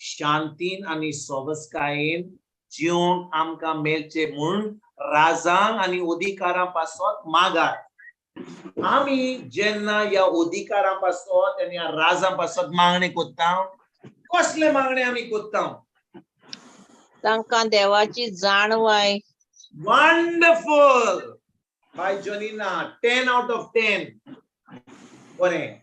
शांतीन आनी सोबसकायेन जिवंक आमकां मेळचें म्हूण राजांक आनी अधिकारां पासत मागात. आमी जेन्ना ह्या अधिकारां पासत आनी ह्या राजां पासत मागणें करता, कसले मागणें आमी करता? तांकां देवाची जाणवाय. Wonderful by Jonina, 10 out of 10. बरें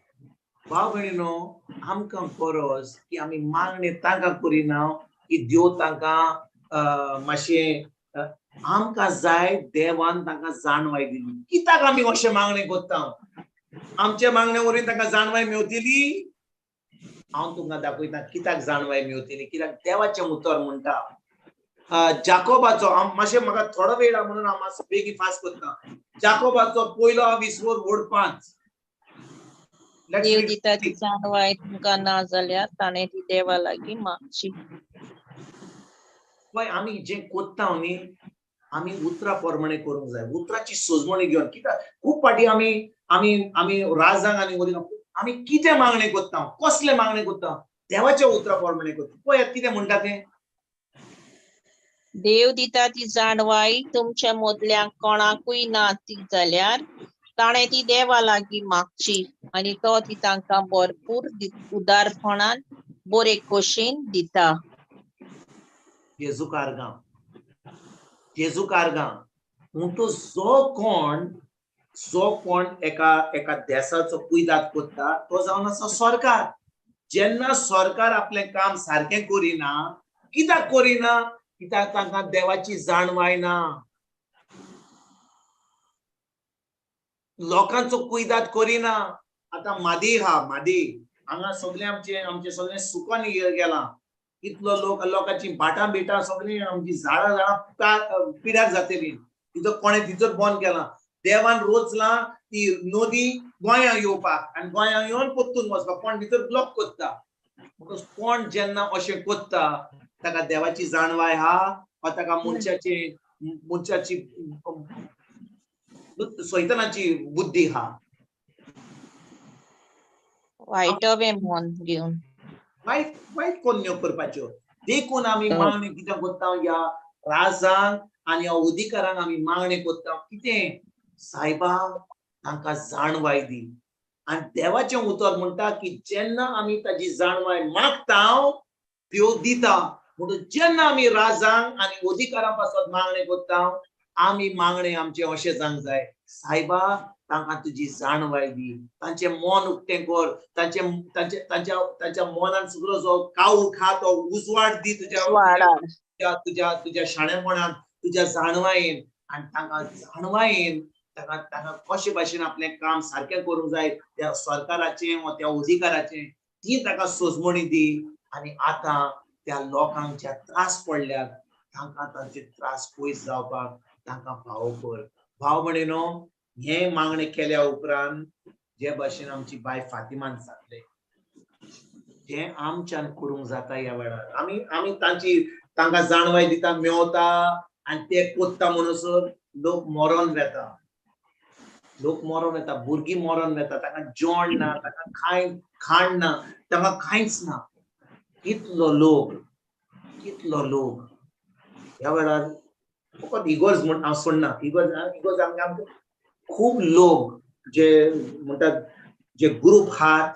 भाव भयणीनो, आमकां गरज की आमी मागणें तांकां करिना की देव तांकां मातशें, आमकां जाय देवान तांकां जाणवाय दिली. कित्याक आमी अशें मागणें करता? आमच्या मागण्या वरवीं तांकां जाणवाय मेवतली? हांव तुमकां दाखयता कित्याक जाणवाय मेवतली. कित्याक देवाचें उतर म्हणटा, जाकोबाचो, मातशें म्हाका थोडो वेळ आहा म्हणून हांव मातसो बेगीन फास्ट करता. जाकोबाचो पयलो विसवोर वोड 5. Let's देव read. दिता ती जाणवाय तुमकां ना जाल्यार ताणें ती देवा लागीं मागची. पळय, आमी जें कोत्ता न्ही, आमी उतरा प्रमाणे करूंक जाय, उतराची सजमणी घेवन. कित्याक खूब फावटी आमी आमी आमी राजांक आनी वरी आमी कितें मागणें करता, कसलें मागणें करता? देवाच्या उतरा प्रमाणे करता. पळयात कितें म्हणटा तें. देव दिता ती जाणवाय तुमच्या मदल्या कोणाकूय ना ती जाल्यार ताणें ती देवा लागीं मागची आनी तो ती तांकां भरपूर उदारपणान बरे खोशेन दिता. जेजू कारगां, जेजू कारगां. म्हणटो जो कोण एका एका देसाचो कुयदाद करता तो जावन आसा सरकार. जेन्ना सरकार आपलें काम सारकें करिना, कित्याक करिना? कित्याक तांकां देवाची जाणवाय ना, लोकांचो कुयदाद करिना. आतां मादी हा, मादी हांगा सगळें आमचे आमचे सगळें सुकोन गेलां. इतलो लोक, लोकांची भाटां बिटां सगळीं, आमची झाडां झाडां पिड्यार जातली. तिचो कोणें तिचो बंद केला. देवान रोचलां ती नदी गोंया येवपाक आनी गोंया येवन परतून वचपाक, कोण भितर ब्लॉक करता. म्हणटकच कोण जेन्ना अशें करता ताका देवाची जाणवाय हा वा ताका मनशाची मनशाची सैतानाची बुद्धी हा? वायट मन घेवन. वायट वायट कोन्न्यो करपाच्यो. देखून आमी मागणी कितें करता? ह्या राजांक आनी अधिकारांक आमी मागणें करता कितें? सायबा तांकां जाणवाय दी. आनी देवाचें उतर म्हणटा की जेन्ना आमी ताजी जाणवाय मागता त्यो दिता. म्हणून जेन्ना आमी राजांक आनी अधिकारां पासत मागणें करता आमी मागणें आमचें अशें जावंक जाय, सायबा तांकां तुजी जाणवाय दी, तांचें मन उक्तें कर, तांचे तांचे तांच्या तांच्या मनान सगळो जो काळोख आहा तो उजवाड दी तुज्या तुज्या तुज्या तुज्या शाणेपणान, तुज्या जाणवायेन. आनी तांकां जाणवायेन तांकां तांकां कशे भाशेन आपलें काम सारकें करूंक जाय त्या सरकाराचें वा त्या अधिकाराचें ती ताका सोजमणी दी. आनी आतां त्या लोकांक जे त्रास पडल्यात तांकां तांचे त्रास पयस जावपाक तांकां फावो कर. भाव भयणीनो, हें मागणें केल्या उपरांत जे भाशेन आमची बाय फातिमान सांगलें जें आमच्यान करूंक जाता ह्या वेळार आमी आमी तांची तांकां जाणवाय दिता मेवता आनी ते कोत्ता म्हणसर लोक मरोन वेता, लोक मरोन वेता, भुरगीं मरोन वेता, तांकां जेवण ना, तांकां खाय खाण ना, तांकां कांयच ना. कितलो लोक, कितलो लोक ह्या वेळार फकत इगोर्ज म्हण हांव सोडना, इगोर्ज इगोर्ज आमकां आमकां खूब लोक जे म्हणटात जे ग्रूप आहात,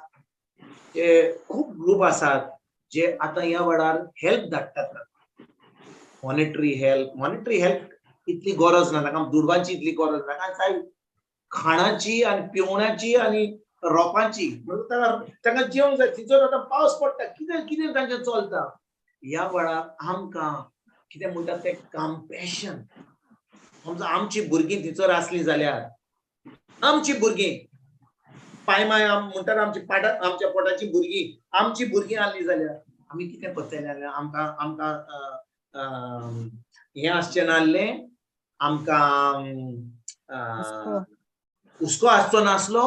जे खूब ग्रूप आसात जे आतां ह्या वेळार हेल्प धाडटात, मॉनिटरी हेल्प. मॉनिटरी हेल्प इतली गरज ना तांकां, दुडवांची इतली गरज ना, तांकां जाय खाणाची आनी पिवणाची आनी रोपांची. म्हणून तांकां तांकां जेवंक जाय. थंयसर आतां पावस पडटा, कितें कितें तांचें चलता. ह्या वेळार आमकां कितें म्हणटात तें कम्पॅशन. समजा आमची भुरगीं थंयसर आसलीं जाल्यार आमची भुरगीं पायमाय म्हणटात आमची पाटा आमच्या पोटाची भुरगीं आमची भुरगीं आसलीं जाल्यार आमी कितें करतले जाल्यार आमकां आमकां हें आसचें नासलें, आमकां हुस्को आसचो नासलो,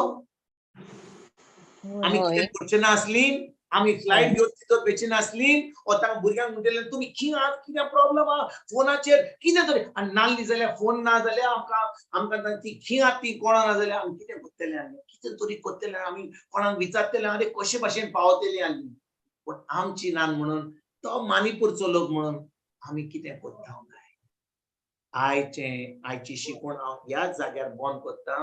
आमी कितें करचे नासली, आमी फ्लायट घेवन तितून वचचे नासली. ओ तांकां भुरग्यांक म्हणटलें तुमी खंय आहात, कितें प्रॉब्लम आहा फोनाचेर कितें तरी, आनी नासली जाल्यार फोन ना जाल्यार आमकां आमकां ती खंय आहात ती कळना जाल्यार आमी कितें करतले आनी कितें तरी करतले, आमी कोणाक विचारतले आरे कशे भाशेन पावतली आनी. पूण आमची नान म्हणून तो मानिपूरचो लोक म्हणून आमी कितें करता काय? आयचें आयची शिकवण हांव ह्याच जाग्यार बंद करता.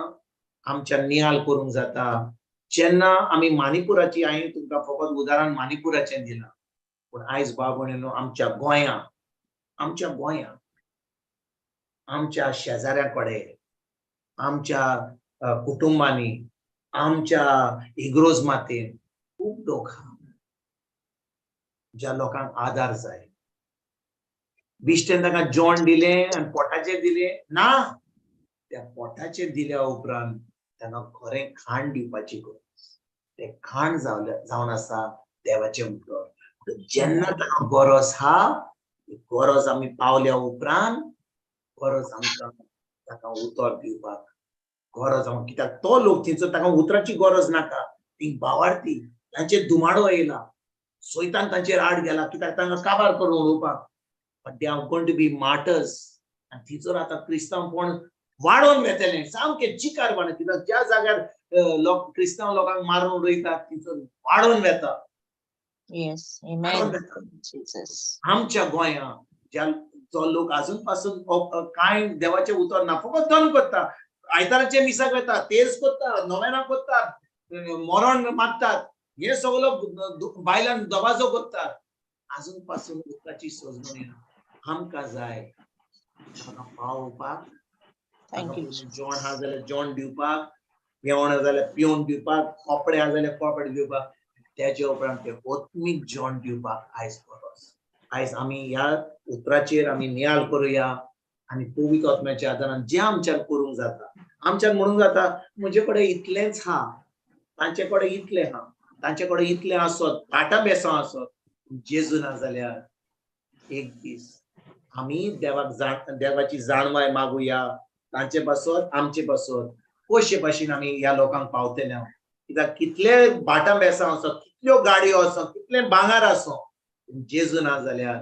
आमच्या नियाल करूंक जाता जेन्ना आमी मानिपुराची, हांवें तुमकां फकत उदाहरण मानिपुराचें दिलां, पूण आयज भाव भयणीनो आमच्या गोंया, आमच्या गोंया आमच्या शेजाऱ्यां कडेन, आमच्या कुटुंबांनी, आमच्या इग्रोज मातेन खूब लोक आहा ज्या लोकांक आदार जाय. बिश्टेन तांकां जेवण दिलें आनी पोटाचेर दिलें ना, त्या पोटाचेर दिल्या उपरांत तांकां खरें खाण दिवपाची गरज. तें खाण जावन आसा देवाचें उतर. जेन्ना तांकां गरज आहा, गरज आमी पावल्या उपरांत गरज आमकां तांकां उतर दिवपाक गरज आमकां, कित्याक तो लोक थंयसर तांकां उतराची गरज नाका, ती भावार्थी तांचेर दुमाडो येयला, सोयतान तांचेर आड गेला, कित्याक तांकां काबार करून उडोवपाक. But they are going to be martyrs. आनी थंयसर आतां क्रिस्तांवपण वाडोवन वेतलें, सामकें चिकार वाडोवन, कित्याक ज्या जाग्यार लोक क्रिस्तांव लोकांक मारून उडयतात थंयसर वाडोवन वेता. आमच्या गोंया ज्या जो लोक अजून पासून कांय देवाचें उतर ना, फकत दंड करता, आयताराचे मिसाक वता, तेज करता, नोवेनां करतात, मरण मागतात, हे सगलो बायलांक दबाजो करतात, अजून पासून उदकाची सोजमणी ना. आमकां जाय तांकां पावोवपाक, जेवण आहा जाल्यार जेवण दिवपाक, पिवण आहा जाल्यार पिवन दिवपाक, कपडे आहा जाल्यार कपडे दिवपाक, तेजे उपरांत ते आत्मीक जेवण दिवपाक आयज गरज. आयज आमी ह्या उतराचेर आमी नियाळ करुया आनी पवित्र आत्म्याच्या आदारान जें आमच्यान करूंक जाता, आमच्यान म्हणूंक जाता म्हजे कडेन इतलेंच आहा, तांचे कडेन इतलें आहा, तांचे कडेन इतलें आसत, भाटां बेसां आसत, जेजू ना जाल्यार एक दीस आमी देवाक देवाची जाणवाय मागुया, तांचे पासत आमचे पासत कशे भाशेन आमी ह्या लोकांक पावतले. कित्याक कितले भाटां बेसां आसत, कितल्यो गाडयो आसत, कितले भांगर आसो, जेजू ना जाल्यार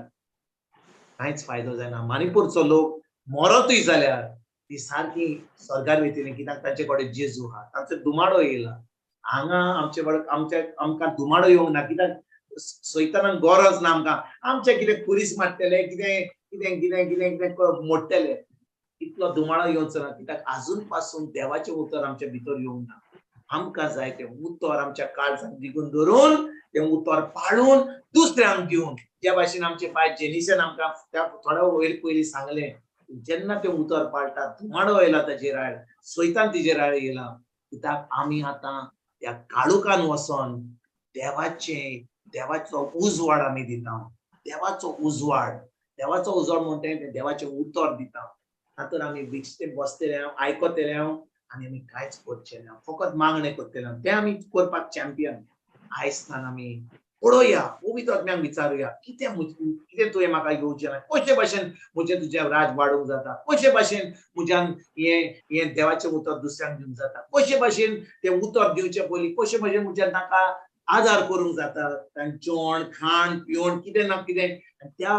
कांयच फायदो जायना. मानिपूरचो लोक मरतूय जाल्यार ती सारकी स्वर्गार वयतली, कित्याक तांचे कडेन जेजू आहा, तांचो दुमाडो येयला. हांगा आमचे कडेन आमच्या आमकां दुमाडो येवंक ना, कित्याक सैतानाक गरज ना आमकां. आमचें कितें खुरीस मारतले, कितें कितें कितें कितें कितें मोडटले. इतलो धुमाळो येवचो ना, कित्याक आजून पासून देवाचें उतर आमच्या भितर येवंक ना. आमकां जाय तें उतर आमच्या काळजाक जिखून धरून तें उतर पाळून दुसऱ्यांक दिवन, ज्या भाशेन आमचे बाय जेनिसान आमकां त्या थोड्या वयर पयलीं सांगलें, जेन्ना तें उतर पाळटा धुमाडो येयला ताजेर आड, सैतान तिजेर आड येयला, कित्याक आमी आतां त्या काळुकान वचोन देवाचें देवाचो उजवाड आमी दिता. देवाचो उजवाड, देवाचो उजवाड म्हणटा तें देवाचें उतर दिता. तातूंत आमी विकते बसतले, आयकतले आनी आमी कांयच करचें ना, फकत मागणें करतले. तें आमी करपाक चॅम्पियन. आयज स्थान आमी पळोवया, पवित्र आत्म्याक विचारुया, कितें कितें तुवें म्हाका येवचें ना, कशे भाशेन म्हजें तुजें राज वाडूंक जाता, कशे भाशेन म्हज्यान हें हें देवाचें उतर दुसऱ्यांक दिवंक जाता, कशे भाशेन तें उतर दिवचें पयलीं कशे भाशेन म्हज्यान ताका आदार करूंक जाता, जेवण खाण पिवण कितें ना कितें त्या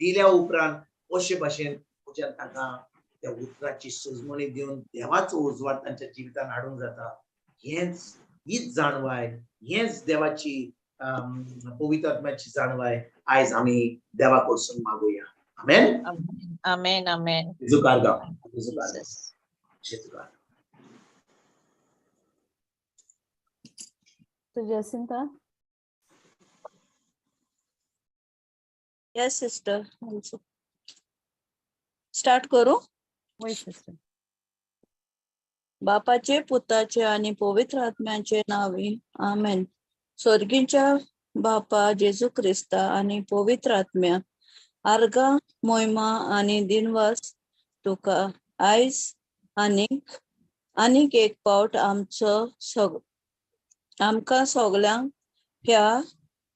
दिल्या उपरांत कशे भाशेन म्हज्यान ताका त्या उतराची सुजमणी दिवन देवाचो उजवाड तांच्या जिवितान हाडूंक जाता. हेंच हीच जाणवाय, हेंच देवाची पवित्र आत्म्याची जाणवाय आयज आमी देवा कडसून मागूया. आमेन, आमेन, आमेन. जेजुकार गांव, जेजुकार, जेजुकार. Jacinta? Yes, sister. Also. Start करू? वय सिस्टर. बापाचे, पुताचे आणि पवित्र आत्म्याचे नावे, आमेन. स्वर्गीच्या बापा जेजू क्रिस्ता आणि पवित्र आत्म्या, आर्गा, मोहिमा आणि दिनवास तुका आयज आनीक आनीक एक पावट आमचो सग आमकां सगल्यांक ह्या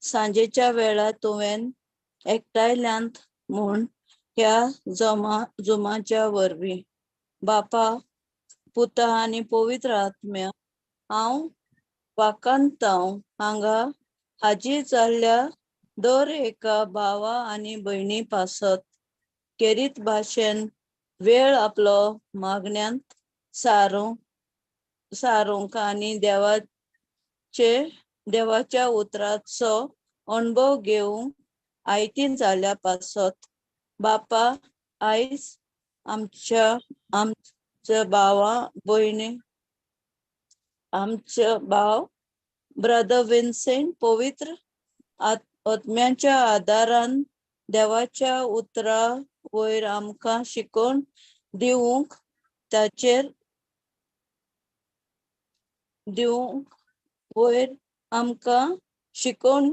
सांजेच्या वेळार तुवें एकठांयल्यांत म्हूण ह्या जमा जुमाच्या वरवीं. बापा, पुता आनी पवित्र आत्म्या, हांव वाकांतांव हांगा हाजीर जाल्ल्या दर एका भावा आनी भयणी पासत केरीत भाशेन वेळ आपलो मागण्यांत सारूंक सारूंक आनी देवाचे देवाच्या उतराचो अणभव घेवंक आयती जाल्या पासत. बापा, आयज आमच्या आमच्या भावा भयणी आमच्या भाव ब्रदर विन्सेंट पवित्र आत्म्याच्या आदारान देवाच्या उतरा वयर आमकां शिकोवन दिवंक ताचेर दिवंक वयर आमकां शिकोवन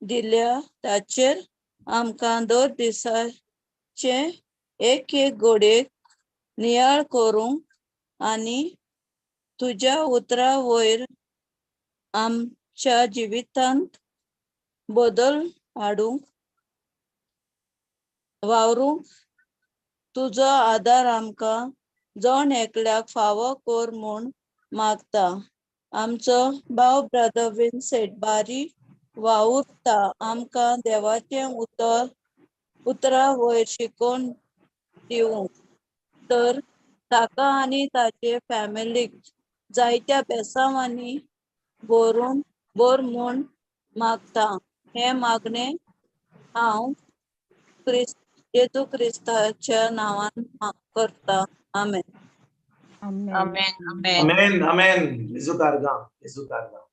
दिल्या ताचेर आमकां दर दिसाचे एक एक घडयेक नियाळ करूंक आनी तुज्या उतरा वयर आमच्या जिवितांत बदल हाडूंक वावरूंक तुजो आदार आमकां जण एकल्याक फावो कर म्हूण मागता. आमचो भाव ब्रदर विन्सेंट बारी वावुरता आमकां देवाचें उतर उतरा वयर शिकोवन दिवंक, तर ताका आनी ताचे फॅमिलीक जायत्या बेसांवांनी भरून भर म्हूण मागता. हें मागणें हांव क्रिस्त जेजू क्रिस्ताच्या नांवान करता. आमेन. आमेन. आमेन, आमेन. आमेन, आमेन. जेजुकार गांव, जेजुकार गांव.